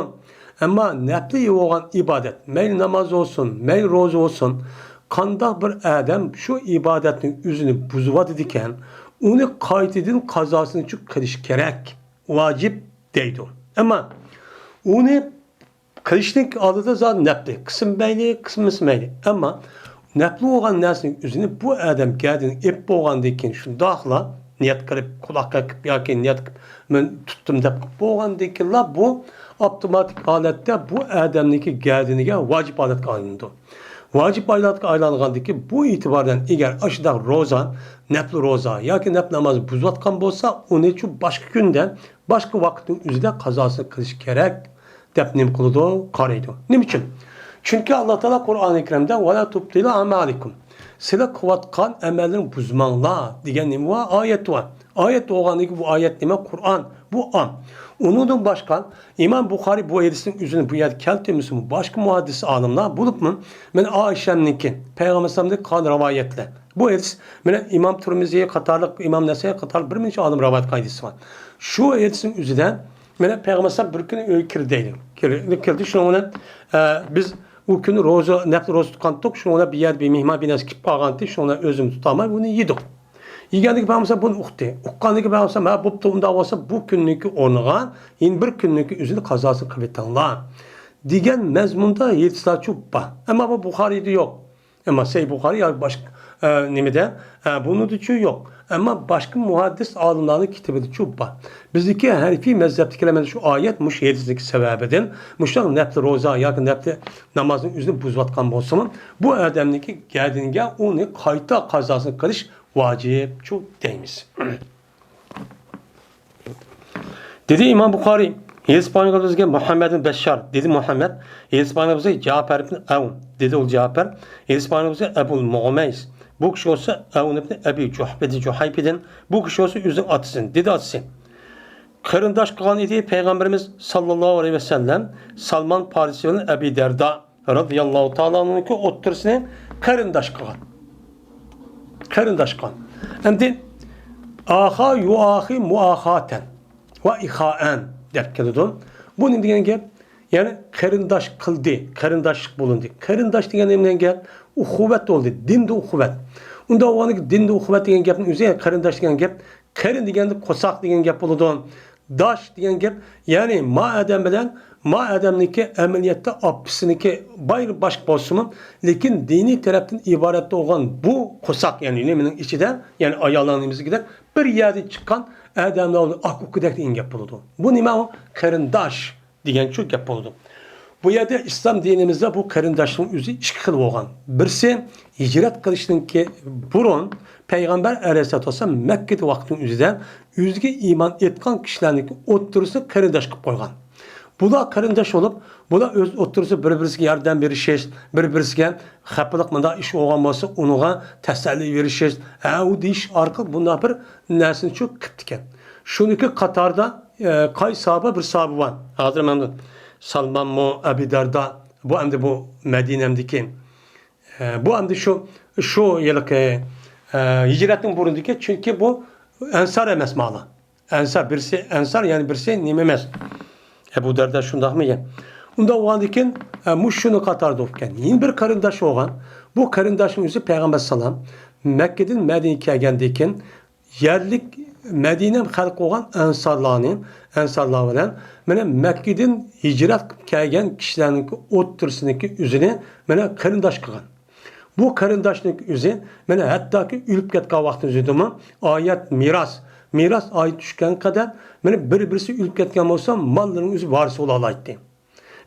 ئەمما نەپلى بولغان ئىبادەت، مەيلى ناماز بولسۇن، مەيلى روزا بولسۇن، قانداق بىر ئادەم شۇ ئىبادەتنىڭ ئۆزىنى بۇزۇۋاتىدىكەن، ئۇنى قايتىدىن قازاسىنىچۇ قىلىش كېرەك، ۋاجىپ دەيدۇ. ئەمما ئۇنى قىلىشنىڭ ئالدىدا زادى نەپلى. قىلسىمۇ مەيلى، قىلمىسىمۇ مەيلى. ئەمما نەپلى بولغان نەرسىنىڭ ئۆزىنى بۇ ئادەم گەدىنى ئېلىپ بولغاندىن كېيىن شۇنداقلا نىيەت قىلىپ، قۇلاق قېقىپ ياكى نىيەت قىلىپ، مەن تۇتتۇم دەپ قىلىپ بولغاندىن كېيىنلا بۇ ئاپتوماتىك ھالەتتە بۇ ئادەمنىڭكى گەدىنىگە ۋاجىپ ھالەتكە ئايلىنىدۇ. ۋاجىپ ھالەتكە ئايلانغاندىن كېيىن بۇ ئېتىبار بىلەن ئەگەر ئاشۇنداق روزا، نەپلى روزا ياكى نەپلى نامازنى بۇزۇۋاتقان بولسا، ئۇنىچۇ باشقا كۈندە، باشقا ۋاقىتنىڭ ئۆزىدە قازاسىنى قىلىش كېرەك. دەپ نېمە قىلىدۇ؟ قارايدۇ. نېمە ئۈچۈن؟ چۈنكى ئاللا تائالا قۇرئانى كەرىمدە «ۋەلا تۇبتىلۇ ئەمالىكۇم»، سىلەر قىلىۋاتقان ئەمەللىرىڭ بۇزماڭلار دېگەن نېمە بار؟ ئايەت بار. ئايەت بولغاندىن كېيىن بۇ ئايەت نېمە؟ قۇرئان. بۇ ئام. ئۇنىڭدىن باشقا ئىمام بۇخارىي بۇ ھەدىسنىڭ ئۆزىنى بۇ يەردە كەلتۈرمىسىمۇ، باشقا مۇھەددىس ئالىملار بولۇپمۇ، مانا ئائىشەمنىڭكى، پەيغەمبەر ئەلەيھىسسالامدىن قالغان رىۋايەتلەر. بۇ ھەدىس مانا ئىمام تۇرمىزى قاتارلىق، ئىمام نەسائىي قاتارلىق بىر نەچچە ئالىم رىۋايەت قىلغان ھەدىس بار. شۇ ھەدىسنىڭ ئۆزىدە مانا پەيغەمبەر ئەلەيھىسسالام بىر كۈنى ئۆيگە كىردى دەيدۇ. كىر-، كىردى، شۇنىڭ بىلەن، ئە، بىز ئۇ كۈنى روزا، نەپلى روزا تۇتقانتۇق، شۇنىڭ بىلەن بۇ يەردە بىر مېھمان بىر نەرسە كېلىپ قالغانتى، شۇنىڭ بىلەن ئۆزىمىز تۇتالماي بۇنى يېدۇق. يېگەندىكى بەرمىسە بۇنى ئۇقتى. ئۇققاندىكى بەرمىسە، ھە، بوپتۇ، ئۇنداق بولسا بۇ كۈننىكى ئورنىغا يەنە بىر كۈننىكى ئۆزىنى قازاسىنى قىلىۋېتىڭلار دېگەن مەزمۇندا ھەدىسلەرچۇ بار. ئەمما بۇ بۇخارىيدا يوق. ئەمما سەھىھ بۇخارىي ياكى باشقا، ئە، نېمىدە، ئە، بۇنىڭدىچۇ يوق. ئەمما باشقا مۇھەددىس ئالىملارنىڭ كىتابىدىچۇ بار. بىزدىكى ھەنىفىي مەزھەپتىكىلەر مانا شۇ ئايەت، مۇشۇ ھەدىسنىڭ سەۋەبىدىن، مۇشۇنداق نەپلى روزا ياكى نەپلى نامازنىڭ ئۆزىنى بۇزۇۋاتقان بولسىمۇ، بۇ ئادەمنىڭكى گەدىنىگە ئۇنى قايتا قازاسىنى قىلىش ۋاجىپچۇ دەيمىز. دېدى ئىمام بۇخارىي، ھەدىس بايان قىلغان بىزگە مۇھەممەد بىن بەششار، دېدى مۇھەممەد، ھەدىس بايان قىلغان بىزگە جەپەر بىن ئەۋن، دېدى ئۇ جەپەر، ھەدىس بايان قىلغان بىزگە ئەبۇل مۇغمەيس، بۇ كىشى بولسا ئەۋن ئىبن ئەبى جۇھ-، ئىبن جۇھەيپىدىن، بۇ كىشى بولسا ئۆزىنىڭ ئاتىسىدىن، دېدى ئاتىسى. قېرىنداش قىلغان ئىدى پەيغەمبىرىمىز ساللاللاھۇ ئەلەيھى ۋەسەللەم سالمان پارسى بىلەن ئەبى دەردا رەزىياللاھۇ تائالا ئانھۇنىڭكى ئوتتۇرىسىنى قېرىنداش قىلغان. قېرىنداش قىلغان. ئەمدى ئاخا يۇئاخى مۇئاخاتەن ۋە ئىخائەن دەپ كېلىدۇ. بۇ نېمە دېگەن گەپ؟ يەنى قېرىنداش قىلدى، قېرىنداشلىق بولۇندى. قېرىنداش دېگەن نېمە دېگەن گەپ؟ ئۇخۇۋەت بولدى، دىندا ئۇخۇۋەت. ئۇنداق بولغاندىكىن دىندا ئۇخۇۋەت دېگەن گەپنىڭ ئۆزى، يەنى قېرىنداش دېگەن گەپ، قېرىن دېگەندە قورساق دېگەن گەپ بولىدۇ. داش دېگەن گەپ، يەنى ما ئادەم بىلەن ما ئادەمنىڭكى ئەمەلىيەتتە ئاپىسىنىڭكى بايرى باشقا بولسىمۇ، لېكىن دىنىي تەرەپتىن ئىبارەت بولغان بۇ قورساق، يەنى نېمىنىڭ ئىچىدە، يەنى ئاياللارنىڭ نېمىسىدەك بىر يەردىن چىققان ئادەملەر ئاكا-ئۇكىدەك دېگەن گەپ بولىدۇ. بۇ نېمە ئۇ؟ قېرىنداش دېگەنچۇ گەپ بولىدۇ. بۇ يەردە ئىسلام دىنىمىزدا بۇ قېرىنداشنىڭ ئۆزى ئىككى خىل بولغان. بىرسى ھىجرەت قىلىشتىنكى بۇرۇن پەيغەمبەر ئەلەيھىسسالاتۇ ۋەسسالام مەككىدە ۋاقتىنىڭ ئۆزىدە ئۆزىگە ئىمان ئېيتقان كىشىلەرنىڭكى ئوتتۇرىسىدا قېرىنداش قىلىپ قويغان. بۇلار قېرىنداش بولۇپ، بۇلار ئۆز ئوتتۇرىسىدا بىر-بىرسىگە ياردەم بېرىشىش، بىر-بىرسىگە خەپىلىك مۇنداق ئىش بولغان بولسا، ئۇنىڭغا تەسەللى بېرىشىش، ھە، ئۇ دېيىش ئارقىلىق بۇنداق بىر نەرسىنى شۇ قىپتىكەن. شۇنىڭكى قاتارىدا، ئە، قايسى ساھابە؟ بىر ساھابە بار. ھازىر مەن سالمانمۇ، ئەبى دەردا، بۇ ئەمدى بۇ مەدىنەمدىكى، ئە، بۇ ئەمدى شۇ، شۇ ھېلىقى، ئە، ھىجرەتنىڭ بۇرنىدىكى، چۈنكى بۇ ئەنسار ئەمەس مانا. ئەنسار بىرسى ئەنسار، يەنى بىرسى نېمە ئەمەس. ئەبۇ دەردە شۇنداقمىكەن؟ ئۇنداق بولغاندىكىن، ئە، مۇشۇنى قاتاردا بوپكەن. يەنە بىر قېرىنداش بولغان. بۇ قېرىنداشنىڭ ئۆزى پەيغەمبەر سالام مەككىدىن مەدىنىگە كەلگەندىن كېيىن، يەرلىك مەدىنە خەلقى بولغان ئەنسارلارنى، ئەنسارلار بىلەن مانا مەككىدىن ھىجرەت قىلىپ كەلگەن كىشىلەرنىڭكى ئوتتۇرىسىدىكى ئۆزىنى مانا قېرىنداش قىلغان. بۇ قېرىنداشنىڭ ئۆزى، مانا، ھەتتاكى ئۆلۈپ كەتكەن ۋاقتىنىڭ ئۆزىدىمۇ ئايەت مىراس، مىراس ئايەت چۈشكەن قەدەر، مانا، بىر-بىرسى ئۆلۈپ كەتكەن بولسا، ماللىرىنىڭ ئۆزى ۋارىسى بولالايتتى.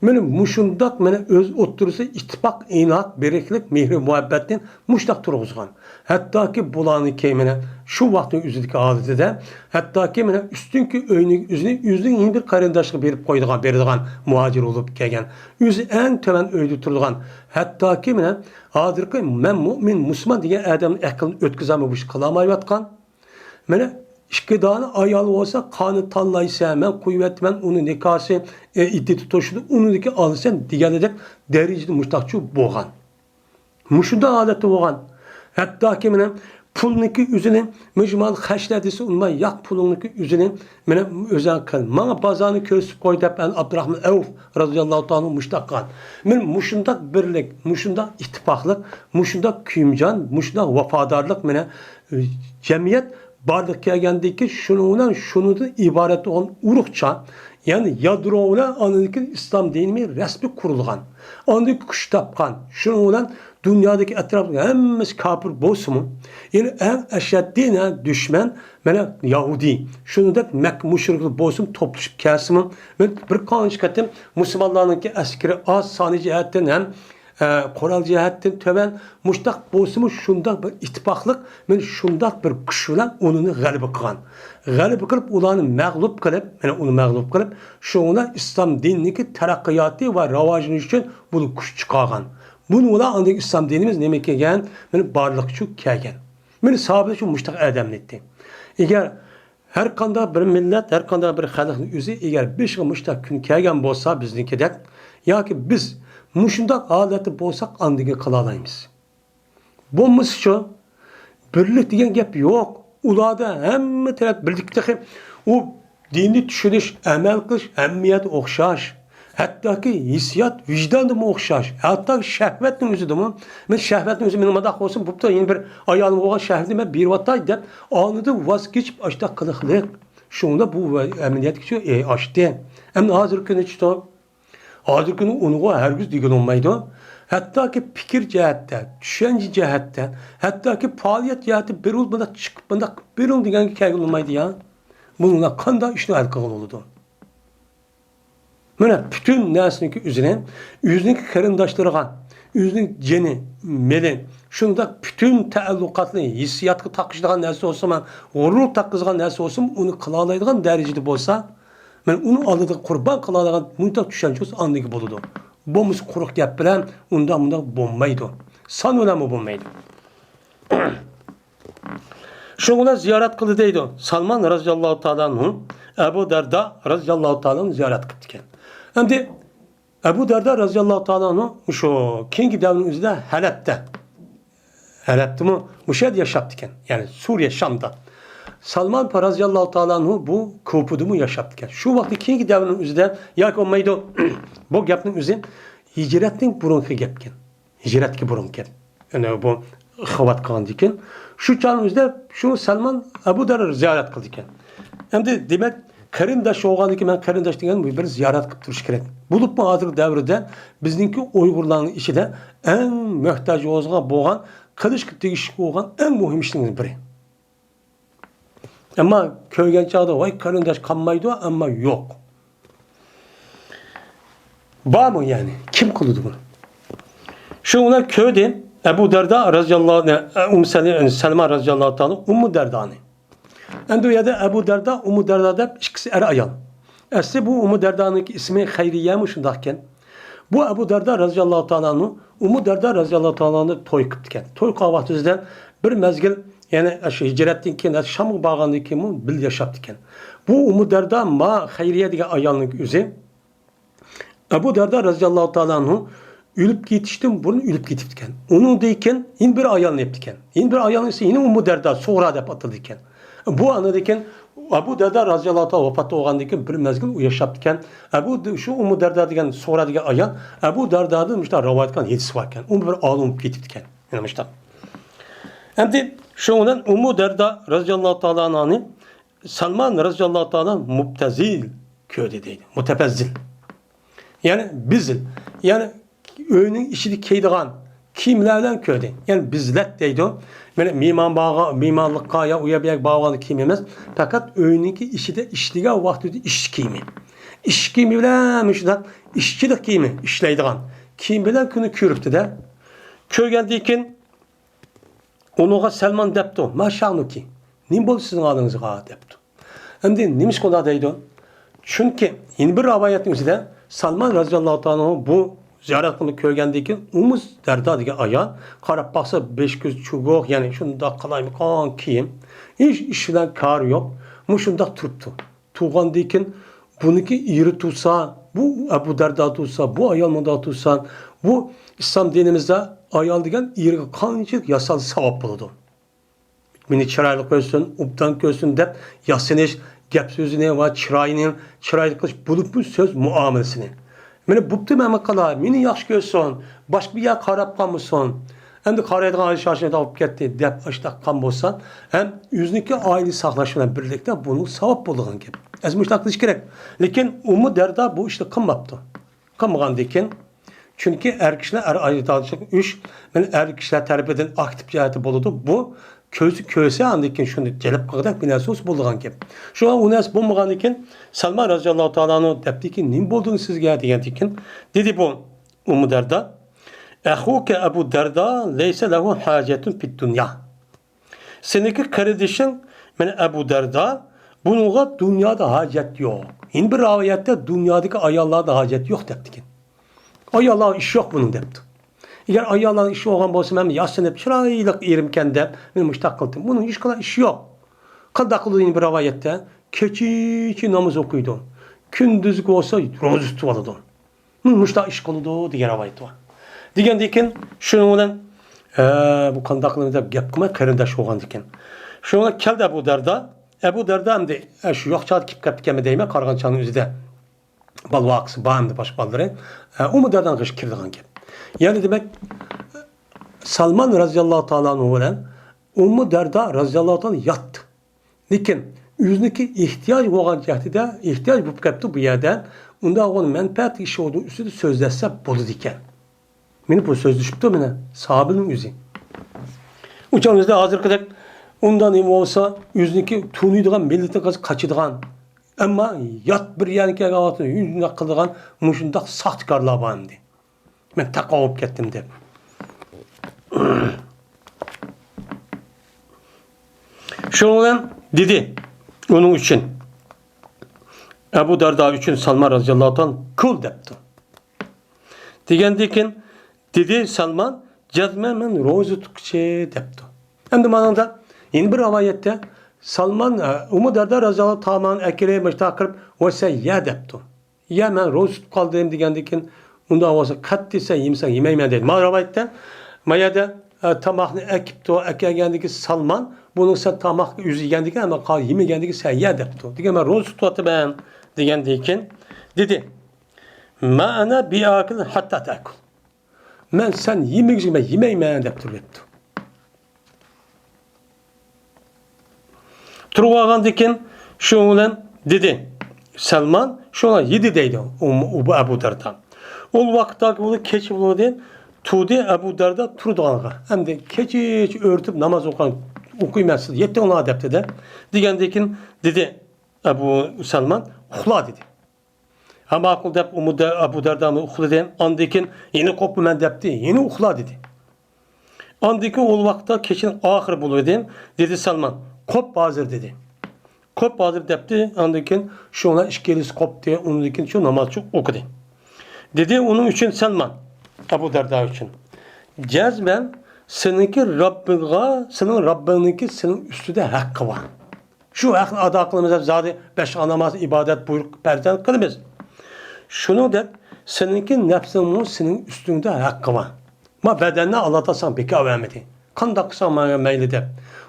مانا، مۇشۇنداق، مانا، ئۆز ئوتتۇرىسىدا ئىتتىپاق، ئىناق، بېرىكلىك، مېھرى-مۇھەببەتنى مۇشۇنداق تۇرغۇزغان. ھەتتاكى بۇلارنىڭكى، مانا، شۇ ۋاقىتنىڭ ئۆزىدىكى ھالىتىدە، ھەتتاكى، مانا، ئۈستۈنكى ئۆينىڭ ئۆزىنى ئۆزىنىڭ يەنە بىر قېرىنداشىغا بېرىپ قويىدىغان، بېرىدىغان مۇھاجىر بولۇپ كەلگەن. ئۆزى ئەڭ تۆۋەن ئۆيدە تۇرىدىغان. ھەتتاكى مانا ھازىرقى مەن مۇئمىن، مۇسۇلمان دېگەن ئادەمنىڭ ئەقلىنى ئۆتكۈزەلمەي بۇ ئىشنى قىلالمايۋاتقان. مانا ئىككى دانە ئايال بولسا، قانى تاللايسەن، مەن قويۇۋەتىمەن، ئۇنى نىكاھسى، ئە، ئىددىتى توشىدۇ، ئۇنىڭدىكى ئالىسەن دېگەندەك دەرىجىدە مۇشتاقچۇ بولغان. مۇشۇنداق ھالەتتە بولغان. ھەتتاكى مانا پۇلنىڭكى ئۆزىنى، مىجمال خەجلە دېسە ئۇنىماي، ياق، پۇلۇڭنىڭكى ئۆزىنى مانا ئۆزۈڭ قىل. ماڭا بازارنى كۆرسىتىپ قوي دەپ، ئەن ئابدۇراخمان ئەۋف رازىياللاھۇ تائالا مۇشتاق قىلغان. مانا مۇشۇنداق بىرلىك، مۇشۇنداق ئىتتىپاقلىق، مۇشۇنداق كۆيۈمجان، مۇشۇنداق ۋاپادارلىق مانا، ئە، جەمئىيەت بارلىققا كەلگەندىن كېيىن شۇنىڭ بىلەن شۇنىڭدىن ئىبارەت بولغان ئۇرۇقچە، يەنى يادرو بىلەن ئاندىن كېيىن ئىسلام دىنى رەسمىي قۇرۇلغان. ئاندىن كۈچ تاپقان. شۇنىڭ بىلەن دۇنيادىكى ئەتراپتىكى ھەممىسى كاپىر بولسىمۇ، يەنى ئەڭ ئەشەددىي دۈشمەن مانا يەھۇدىي. شۇنىڭدەك مەككە مۇشرىكلىرى بولسىمۇ توپلىشىپ كەلسىمۇ، مانا بىر قانچە قېتىم مۇسۇلمانلارنىڭكى ئەسكىرى ئاز، سانى جەھەتتىن ھەم ئە، قورال جەھەتتىن تۆۋەن، مۇشتاق بولسىمۇ شۇنداق بىر ئىتتىپاقلىق، مانا شۇنداق بىر كۈچ بىلەن ئۇنى غەلىبە قىلغان. غەلىبە قىلىپ، ئۇلارنى مەغلۇپ قىلىپ، مانا ئۇنى مەغلۇپ قىلىپ، شۇنىڭ بىلەن ئىسلام دىنىنىڭكى تەرەققىياتى ۋە راۋاجلىنىشى ئۈچۈن بۇنى كۈچ چىقارغان. بۇنىڭ بىلەن ئاندىن ئىسلام دىنىمىز نېمە كەلگەن؟ مانا بارلىققا كەلگەن. مانا ساھابىلەر شۇ مۇشتاق ئادەملەر ئىدى. ئەگەر ھەر قانداق بىر مىللەت، ھەر قانداق بىر خەلقنىڭ ئۆزى ئەگەر بېشىغا مۇشۇنداق كۈن كەلگەن بولسا بىزنىڭكىدەك، ياكى بىز مۇشۇنداق ھالەتتە بولساق، ئاندىن كېيىن قىلالايمىز. بولمىسىچۇ؟ بىرلىك دېگەن گەپ يوق. ئۇلاردا ھەممە تەرەپ بىرلىك تېخى. ئۇ دىننى چۈشىنىش، ئەمەل قىلىش ھەممە يەردە ئوخشاش. ھەتتاكى ھېسسىيات ۋىجداندىمۇ ئوخشاش، ھەتتاكى شەھۋەتنىڭ ئۆزىدىمۇ، مەن شەھۋەتنىڭ ئۆزى مېنىڭ مۇنداق بولسۇن، بوپتۇ، يەنە بىر ئايالىم بولغان شەھۋىتىنى مەن بېرىۋاتاي دەپ، ئانىدىن ۋاز كېچىپ ئاشۇنداق قىلىقلىق. شۇڭا بۇ ئەمەلىيەتكىچە ئاشتى. ئەمدى ھازىرقى كۈنى چىتو ھازىرقى كۈنى ئۇنىڭغا ھەرگىز دېگىلى بولمايدۇ. ھەتتاكى پىكىر جەھەتتە، چۈشەنچە جەھەتتە، ھەتتاكى پائالىيەت جەھەتتە بېرىڭ، مۇنداق چىقىپ، مۇنداق بېرىڭ دېگەنگە كەلگىلى بولمايدۇ يا. بۇنىڭ بىلەن قانداق ئىشنى ھەل قىلغىلى بولىدۇ؟ مانا پۈتۈن نەرسىنىڭكى ئۆزىنى، ئۆزىنىڭكى قېرىنداشلىرىغا، ئۆزىنىڭ جېنى، مېلى، شۇنداق پۈتۈن تەئەللۇقاتنى، ھېسسىياتقا تاقىشىدىغان نەرسە بولسىمۇ، غۇرۇر تاقىدىغان نەرسە بولسىمۇ، ئۇنى قىلالايدىغان دەرىجىدە بولسا، مانا ئۇنىڭ ئالدىدا قۇربان قىلالايدىغان مۇنداق چۈشەنچە بولسا، ئاندىكى بولىدۇ. بولمىسا قۇرۇق گەپ بىلەن ئۇنداق مۇنداق بولمايدۇ. سان بىلەنمۇ بولمايدۇ. شۇنىڭ بىلەن زىيارەت قىلدى دەيدۇ. سالمان رازىياللاھۇ تائالا ئەنھۇ ئەبۇ دەردا رازىياللاھۇ تائالا ئەنھۇ زىيارەت قىپتىكەن. ئەمدى ئەبۇ دەردا رازىياللاھۇ تائالا ئەنھۇ شۇ كېيىنكى دەۋرنىڭ ئۆزىدە ھەلەبتە، ھەلەبتىمۇ مۇشۇ يەردە ياشاپتىكەن. يەنى سۈرىيە، شامدا. سالمان رازىياللاھۇ تائالا ئەنھۇ بۇ كۇفىدىمۇ ياشاپتىكەن. شۇ ۋاقىتتا كېيىنكى دەۋرنىڭ ئۆزىدە ياكى بولمايدۇ، بۇ گەپنىڭ ئۆزى ھىجرەتنىڭ بۇرۇنقى گەپكەن. ھىجرەتكە بۇرۇن گەپ. يەنى بۇ ئىخۋات قىلغاندىن كېيىن، شۇ چاغنىڭ ئۆزىدە شۇ سالمان ئەبۇ دەردا زىيارەت قىلىدىكەن. ئەمدى دېمەك، قېرىنداش بولغاندىن كېيىن، مەن قېرىنداش دېگەن بىر زىيارەت قىلىپ تۇرۇش كېرەك. بولۇپمۇ ھازىرقى دەۋردە بىزنىڭكى ئۇيغۇرلارنىڭ ئىچىدە ئەڭ موھتاج بولغان، بولغان، قىلىشقا تېگىشلىك بولغان ئەڭ مۇھىم ئىشنىڭ بىرى. ئەمما كۆرگەن چاغدا، ۋاي قېرىنداش قالمايدۇ، ئەمما يوق. بارمۇ يەنى؟ كىم قىلىدۇ بۇنى؟ شۇ ئۇلار كۆردى، ئەبۇ دەردا رازىياللاھۇ ئەنھۇ، ئۇم سەل-، سەلمە رازىياللاھۇ تائالا، ئۇممۇ دەردانى. ئەمدى ئۇ يەردە ئەبۇ دەردا، ئۇممۇ دەردا دەپ ئىككىسى ئەر ئايال. ئەسلى بۇ ئۇممۇ دەردانىڭكى ئىسمى خەيرىيەمۇ شۇنداقكەن. بۇ ئەبۇ دەردا رازىياللاھۇ تائالا ئەنھۇ ئۇممۇ دەردا رازىياللاھۇ تائالا ئەنھۇ توي قىپتىكەن. توي قىلغان ۋاقتىدا بىر مەزگىل، يەنى شۇ ھىجرەتتىن كېيىن، شامغا بارغاندىن كېيىنمۇ بىللە ياشاپتىكەن. بۇ ئۇممۇ دەردا ما خەيرىيە دېگەن ئايالنىڭ ئۆزى ئەبۇ دەردا رازىياللاھۇ تائالا ئەنھۇ ئۆلۈپ كېتىشتىن بۇرۇن ئۆلۈپ كېتىپتىكەن. ئۇنىڭدىن كېيىن يەنە بىر ئايالنى ئېپتىكەن. يەنە بىر ئايالنىڭ ئىسمى يەنە ئۇممۇ دەردا، سۇغرا دەپ ئاتىلىدىكەن. بۇ ئانىدىن كېيىن ئەبۇ دەردا رازىياللاھۇ تائالا ۋاپات بولغاندىن كېيىن بىر مەزگىل ئۇ ياشاپتىكەن. ئەبۇ، شۇ ئۇممۇ دەردا دېگەن، سۇغرا دېگەن ئايال ئەبۇ دەردادىن مۇشۇنداق رىۋايەت قىلغان ھەدىسى باركەن. ئۇ بىر ئالىم بولۇپ كېتىپتىكەن. يەنە مۇشۇنداق. ئەمدى شۇنىڭ بىلەن ئۇممۇ دەردا رازىياللاھۇ تائالا ئەنھانى سالمان رازىياللاھۇ تائالا مۇبتەزىل كۆردى دەيدۇ. مۇتەپەززىل. يەنى بىزىل. يەنى ئۆينىڭ ئىچىدە كىيىدىغان كىيىملەر بىلەن كۆردى. يەنى بىزلەت دەيدۇ. مانا مېھمان بارغان، مېھمانلىققا يا ئۇ يەر بۇ يەرگە بارغاندا كىيمەيمىز. پەقەت ئۆينىڭكى ئىچىدە ئىشلىگەن ۋاقتىدا ئىش كىيىمى. ئىش كىيىمى بىلەن مۇشۇنداق ئىشچىلىق كىيىمى، ئىشلەيدىغان كىيىم بىلەن كۈنى كۆرۈپتۇ-دە. كۆرگەندىن كېيىن ئۇنىڭغا سەلمان دەپتۇ، ما شەئنۇكى، نېمە بولدى سىزنىڭ ھالىڭىزغا؟ دەپتۇ. ئەمدى نېمىشقا ئۇنداق دەيدۇ؟ چۈنكى يەنە بىر رىۋايەتنىڭ ئۆزىدە سالمان رازىياللاھۇ تائالا ئۇنھۇ بۇ زىيارەتنى كۆرگەندىن كېيىن ئۇممۇ دەردا دېگەن ئايال قاراپ باقسا بېشى كۆزى چۈگۈك، يەنى شۇنداق قالايمىقان كىيىم، ھېچ ئىش بىلەن كارى يوق، مۇشۇنداق تۇرۇپتۇ. تۇرغاندىن كېيىن بۇنىڭكى ئېرى تۇرسا، بۇ ئەبۇ دەردا تۇرسا، بۇ ئايال مۇنداق تۇرسا، بۇ ئىسلام دىنىمىزدا ئايال دېگەن ئېرىگە قانچىلىك ياسالسا ساۋاب بولىدۇ. مېنى چىرايلىق كۆرسۇن، ئوبدان كۆرسۇن دەپ ياسىنىش، گەپ سۆزىنى ۋە چىرايىنى چىرايلىق قىلىش، بولۇپمۇ سۆز مۇئامىلىسىنى. مانا بوپتۇ، مەن قىلاي، مېنى ياخشى كۆرسۇن، باشقا بىر يەر قاراپ قالمىسۇن. ئەمدى قارايدىغان ئايال شاشىنى تاپىپ كەتتى دەپ ئاشۇنداق قىلغان بولسا، ھەم ئۆزىنىڭكى ئائىلە ساقلاش بىلەن بىرلىكتە بۇنىڭ ساۋاب بولىدىغان گەپ. ئەزمۇشتاق قىلىش كېرەك. لېكىن ئۇممۇ دەردا بۇ ئىشنى قىلماپتۇ. قىلمىغاندىن كېيىن، چۈنكى ئەر كىشىلەر ئەر ئايرىتالىشىدىغان ئۈچ، مانا ئەر كىشىلەر تەرىپىدىن ئاكتىپ جەھەتتە بولىدۇ. بۇ كۆزى كۆرسە، ئاندىن كېيىن شۇنى جەلپ قىلغۇدەك بىر نەرسە بولسا بولىدىغان گەپ. شۇڭا ئۇ نەرسە بولمىغاندىن كېيىن سەلمان رازىياللاھۇ تائالا ئەنھۇ دەپتىكى، نېمە بولدى سىزگە دېگەندىن كېيىن، دېدى بۇ ئۇممۇ دەردا، ئەخۇكە ئەبۇ دەردا لەيسە لەھۇ ھاجەتۇن فىد دۇنيا. سېنىڭكى قېرىندىشىڭ، مانا ئەبۇ دەردا، بۇنىڭغا دۇنيادا ھاجەت يوق. يەنە بىر رىۋايەتتە دۇنيادىكى ئاياللاردا ھاجەت يوق دەپتىكەن. ئاياللارغا ئىش يوق بۇنىڭ دەپتۇ. ئەگەر ئاياللارنىڭ ئىشى بولغان بولسا، مەن ياسىنىپ چىرايلىق ئېرىمكەن دەپ، مېنى مۇشۇنداق قىلدىم. بۇنىڭ ھېچقانداق ئىشى يوق. قانداق قىلىدۇ يەنە بىر رىۋايەتتە؟ كېچىچە ناماز ئوقۇيدۇ. كۈندۈزگە بولسا روزا تۇتۇۋالىدۇ. مۇشۇنداق ئىش قىلىدۇ دېگەن رىۋايەت بار. دېگەندىن كېيىن شۇنىڭ بىلەن، ھە، بۇ قانداق قىلىمىز دەپ گەپ قىلماي قېرىنداش بولغاندىكىن. شۇنىڭ بىلەن كەلدى ئەبۇ دەردا. ئەبۇ دەردا ئەمدى، ھە، شۇ يوق چاغدا كېلىپ قاپتىكەنمۇ دەيمەن، قارىغان چاغنىڭ ئۆزىدە. بالىۋاقىسى بار ئەمدى باشقا بالىلىرى. ئە، ئۇممۇ دەردانىڭ غېشىگە كىرىدىغان گەپ. يەنى دېمەك، سالمان رەزىياللاھۇ تائالا ئەنھۇ بىلەن ئۇممۇ دەردا رەزىياللاھۇ تائالا ياتتى. لېكىن ئۆزىنىڭكى ئېھتىياج بولغان جەھىتىدە، ئېھتىياج بولۇپ كەپتۇ بۇ يەردە. ئۇنداق بولغان مەنپەئەت ئىشى ئۇنىڭ ئۈستىدە سۆزلەشسە بولىدىكەن. مېنى بۇ سۆزلىشىپتۇ مانا ساھابىنىڭ ئۆزى. ئۇ چاغدا ھازىرقىدەك ئۇنداق نېمە بولسا، ئۆزىنىڭكى تونۇيدىغان مىللىتىنى قاچىدىغان، ئەمما يات بىر يەرگە كەلگەن ۋاقىتتا شۇنداق قىلىدىغان مۇشۇنداق ساختىكارلار بار ئەمدى. مەن تاقا بولۇپ كەتتىم دەپ. شۇنىڭ بىلەن دېدى ئۇنىڭ ئۈچۈن، ئەبۇ دەردا ئۈچۈن سالمان رەزىياللاھۇ تائالا كۈل دەپتۇ. دېگەندىن كېيىن دېدى سالمان، جەزمەن مەن روزا تۇتقۇچى دەپتۇ. ئەمدى مانىڭدا يەنە بىر رىۋايەتتە سالمان، ئە، ئۇممۇ دەردا رەزىياللاھۇ تائالا ئەكىرى مۇشتاق قىلىپ، ۋە سەن يە دەپتۇ. يە، مەن روزا تۇتۇپ قالدىم دېگەندىن كېيىن، ئۇنداق بولسا قەتئىي سەن يېمىسەڭ يېمەيمەن دەيدۇ. مانا رىۋايەتتە، ما يەردە، ئە، تاماقنى ئەكىپتۇ، ئەكەلگەندىن كېيىن سالمان، بۇنىڭ سەن تاماق ئۆزى يېگەندىن كېيىن، ئەمما قال-، يېمىگەندىن كېيىن سەن يە دەپتۇ. دېگەن، مەن روزا تۇتۇۋاتىمەن دېگەندىن كېيىن دېدى، ما ئەنە بىئاكىل ھەتتا تەكۇل. مەن سەن يېمىگۈچە مەن يېمەيمەن دەپ تۇرۇۋەپتۇ. تۇرۇۋالغاندىن كېيىن شۇنىڭ بىلەن دېدى سەلمان، شۇڭا يېدى دەيدۇ ئۇ، ئۇ، ئەبۇ دەردا. ئۇ ۋاقىتتاكى بولدى، كېچە بولدى، تۇردى ئەبۇ دەردا تۇرىدىغانغا. ئەمدى كېچىچە ئۆرتۈپ ناماز ئوقۇغان، ئوقۇيمەن سىز يەتتىڭلار دەپتىدە. دېگەندىن كېيىن دېدى ئەبۇ سەلمان، ئۇخلا دېدى. ھە، ماقۇل دەپ ئۇمۇ دە-، ئەبۇ دەردامۇ ئۇخلىدى. ئاندىن كېيىن يەنە قوپمىمەن دەپتى، يەنە ئۇخلا دېدى. ئاندىن كېيىن ئۇ ۋاقىتتا كېچىنىڭ ئاخىرى بولۇۋىدى. دېدى سالمان، قوپ ھازىر دېدى. قوپ ھازىر دەپتى. ئاندىن كېيىن شۇڭلار ئىككىلىسى قوپتى. ئۇندىن كېيىن شۇ نامازچۇ ئوقۇدى. دېدى ئۇنىڭ ئۈچۈن سالمان، ئەبۇ دەردا ئۈچۈن، جەزمەن سېنىڭكى رەببىڭغا، سېنىڭ رەببىڭنىڭكى سېنىڭ ئۈستىدە ھەققى بار. شۇ ھەقنى ئادا قىلىمىز دەپ زادى بەش ۋاق ناماز، ئىبادەت، بۇيرۇق، پەرزلەرنى قىلىمىز. شۇنىڭدەك سېنىڭكى نەپسىڭمۇ سېنىڭ ئۈستۈڭدە ھەققى بار. ما بەدەننى ئاللا تائالا ساڭا بىكار بەرمىدى. قانداق قىلساڭ ماڭا مەيلى دەپ.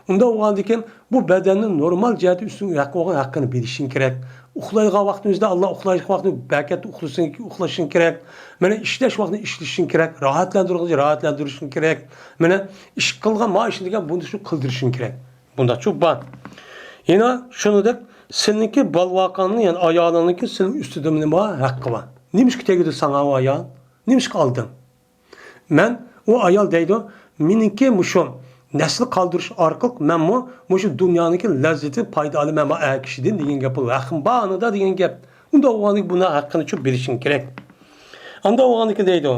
ئۇنداق بولغاندىكىن بۇ بەدەننى نورمال جەھەتتە ئۈستۈڭگە ھەققى بولغان ھەققىنى بېرىشىڭ كېرەك. ئۇخلايدىغان ۋاقتىمىزدا ئاللا ئۇخلايدىغان ۋاقتىنى بەرىكەتلىك ئۇخلىسىڭ، ئۇخلىشىڭ كېرەك. مانا ئىشلەش ۋاقتىنى ئىشلىشىڭ كېرەك. راھەتلەندۈرگۈچە راھەتلەندۈرۈشۈڭ كېرەك. مانا ئىش قىلغان ما ئىشنى دېگەن بۇنى شۇ قىلدۇرۇشۇڭ كېرەك. بۇنداقچۇ بار. يەنە شۇنىڭدەك سېنىڭكى بالىۋاقاڭنىڭ، يەنى ئايالىڭنىڭكى سېنىڭ ئۈستىدە نېمە ھەققى بار؟ نېمىشقا تېگىدۇ ساڭا ئۇ ئايال؟ نېمىشقا ئالدىڭ؟ مەن ئۇ ئايال دەيدۇ، مېنىڭكى مۇشۇ نەسىل قالدۇرۇش ئارقىلىق مەنمۇ مۇشۇ دۇنيانىڭكى لەززىتى پايدا ئالىمەن ئۇ ئەر كىشىدىن دېگەن گەپ بولىدۇ. ھەققىم بار ئانىدا دېگەن گەپ. ئۇنداق بولغاندىكىن بۇنىڭ ھەققىنىچۇ بېرىشىڭ كېرەك. ئانداق بولغاندىكىن دەيدۇ،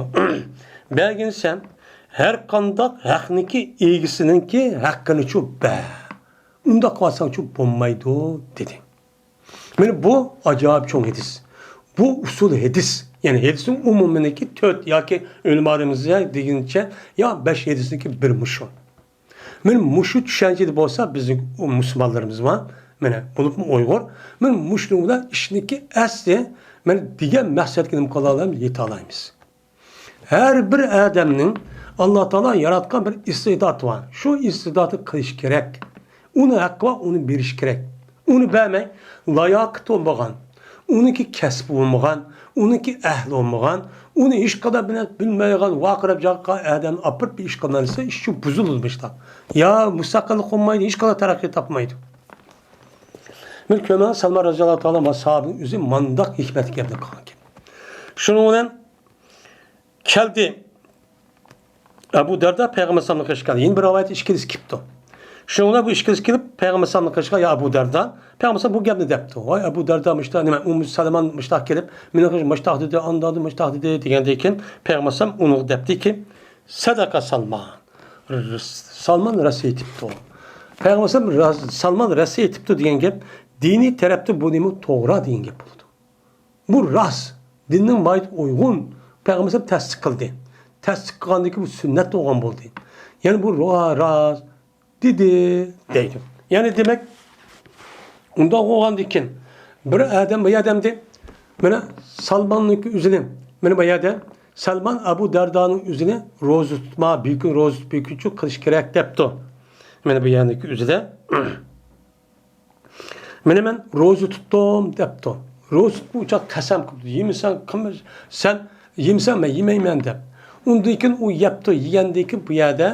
بەرگىنسەن، ھەر قانداق ھەقنىڭكى ئىگىسىنىڭكى ھەققىنىچۇ بەر. ئۇنداق قىلساڭچۇ بولمايدۇ، دېدى. مانا بۇ ئاجايىپ چوڭ ھەدىس. بۇ ئۇسۇل ھەدىس. يەنى ھەدىسنىڭ ئومۇمىنىڭكى تۆت ياكى ئۆلىمالىرىمىز دېگىنىچە يا بەش ھەدىسنىڭكى بىر مۇشۇ. مانا مۇشۇ چۈشەنچىدە بولسا بىزنىڭ مۇسۇلمانلىرىمىز بار. مانا بولۇپمۇ ئۇيغۇر. مانا مۇشۇنىڭ بىلەن ئىشنىڭكى ئەسلى مانا دېگەن مەقسەتكە نېمە قىلالايمىز، يېتەلايمىز. ھەر بىر ئادەمنىڭ ئاللا تائالا ياراتقان بىر ئىستىداتى بار. شۇ ئىستىداتنى قىلىش كېرەك. ئۇنىڭ ھەققى بار، ئۇنى بېرىش كېرەك. ئۇنى بەرمەي، لاياقىتى بولمىغان، ئۇنىڭكى كەسپى بولمىغان، ئۇنىڭكى ئەھلى بولمىغان، ئۇنى ھېچقانداق بىر نەرسە بىلمەيدىغان ۋارقىراپ جاققان ئادەمنى ئاپىرىپ بىر ئىش قىلمايسا، ئىش شۇ بۇزۇلىدۇ بۇ ئىشتا. يا مۇستەقىللىق بولمايدۇ، ھېچقانداق تەرەققىي تاپمايدۇ. بىر كۆرمەڭ، سەلمان رەزىياللاھۇ تائالا ما ساھابىنىڭ ئۆزى مانداق ھېكمەتلىك گەپنى قىلغان گەپ. شۇنىڭ بىلەن كەلدى. ئەبۇ دەردا پەيغەمبەر ئەلەيھىسسالامنىڭ قېشىغا كەلدى. يەنە بىر رىۋايەتتە ئىككىلىسى كېلىپتۇ. شۇنىڭ بىلەن بۇ ئىككىلىسى كېلىپ پەيغەمبەر ئەلەيھىسسالامنىڭ قېشىغا، يا ئەبۇ دەردا، پەيغەمبەر ئەلەيھىسسالام بۇ گەپنى دەپتۇ. ۋاي ئەبۇ دەردا مۇشتا، نېمە، ئۇممۇ سەلمان مۇشتا كېلىپ، مېنىڭ قېشىمغا مۇشتا دېدى، ئاندىن مۇشتا دېدى دېگەندىن كېيىن پەيغەمبەر ئەلەيھىسسالام ئۇنىڭغا دەپتىكى، سەدەقە سالمان. سالمان راست ئېيتىپتۇ. پەيغەمبەر ئەلەيھىسسالام راست، سالمان راست ئېيتىپتۇ دېگەن گەپ دىنىي تەرەپتە بۇ نېمە توغرا دېگەن گەپ بولىدۇ. بۇ راست. دىننىڭ ماھىيىتىگە ئۇيغۇن. پەيغەمبەر تەستىق قىلدى. تەستىق قىلغاندىن كېيىن بۇ سۈننەت بولغان بولدى. يەنى بۇ را-، راست دېدى دەيدۇ. يەنى دېمەك، ئۇنداق بولغاندىن كېيىن بىر ئادەم، بۇ ئادەمدە مانا سالماننىڭكى ئۆزىنى، مانا بۇ يەردە سالمان ئەبۇ دەردانىڭ ئۆزىنى روزا تۇتما، بىر كۈن روزا تۇتۇپ، بىر كۈنچە قىلىش كېرەك دەپتۇ. مانا بۇ يەردىكى ئۆزىدە. مانا مەن روزا تۇتتۇم دەپتۇ. روزا تۇتۇپ ئۇ چاغ قەسەم قىلىپتۇ. يېمىسەڭ، قىلما-، سەن يېمىسەڭ، مەن يېمەيمەن دەپ. ئۇندىن كېيىن ئۇ يەپتۇ، يېگەندىن كېيىن بۇ يەردە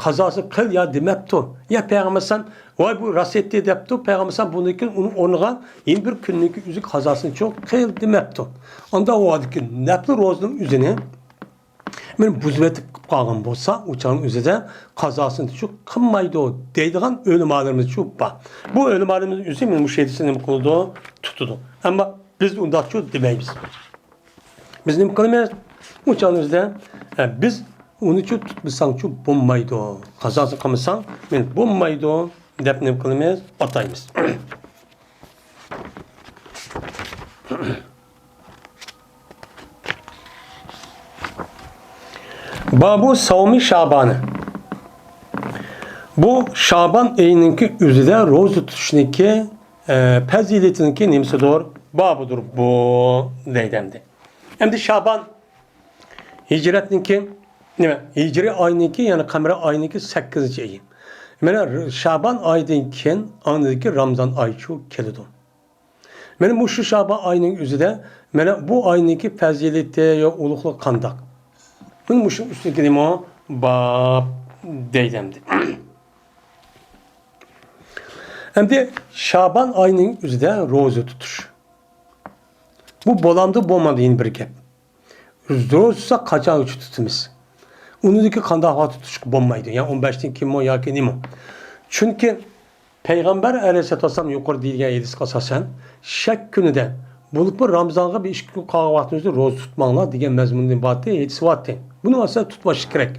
قازاسىنى قىل يا دېمەپتۇ. يا پەيغەمبەر ئەلەيھىسسالام، ۋاي، بۇ راست ئېيتتى دەپتۇ. پەيغەمبەر ئەلەيھىسسالام بۇندىن كېيىن ئۇنىڭ ئورنىغا يەنە بىر كۈننىڭكى ئۆزى قازاسىنى چوق قىل دېمەپتۇ. ئاندا ئۇ ھالدىكى نەپلى روزىنىڭ ئۆزىنى مانا بۇزۇۋېتىپ قىلىپ قالغان بولسا، ئۇ چاغنىڭ ئۆزىدە قازاسىنى شۇ قىلمايدۇ دەيدىغان ئۆلىمالىرىمىز شۇ بار. بۇ ئۆلىمالىرىمىز ئۆزى مانا مۇشۇ ھەدىسنى نېمە قىلىدۇ؟ تۇتىدۇ. ئەمما بىز ئۇنداقچۇ دېمەيمىز. بىز نېمە قىلىمىز؟ ئۇ چاغنىڭ ئۆزىدە، ئە، بىز ئۇنىچۇ تۇتمىساڭچۇ بولمايدۇ. قازاسىنى قىلمىساڭ، مانا بولمايدۇ دەپ نېمە قىلىمىز؟ ئاتايمىز. بابۇ ساۋمى شابانى. بۇ شابان ئېيىنىڭكى ئۆزىدە روزا تۇتۇشنىڭكى، ئە، پەزىلىتىنىڭكى نېمىسىدۇر؟ بابىدۇر بۇ، دەيدۇ ئەمدى. ئەمدى شابان ھىجرەتنىڭكى، نېمە، ھىجرىي ئاينىڭكى، يەنى قەمەرىي ئاينىڭكى سەككىزىنچى ئېيى. مانا شابان ئايىدىن كېيىن ئاندىن كېيىن رامزان ئايىچۇ كېلىدۇ. مانا مۇشۇ شابان ئايىنىڭ ئۆزىدە، مانا بۇ ئاينىڭكى پەزىلىتى يا ئۇلۇغلۇقى قانداق؟ مانا مۇشۇنىڭ ئۈستىدىكى نېمە؟ باب دەيدۇ ئەمدى. ئەمدى شابان ئايىنىڭ ئۆزىدە روزا تۇتۇش. بۇ بولامدۇ، بولمامدۇ، يەنە بىر گەپ. روزا تۇتساق قاچانغىچە تۇتىمىز؟ ئۇنىڭدىكى قانداق ۋاقىت تۇتۇشقا بولمايدۇ؟ يا ئون بەشتىن كېيىنمۇ ياكى نېمە؟ چۈنكى پەيغەمبەر ئەلەيھىسسالاتۇ ۋەسسالام يۇقىرىدا دېيىلگەن ھەدىسكە ئاساسەن، شەك كۈنىدە، بولۇپمۇ رامىزانغا بىر ئىككى كۈن قالغان ۋاقتىڭىزدا روزا تۇتماڭلار دېگەن مەزمۇندىن ئىبارەت ھەدىس بارتى. بۇنى ئەسلى تۇتۇۋېلىش كېرەك.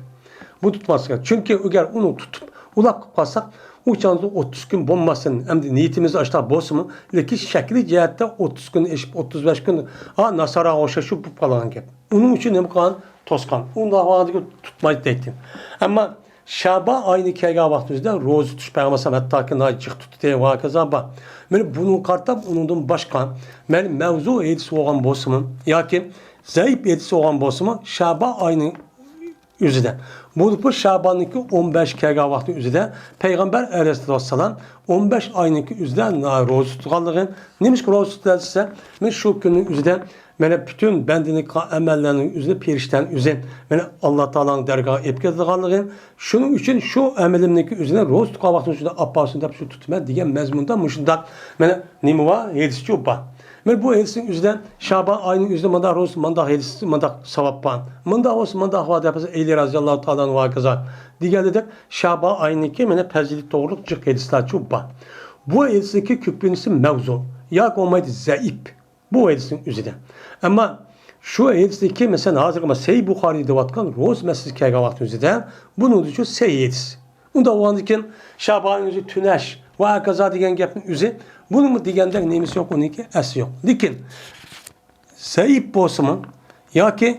بۇ تۇتماسلىق كېرەك. چۈنكى ئەگەر ئۇنى تۇتۇپ، ئۇلاپ قېلىپ قالساق، ئۇ چاغدا ئوتتۇز كۈن بولماستىن، ئەمدى نىيىتىمىز ئاشتاق بولسىمۇ، لېكىن شەكلىي جەھەتتە ئوتتۇز كۈن ئېشىپ، ئوتتۇز بەش كۈن، ئا، ناساراغا ئوخشاش شۇ بولۇپ قالغان گەپ. ئۇنىڭ ئۈچۈن نېمە قىلغان؟ توسقان. ئۇنداق ۋاقىتتا تۇتمايدۇ دەيتتى. ئەمما شابان ئايىنى كەلگەن ۋاقتىمىزدا روزا تۇتۇش پەيغەمبەر ئەلەيھىسسالام ھەتتاكى ناھايىتى جىق تۇتتى ۋە ھاكازا بار. مانا بۇنىڭغا قارىتا ئۇنىڭدىن باشقا، مەن مەۋزۇ ھەدىس بولغان بولسىمۇ ياكى زەئىپ ھەدىس بولغان بولسىمۇ، شابان ئايىنىڭ ئۆزىدە. بولۇپمۇ شاباننىڭكى ئون بەش كەلگەن ۋاقتى ئۆزىدە پەيغەمبەر ئەلەيھىسسالام ئون بەش ئاينىڭكى ئۆزىدە روزا تۇتقانلىقى، نېمىشقا روزا تۇتتى دېسە، مانا شۇ كۈننىڭ ئۆزىدە مانا پۈتۈن بەندىنىڭ قىلغان ئەمەللەرنىڭ ئۆزىنى پېرىشتەنىڭ ئۆزى مانا ئاللا تائالانىڭ دەرگاھىغا ئېلىپ كېتىدىغانلىقى، شۇنىڭ ئۈچۈن شۇ ئەمىلىمنىڭكى ئۆزىنى روزا تۇتقان ۋاقتىنىڭ ئىچىدە ئاپارسۇن دەپ شۇ تۇتىمەن دېگەن مەزمۇندا مۇشۇنداق مانا نېمە بار؟ ھەدىسچۇ بار. مانا بۇ ھەدىسنىڭ ئۆزىدە شابان ئايىنىڭ ئۆزىدە مۇنداق روزا، مۇنداق ھەدىس، مۇنداق ساۋاب بار. مۇنداق بولسا مۇنداق بار دەپ ئەلى رازىياللاھۇ تائالا ئەنھۇ ۋە ھاكازا دېگەندەك شابان ئايىنىڭكى مانا پەزىلىتى توغرۇلۇق جىق ھەدىسلەرچۇ بار. بۇ ھەدىسنىڭكى كۆپىنچىسى مەۋزۇ ياكى بولمايدۇ زەئىپ. بۇ ھەدىسنىڭ ئۆزىدە. ئەمما شۇ ھەدىسنىڭكى، مەسىلەن، ھازىرقى سەھىھ بۇخارىي دەۋاتقان روزا مەسىلىسى كەلگەن ۋاقىت ئۆزىدە، بۇنىڭدىچۇ سەھىھ ھەدىس. ئۇنداق بولغاندىكىن، شاباننىڭ ئۆزى تۈنەش ۋە ھاكازا دېگەن گەپنىڭ ئۆزى، بۇنىڭمۇ دېگەندەك نېمىسى يوق، ئۇنىڭكى ئەسلى يوق. لېكىن، زەئىپ بولسىمۇ ياكى،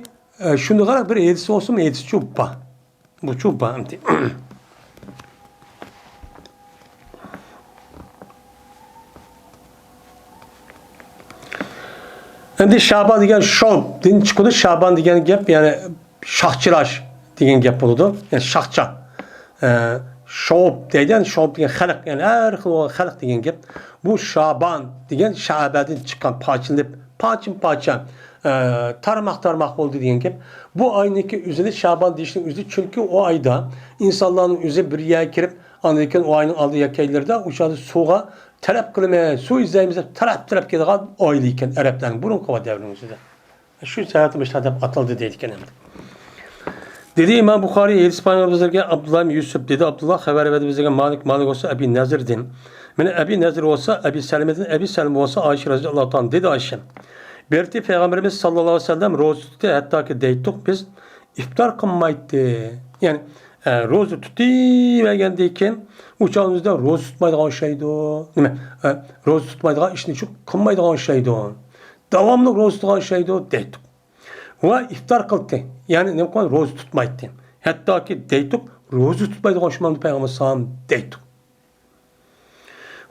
ئە، شۇنداقراق بىر ھەدىس بولسىمۇ، ھەدىسچۇ بار. بۇچۇ بار ئەمدى. ئەمدى شابان دېگەن شوبدىن چىقىدۇ. شابان دېگەن گەپ، يەنى شاخچىلاش دېگەن گەپ بولىدۇ. يەنى شاخچا. ئە، شوب دەيدۇ، يەنى شوب دېگەن خەلق، يەنى ھەر خىل بولغان خەلق دېگەن گەپ. بۇ شابان دېگەن شەبەدىن چىققان، پارچىلىنىپ، پارچىمۇ پارچە، ئە، تارماق تارماق بولدى دېگەن گەپ. بۇ ئاينىڭكى ئۆزىنى شابان دېيىشنىڭ ئۆزى، چۈنكى ئۇ ئايدا ئىنسانلارنىڭ ئۆزى بىر يەرگە كىرىپ، ئاندىن كېيىن ئۇ ئاينىڭ ئالدى يەكەنلىرىدە ئۇ چاغدا سۇغا تەلەپ قىلىمىز، سۇ ئىزدەيمىز دەپ تەرەپ تەرەپ كېلىدىغان ئايلار ئىكەن ئەرەبلەرنىڭ بۇرۇنقى دەۋرنىڭ ئۆزىدە. شۇ سەۋەبتىن مۇشۇنداق دەپ ئاتالدى دەيدىكەن ئەمدى. دېدى ئىمام بۇخارىي، ھەدىس بايان بىزگە ئابدۇللا ئىبن يۈسۈپ، دېدى ئابدۇللا، خەۋەر بەردى بىزگە مالىك، مالىك بولسا ئەبى نەزىردىن. مانا ئەبى نەزىر بولسا ئەبى سەلمىدىن، ئەبى سەلمە بولسا ئائىشە رەزىياللاھۇ تائالا ئانھادىن، دېدى ئائىشە. بىر رېتى پەيغەمبىرىمىز ساللاللاھۇ ئەلەيھى ۋەسەللەم روزا تۇتتى، ھەتتاكى دەيتتۇق بىز، ئىپتار قىلمايتتى. يەنى، ئە، روزا تۇتۇۋەرگەندىن كېيىن ئۇ چاغنىڭ ئۆزىدە روزا تۇتمايدىغان ئوخشايدۇ. نېمە؟ ئە، روزا تۇتمايدىغان ئىشنى شۇ قىلمايدىغان ئوخشايدۇ. داۋاملىق روزا تۇتىدىغان ئوخشايدۇ دەيتتۇق. ۋە ئىپتار قىلدى. يەنى نېمە قىلغان؟ روزا تۇتمايتتى. ھەتتاكى دەيتتۇق، روزا تۇتمايدىغان ئوخشىمامدۇ پەيغەمبەر ئەلەيھىسسالام دەيتتۇق.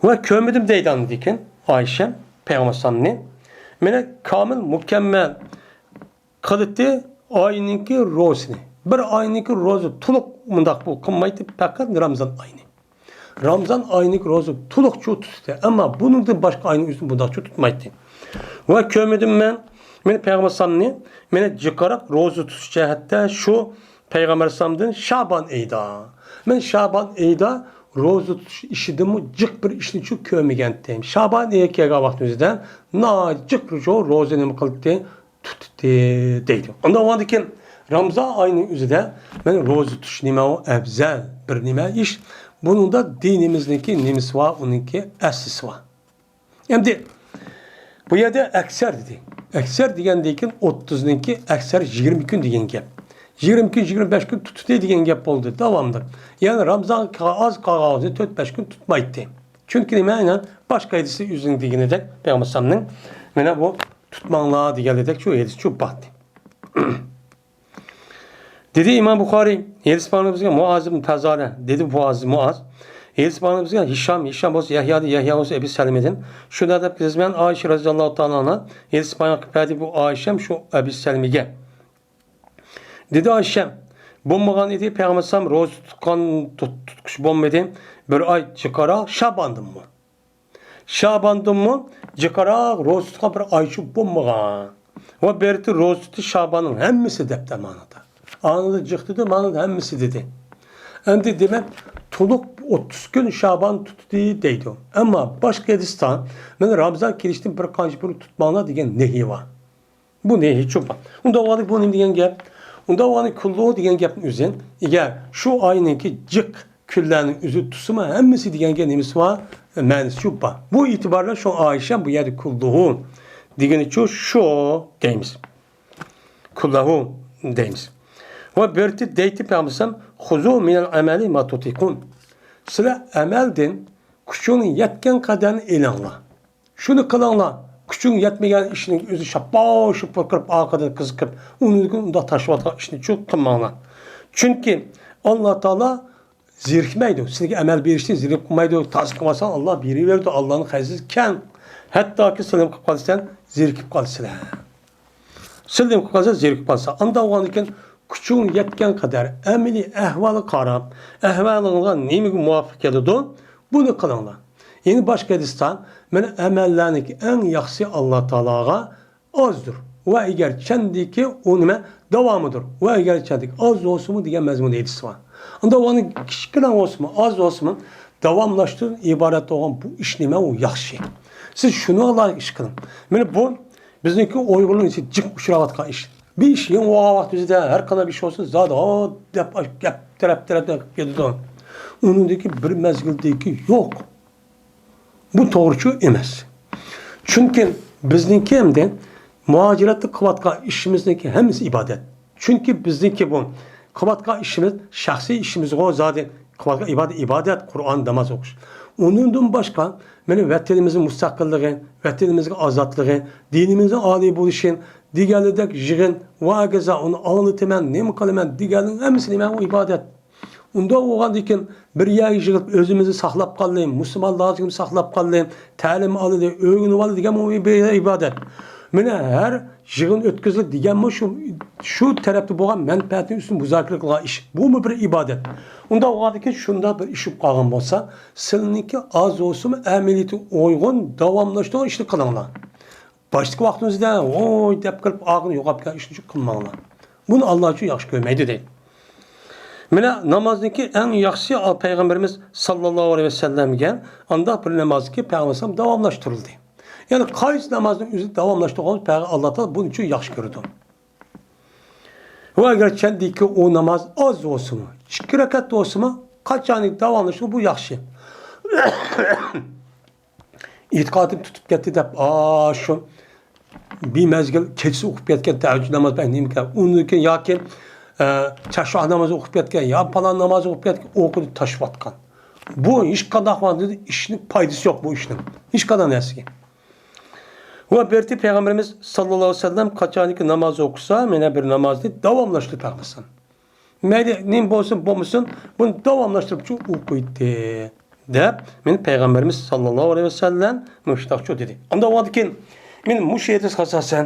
ۋە كۆرمىدىم دەيدۇ ئاندىن كېيىن ئائىشە پەيغەمبەر ئەلەيھىسسالامنى. مانا كامىل، مۇكەممەل قىلىتتى ئاينىڭكى روزىسىنى. بىر ئاينىڭكى روزا تولۇق مۇنداق بۇ قىلمايتتى، پەقەت رامزان ئاينى. رامزان ئاينىڭكى روزا تولۇقچۇ تۇتتى. ئەمما بۇنىڭدىن باشقا ئاينىڭ ئۆزىنى بۇنداقچۇ تۇتمايتتى. ۋە كۆرمىدىم مەن، مېنى پەيغەمبەر ئەلەيھىسسالامنى، مېنى جىقراق روزا تۇتۇش جەھەتتە شۇ پەيغەمبەر ئەلەيھىسسالامدىن شابان ئېيىدا. مەن شابان ئېيىدا روزا تۇتۇش ئىشىدىنمۇ جىق بىر ئىشنى شۇ كۆرمىگەنتىم. شابان ئېيى كەلگەن ۋاقىتنىڭ ئۆزىدە ناجىق شۇ روزا نېمە قىلدى؟ تۇتتى دەيدۇ. ئۇنداق بولغاندىكىن رامزان ئاينىڭ ئۆزىدە مەن روزا تۇتۇش نېمە ئۇ ئەۋزەل بىر نېمە ئىش. بۇنىڭدا دىنىمىزنىڭكى نېمىسى بار، ئۇنىڭكى ئەسلىسى بار. ئەمدى بۇ يەردە ئەكسەر دېدى. ئەكسەر دېگەندىن كېيىن ئوتتۇزنىڭكى ئەكسەر يىگىرمە كۈن دېگەن گەپ. يىگىرمە كۈن، يىگىرمە بەش كۈن تۇتتى دېگەن گەپ بولدى داۋاملىق. يەنى رامزانغا ئاز قالغان تۆت بەش كۈن تۇتمايتتى. چۈنكى نېمە؟ ئەينەن باشقا ھەدىسى ئۆزىنىڭ دېگىنىدەك پەيغەمبەر ئەلەيھىسسالامنىڭ مانا بۇ تۇتماڭلار دېگەنلىكتەك شۇ ھەدىس شۇ بار. دېدى ئىمام بۇخارىي، ھەدىس بارمىدى بىزگە مۇئاز ئىبن پەزالە، دېدى مۇئاز، مۇئاز. ھەدىس بارمىدى بىزگە ھىشام، ھىشام بولسا يەھيادىن، يەھيا بولسا ئەبى سەلىمىدىن. شۇنداق دەپ كېتىمەن، ئائىشە رەزىياللاھۇ تائالا ئەنھا ھەدىس بايان قىلىپ بەردى بۇ ئائىشەم شۇ ئەبى سەلىمىگە. دېدى ئائىشەم، بولمىغان ئىدى، پەيغەمبەر ئەلەيھىسسالام روزا تۇتقان، تۇت-، تۇتقۇچى بولمىدى. بىر ئاي جىقراق شاباندىنمۇ. شاباندىنمۇ جىقراق روزا تۇتقان بىر ئايچۇ بولمىغان. ۋە بېرىتى روزا تۇتۇش شاباننىڭ ھەممىسى دەپتە مانىدا. ئانىدا جىق دېدى، مانىدا ھەممىسى دېدى. ئەمدى دېمەك، تولۇق ئوتتۇز كۈن شابان تۇتتى دەيدۇ. ئەمما باشقا ھەدىستە مانا رامزان كېلىشتىن بىر قانچە بۇرۇن تۇتماڭلار دېگەن نەھى بار. بۇ نەھى چوپان. ئۇنداق بولغاندا بۇ نېمە دېگەن گەپ؟ ئۇنداق بولغاندا كۈللۇھۇ دېگەن گەپنىڭ ئۆزى، ئەگەر شۇ ئاينىڭكى جىق كۈنلەرنىڭ ئۆزى تۇتسىمۇ، ھەممىسى دېگەنگە نېمىسى بار؟ مەنىسى چوپان. بۇ ئېتىبار بىلەن شۇ ئائىشە بۇ يەردە كۈللۇھۇ دېگىنىچۇ شۇ دەيمىز. كۈللەھۇ دەيمىز. ۋە بىرتى دەيتى پەيغەمبەر خۇزۇ مىنەل ئەمەلى ما تۇتىقۇن. سىلەر ئەمەلدىن كۈچۈڭنىڭ يەتكەن قەدەرنى ئېلىڭلار. شۇنى قىلىڭلار. كۈچۈڭ يەتمىگەن ئىشنىڭ ئۆزى شاپپاۋ شۇپپۇر قىلىپ، ئارقىدىن قىزىقىپ، ئۇنىڭدىن كېيىن ئۇنداق تاشلاۋاتقان ئىشنى چۇ قىلماڭلار. چۈنكى ئاللا تائالا زېرىكمەيدۇ. سىلەرگە ئەمەل بېرىشتىن زېرىكىپ قالمايدۇ. تازا قىلمىساڭ، ئاللا بېرىۋېرىدۇ. ئاللانىڭ خەزىنىسى كەڭ. ھەتتاكى سىلەم قىلىپ قالسا، زېرىكىپ قالىسىلەر. سىلەم قىلىپ قالسا، زېرىكىپ قالسا. ئانداق بولغاندىكىن كۈچۈڭ يەتكەن قەدەر ئەمەلىي ئەھۋالغا قاراپ، ئەھۋالىڭلار نېمىگە مۇۋاپىق كېلىدۇ، بۇنى قىلىڭلار. يەنە باشقا ھەدىستە، مانا ئەمەللەرنىڭكى ئەڭ ياخشىسى ئاللا تائالاغا ئازدۇر. ۋە ئەگەر چەندىكى ئۇ نېمە داۋامىدۇر. ۋە ئەگەر چەندىكى ئاز بولسىمۇ دېگەن مەزمۇندا ھەدىس بار. ئۇنداق ئۇنى كىچىككىنە بولسىمۇ، ئاز بولسىمۇ، داۋاملاشتۇرۇپ ئىبادەت بولغان بۇ ئىش نېمە ئۇ ياخشى. سىز شۇنىڭغا لايىق ئىش قىلىڭ. مانا بۇ بىزنىڭكى ئۇيغۇرنىڭ ئىچىدە جىق ئۇچراۋاتقان ئىش. بىر ئىش يېڭى بولغان ۋاقتىمىزدا ھەر قانداق بىر ئىش بولسا، زادى ھو دەپ گەپ تەرەپ تەرەپتىن قىلىپ كېتىدۇ. ئۇنىڭدىكى بىر مەزگىلدىكى يوق. بۇ توغرىچۇ ئەمەس. چۈنكى بىزنىڭكى ئەمدى مۇھاجىرەتتە قىلىۋاتقان ئىشىمىزنىڭكى ھەممىسى ئىبادەت. چۈنكى بىزنىڭكى بۇ قىلىۋاتقان ئىشىمىز شەخسىي ئىشىمىزغۇ زادى قىلىۋاتقان ئىبادەت، ئىبادەت، قۇرئان، ناماز ئوقۇش. ئۇنىڭدىن باشقا مانا ۋەتىنىمىزنىڭ مۇستەقىللىقى، ۋەتىنىمىزنىڭ ئازادلىقى، دىنىمىزنىڭ ئالىي بولۇشى، دېگەنلىدەك يىغىن ۋە ھاكازا ئۇنى ئاڭلىتىمەن، نېمە قىلىمەن دېگەننىڭ ھەممىسى نېمە؟ ئۇ ئىبادەت. ئۇنداق بولغاندىكىن بىر يەرگە يىغىلىپ ئۆزىمىزنى ساقلاپ قالدى، مۇسۇلمانلارچىلىكىمىزنى ساقلاپ قالدى، تەلىم ئالدى، ئۆگىنىۋالدى دېگەن بۇ بىر ئىبادەت. مانا ھەر يىغىن ئۆتكۈزۈلدى دېگەنمۇ شۇ، شۇ تەرەپتە بولغان مەنپەئەتنىڭ ئۈستىدە مۇزاكىرە قىلغان ئىش. بۇمۇ بىر ئىبادەت. ئۇنداق بولغاندىكىن شۇنداق بىر ئىش بولۇپ قالغان بولسا، سىلىنىڭكى ئاز بولسىمۇ ئەمەلىيىتى ئۇيغۇن داۋاملاشتۇرغان ئىشنى قىلىڭلار. باشتىكى ۋاقتىمىزدا ۋوي دەپ كىرىپ ئاخىرى يوقاپ كەتكەن ئىشنى قىلماڭلار. بۇنى ئاللا ئۈچۈن ياخشى كۆرمەيدۇ دەيدۇ. مانا نامازنىڭكى ئەڭ ياخشىسى پەيغەمبىرىمىز ساللاللاھۇ ئەلەيھى ۋەسەللەمگە ئانداق بىر نامازكى پەيغەمبەر داۋاملاشتۇرۇلدى. يەنى قايسى نامازنىڭ ئۆزى داۋاملاشتۇرغان پەيغەمبەر ئاللا تائالا بۇنى ئۈچۈن ياخشى كۆرىدۇ. ۋە ئەگەر چەندىكى ئۇ ناماز ئاز بولسىمۇ، ئىككى رەكەت بولسىمۇ، قاچانى داۋاملاشتۇرۇپ بۇ ياخشى. ئېتىقادىم تۇتۇپ كەتتى دەپ، ئا، شۇ بىمەزگىل كېچىسى ئوقۇپ كەتكەن تەھەججۇد ناماز بەك نېمىكەن. ئۇندىن كېيىن ياكى، ئە، چاششاھ نامازى ئوقۇپ كەتكەن، يا پالان نامازى ئوقۇپ كەتكەن، ئوقۇدى تاشلاۋاتقان. بۇ ھېچقانداق ۋاقىتتا ئىشنىڭ پايدىسى يوق بۇ ئىشنىڭ. ھېچقانداق نەرسىگە. ۋە بىرتى پەيغەمبىرىمىز ساللاللاھۇ ئەلەيھى ۋەسەللەم قاچانكى ناماز ئوقۇسا، مانا بىر نامازنى داۋاملاشتۇرۇپ پەيغەمبىرىمىز. مەيلى نېمە بولسۇن بولمىسۇن، بۇنى داۋاملاشتۇرۇپ ئوقۇيتتى، دەپ مانا پەيغەمبىرىمىز ساللاللاھۇ ئەلەيھى ۋەسەللەم مۇشۇنداقچۇ دېدى. ئانداق بولغاندىكىن مانا مۇشۇ ھەدىسكە ئاساسەن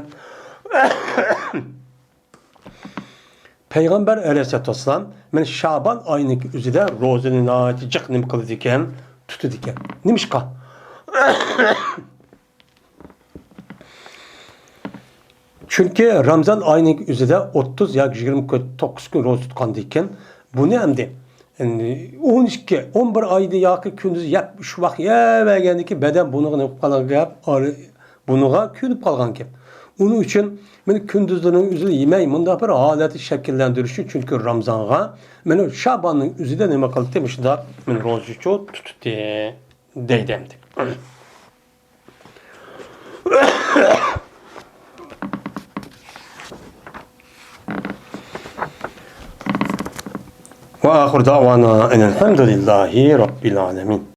پەيغەمبەر ئەلەيھىسسالاتۇ ۋەسسالام مانا شابان ئايىنىڭكى ئۆزىدە روزىنى ناھايىتى جىق نېمە قىلىدىكەن، تۇتىدىكەن. نېمىشقا؟ چۈنكى رامزان ئايىنىڭ ئۆزىدە ئوتتۇز ياكى يىگىرمە توققۇز كۈن روزا تۇتقاندىكىن، بۇنى ئەمدى، ئەمدى ئون ئىككى، ئون بىر ئايدا ياكى كۈندۈز يەپ، ئۈچ ۋاق يەۋەرگەندىكىن، بەدەن بۇنىڭغا نېمە قىلىپ قالغان گەپ؟ ئارا-، بۇنىڭغا كۆنۈپ قالغان گەپ. ئۇنىڭ ئۈچۈن مەن كۈندۈزلىرىنىڭ ئۆزىنى يېمەي، مۇنداق بىر ھالەتنى شەكىللەندۈرۈش ئۈچۈن، چۈنكى رامزانغا مانا شاباننىڭ ئۆزىدە نېمە قىلدى؟ مۇشۇنداق مەن روزىچۇ تۇتتى دەيدۇ ئەمدى. وآخر دعوانا أن الحمد لله رب العالمين.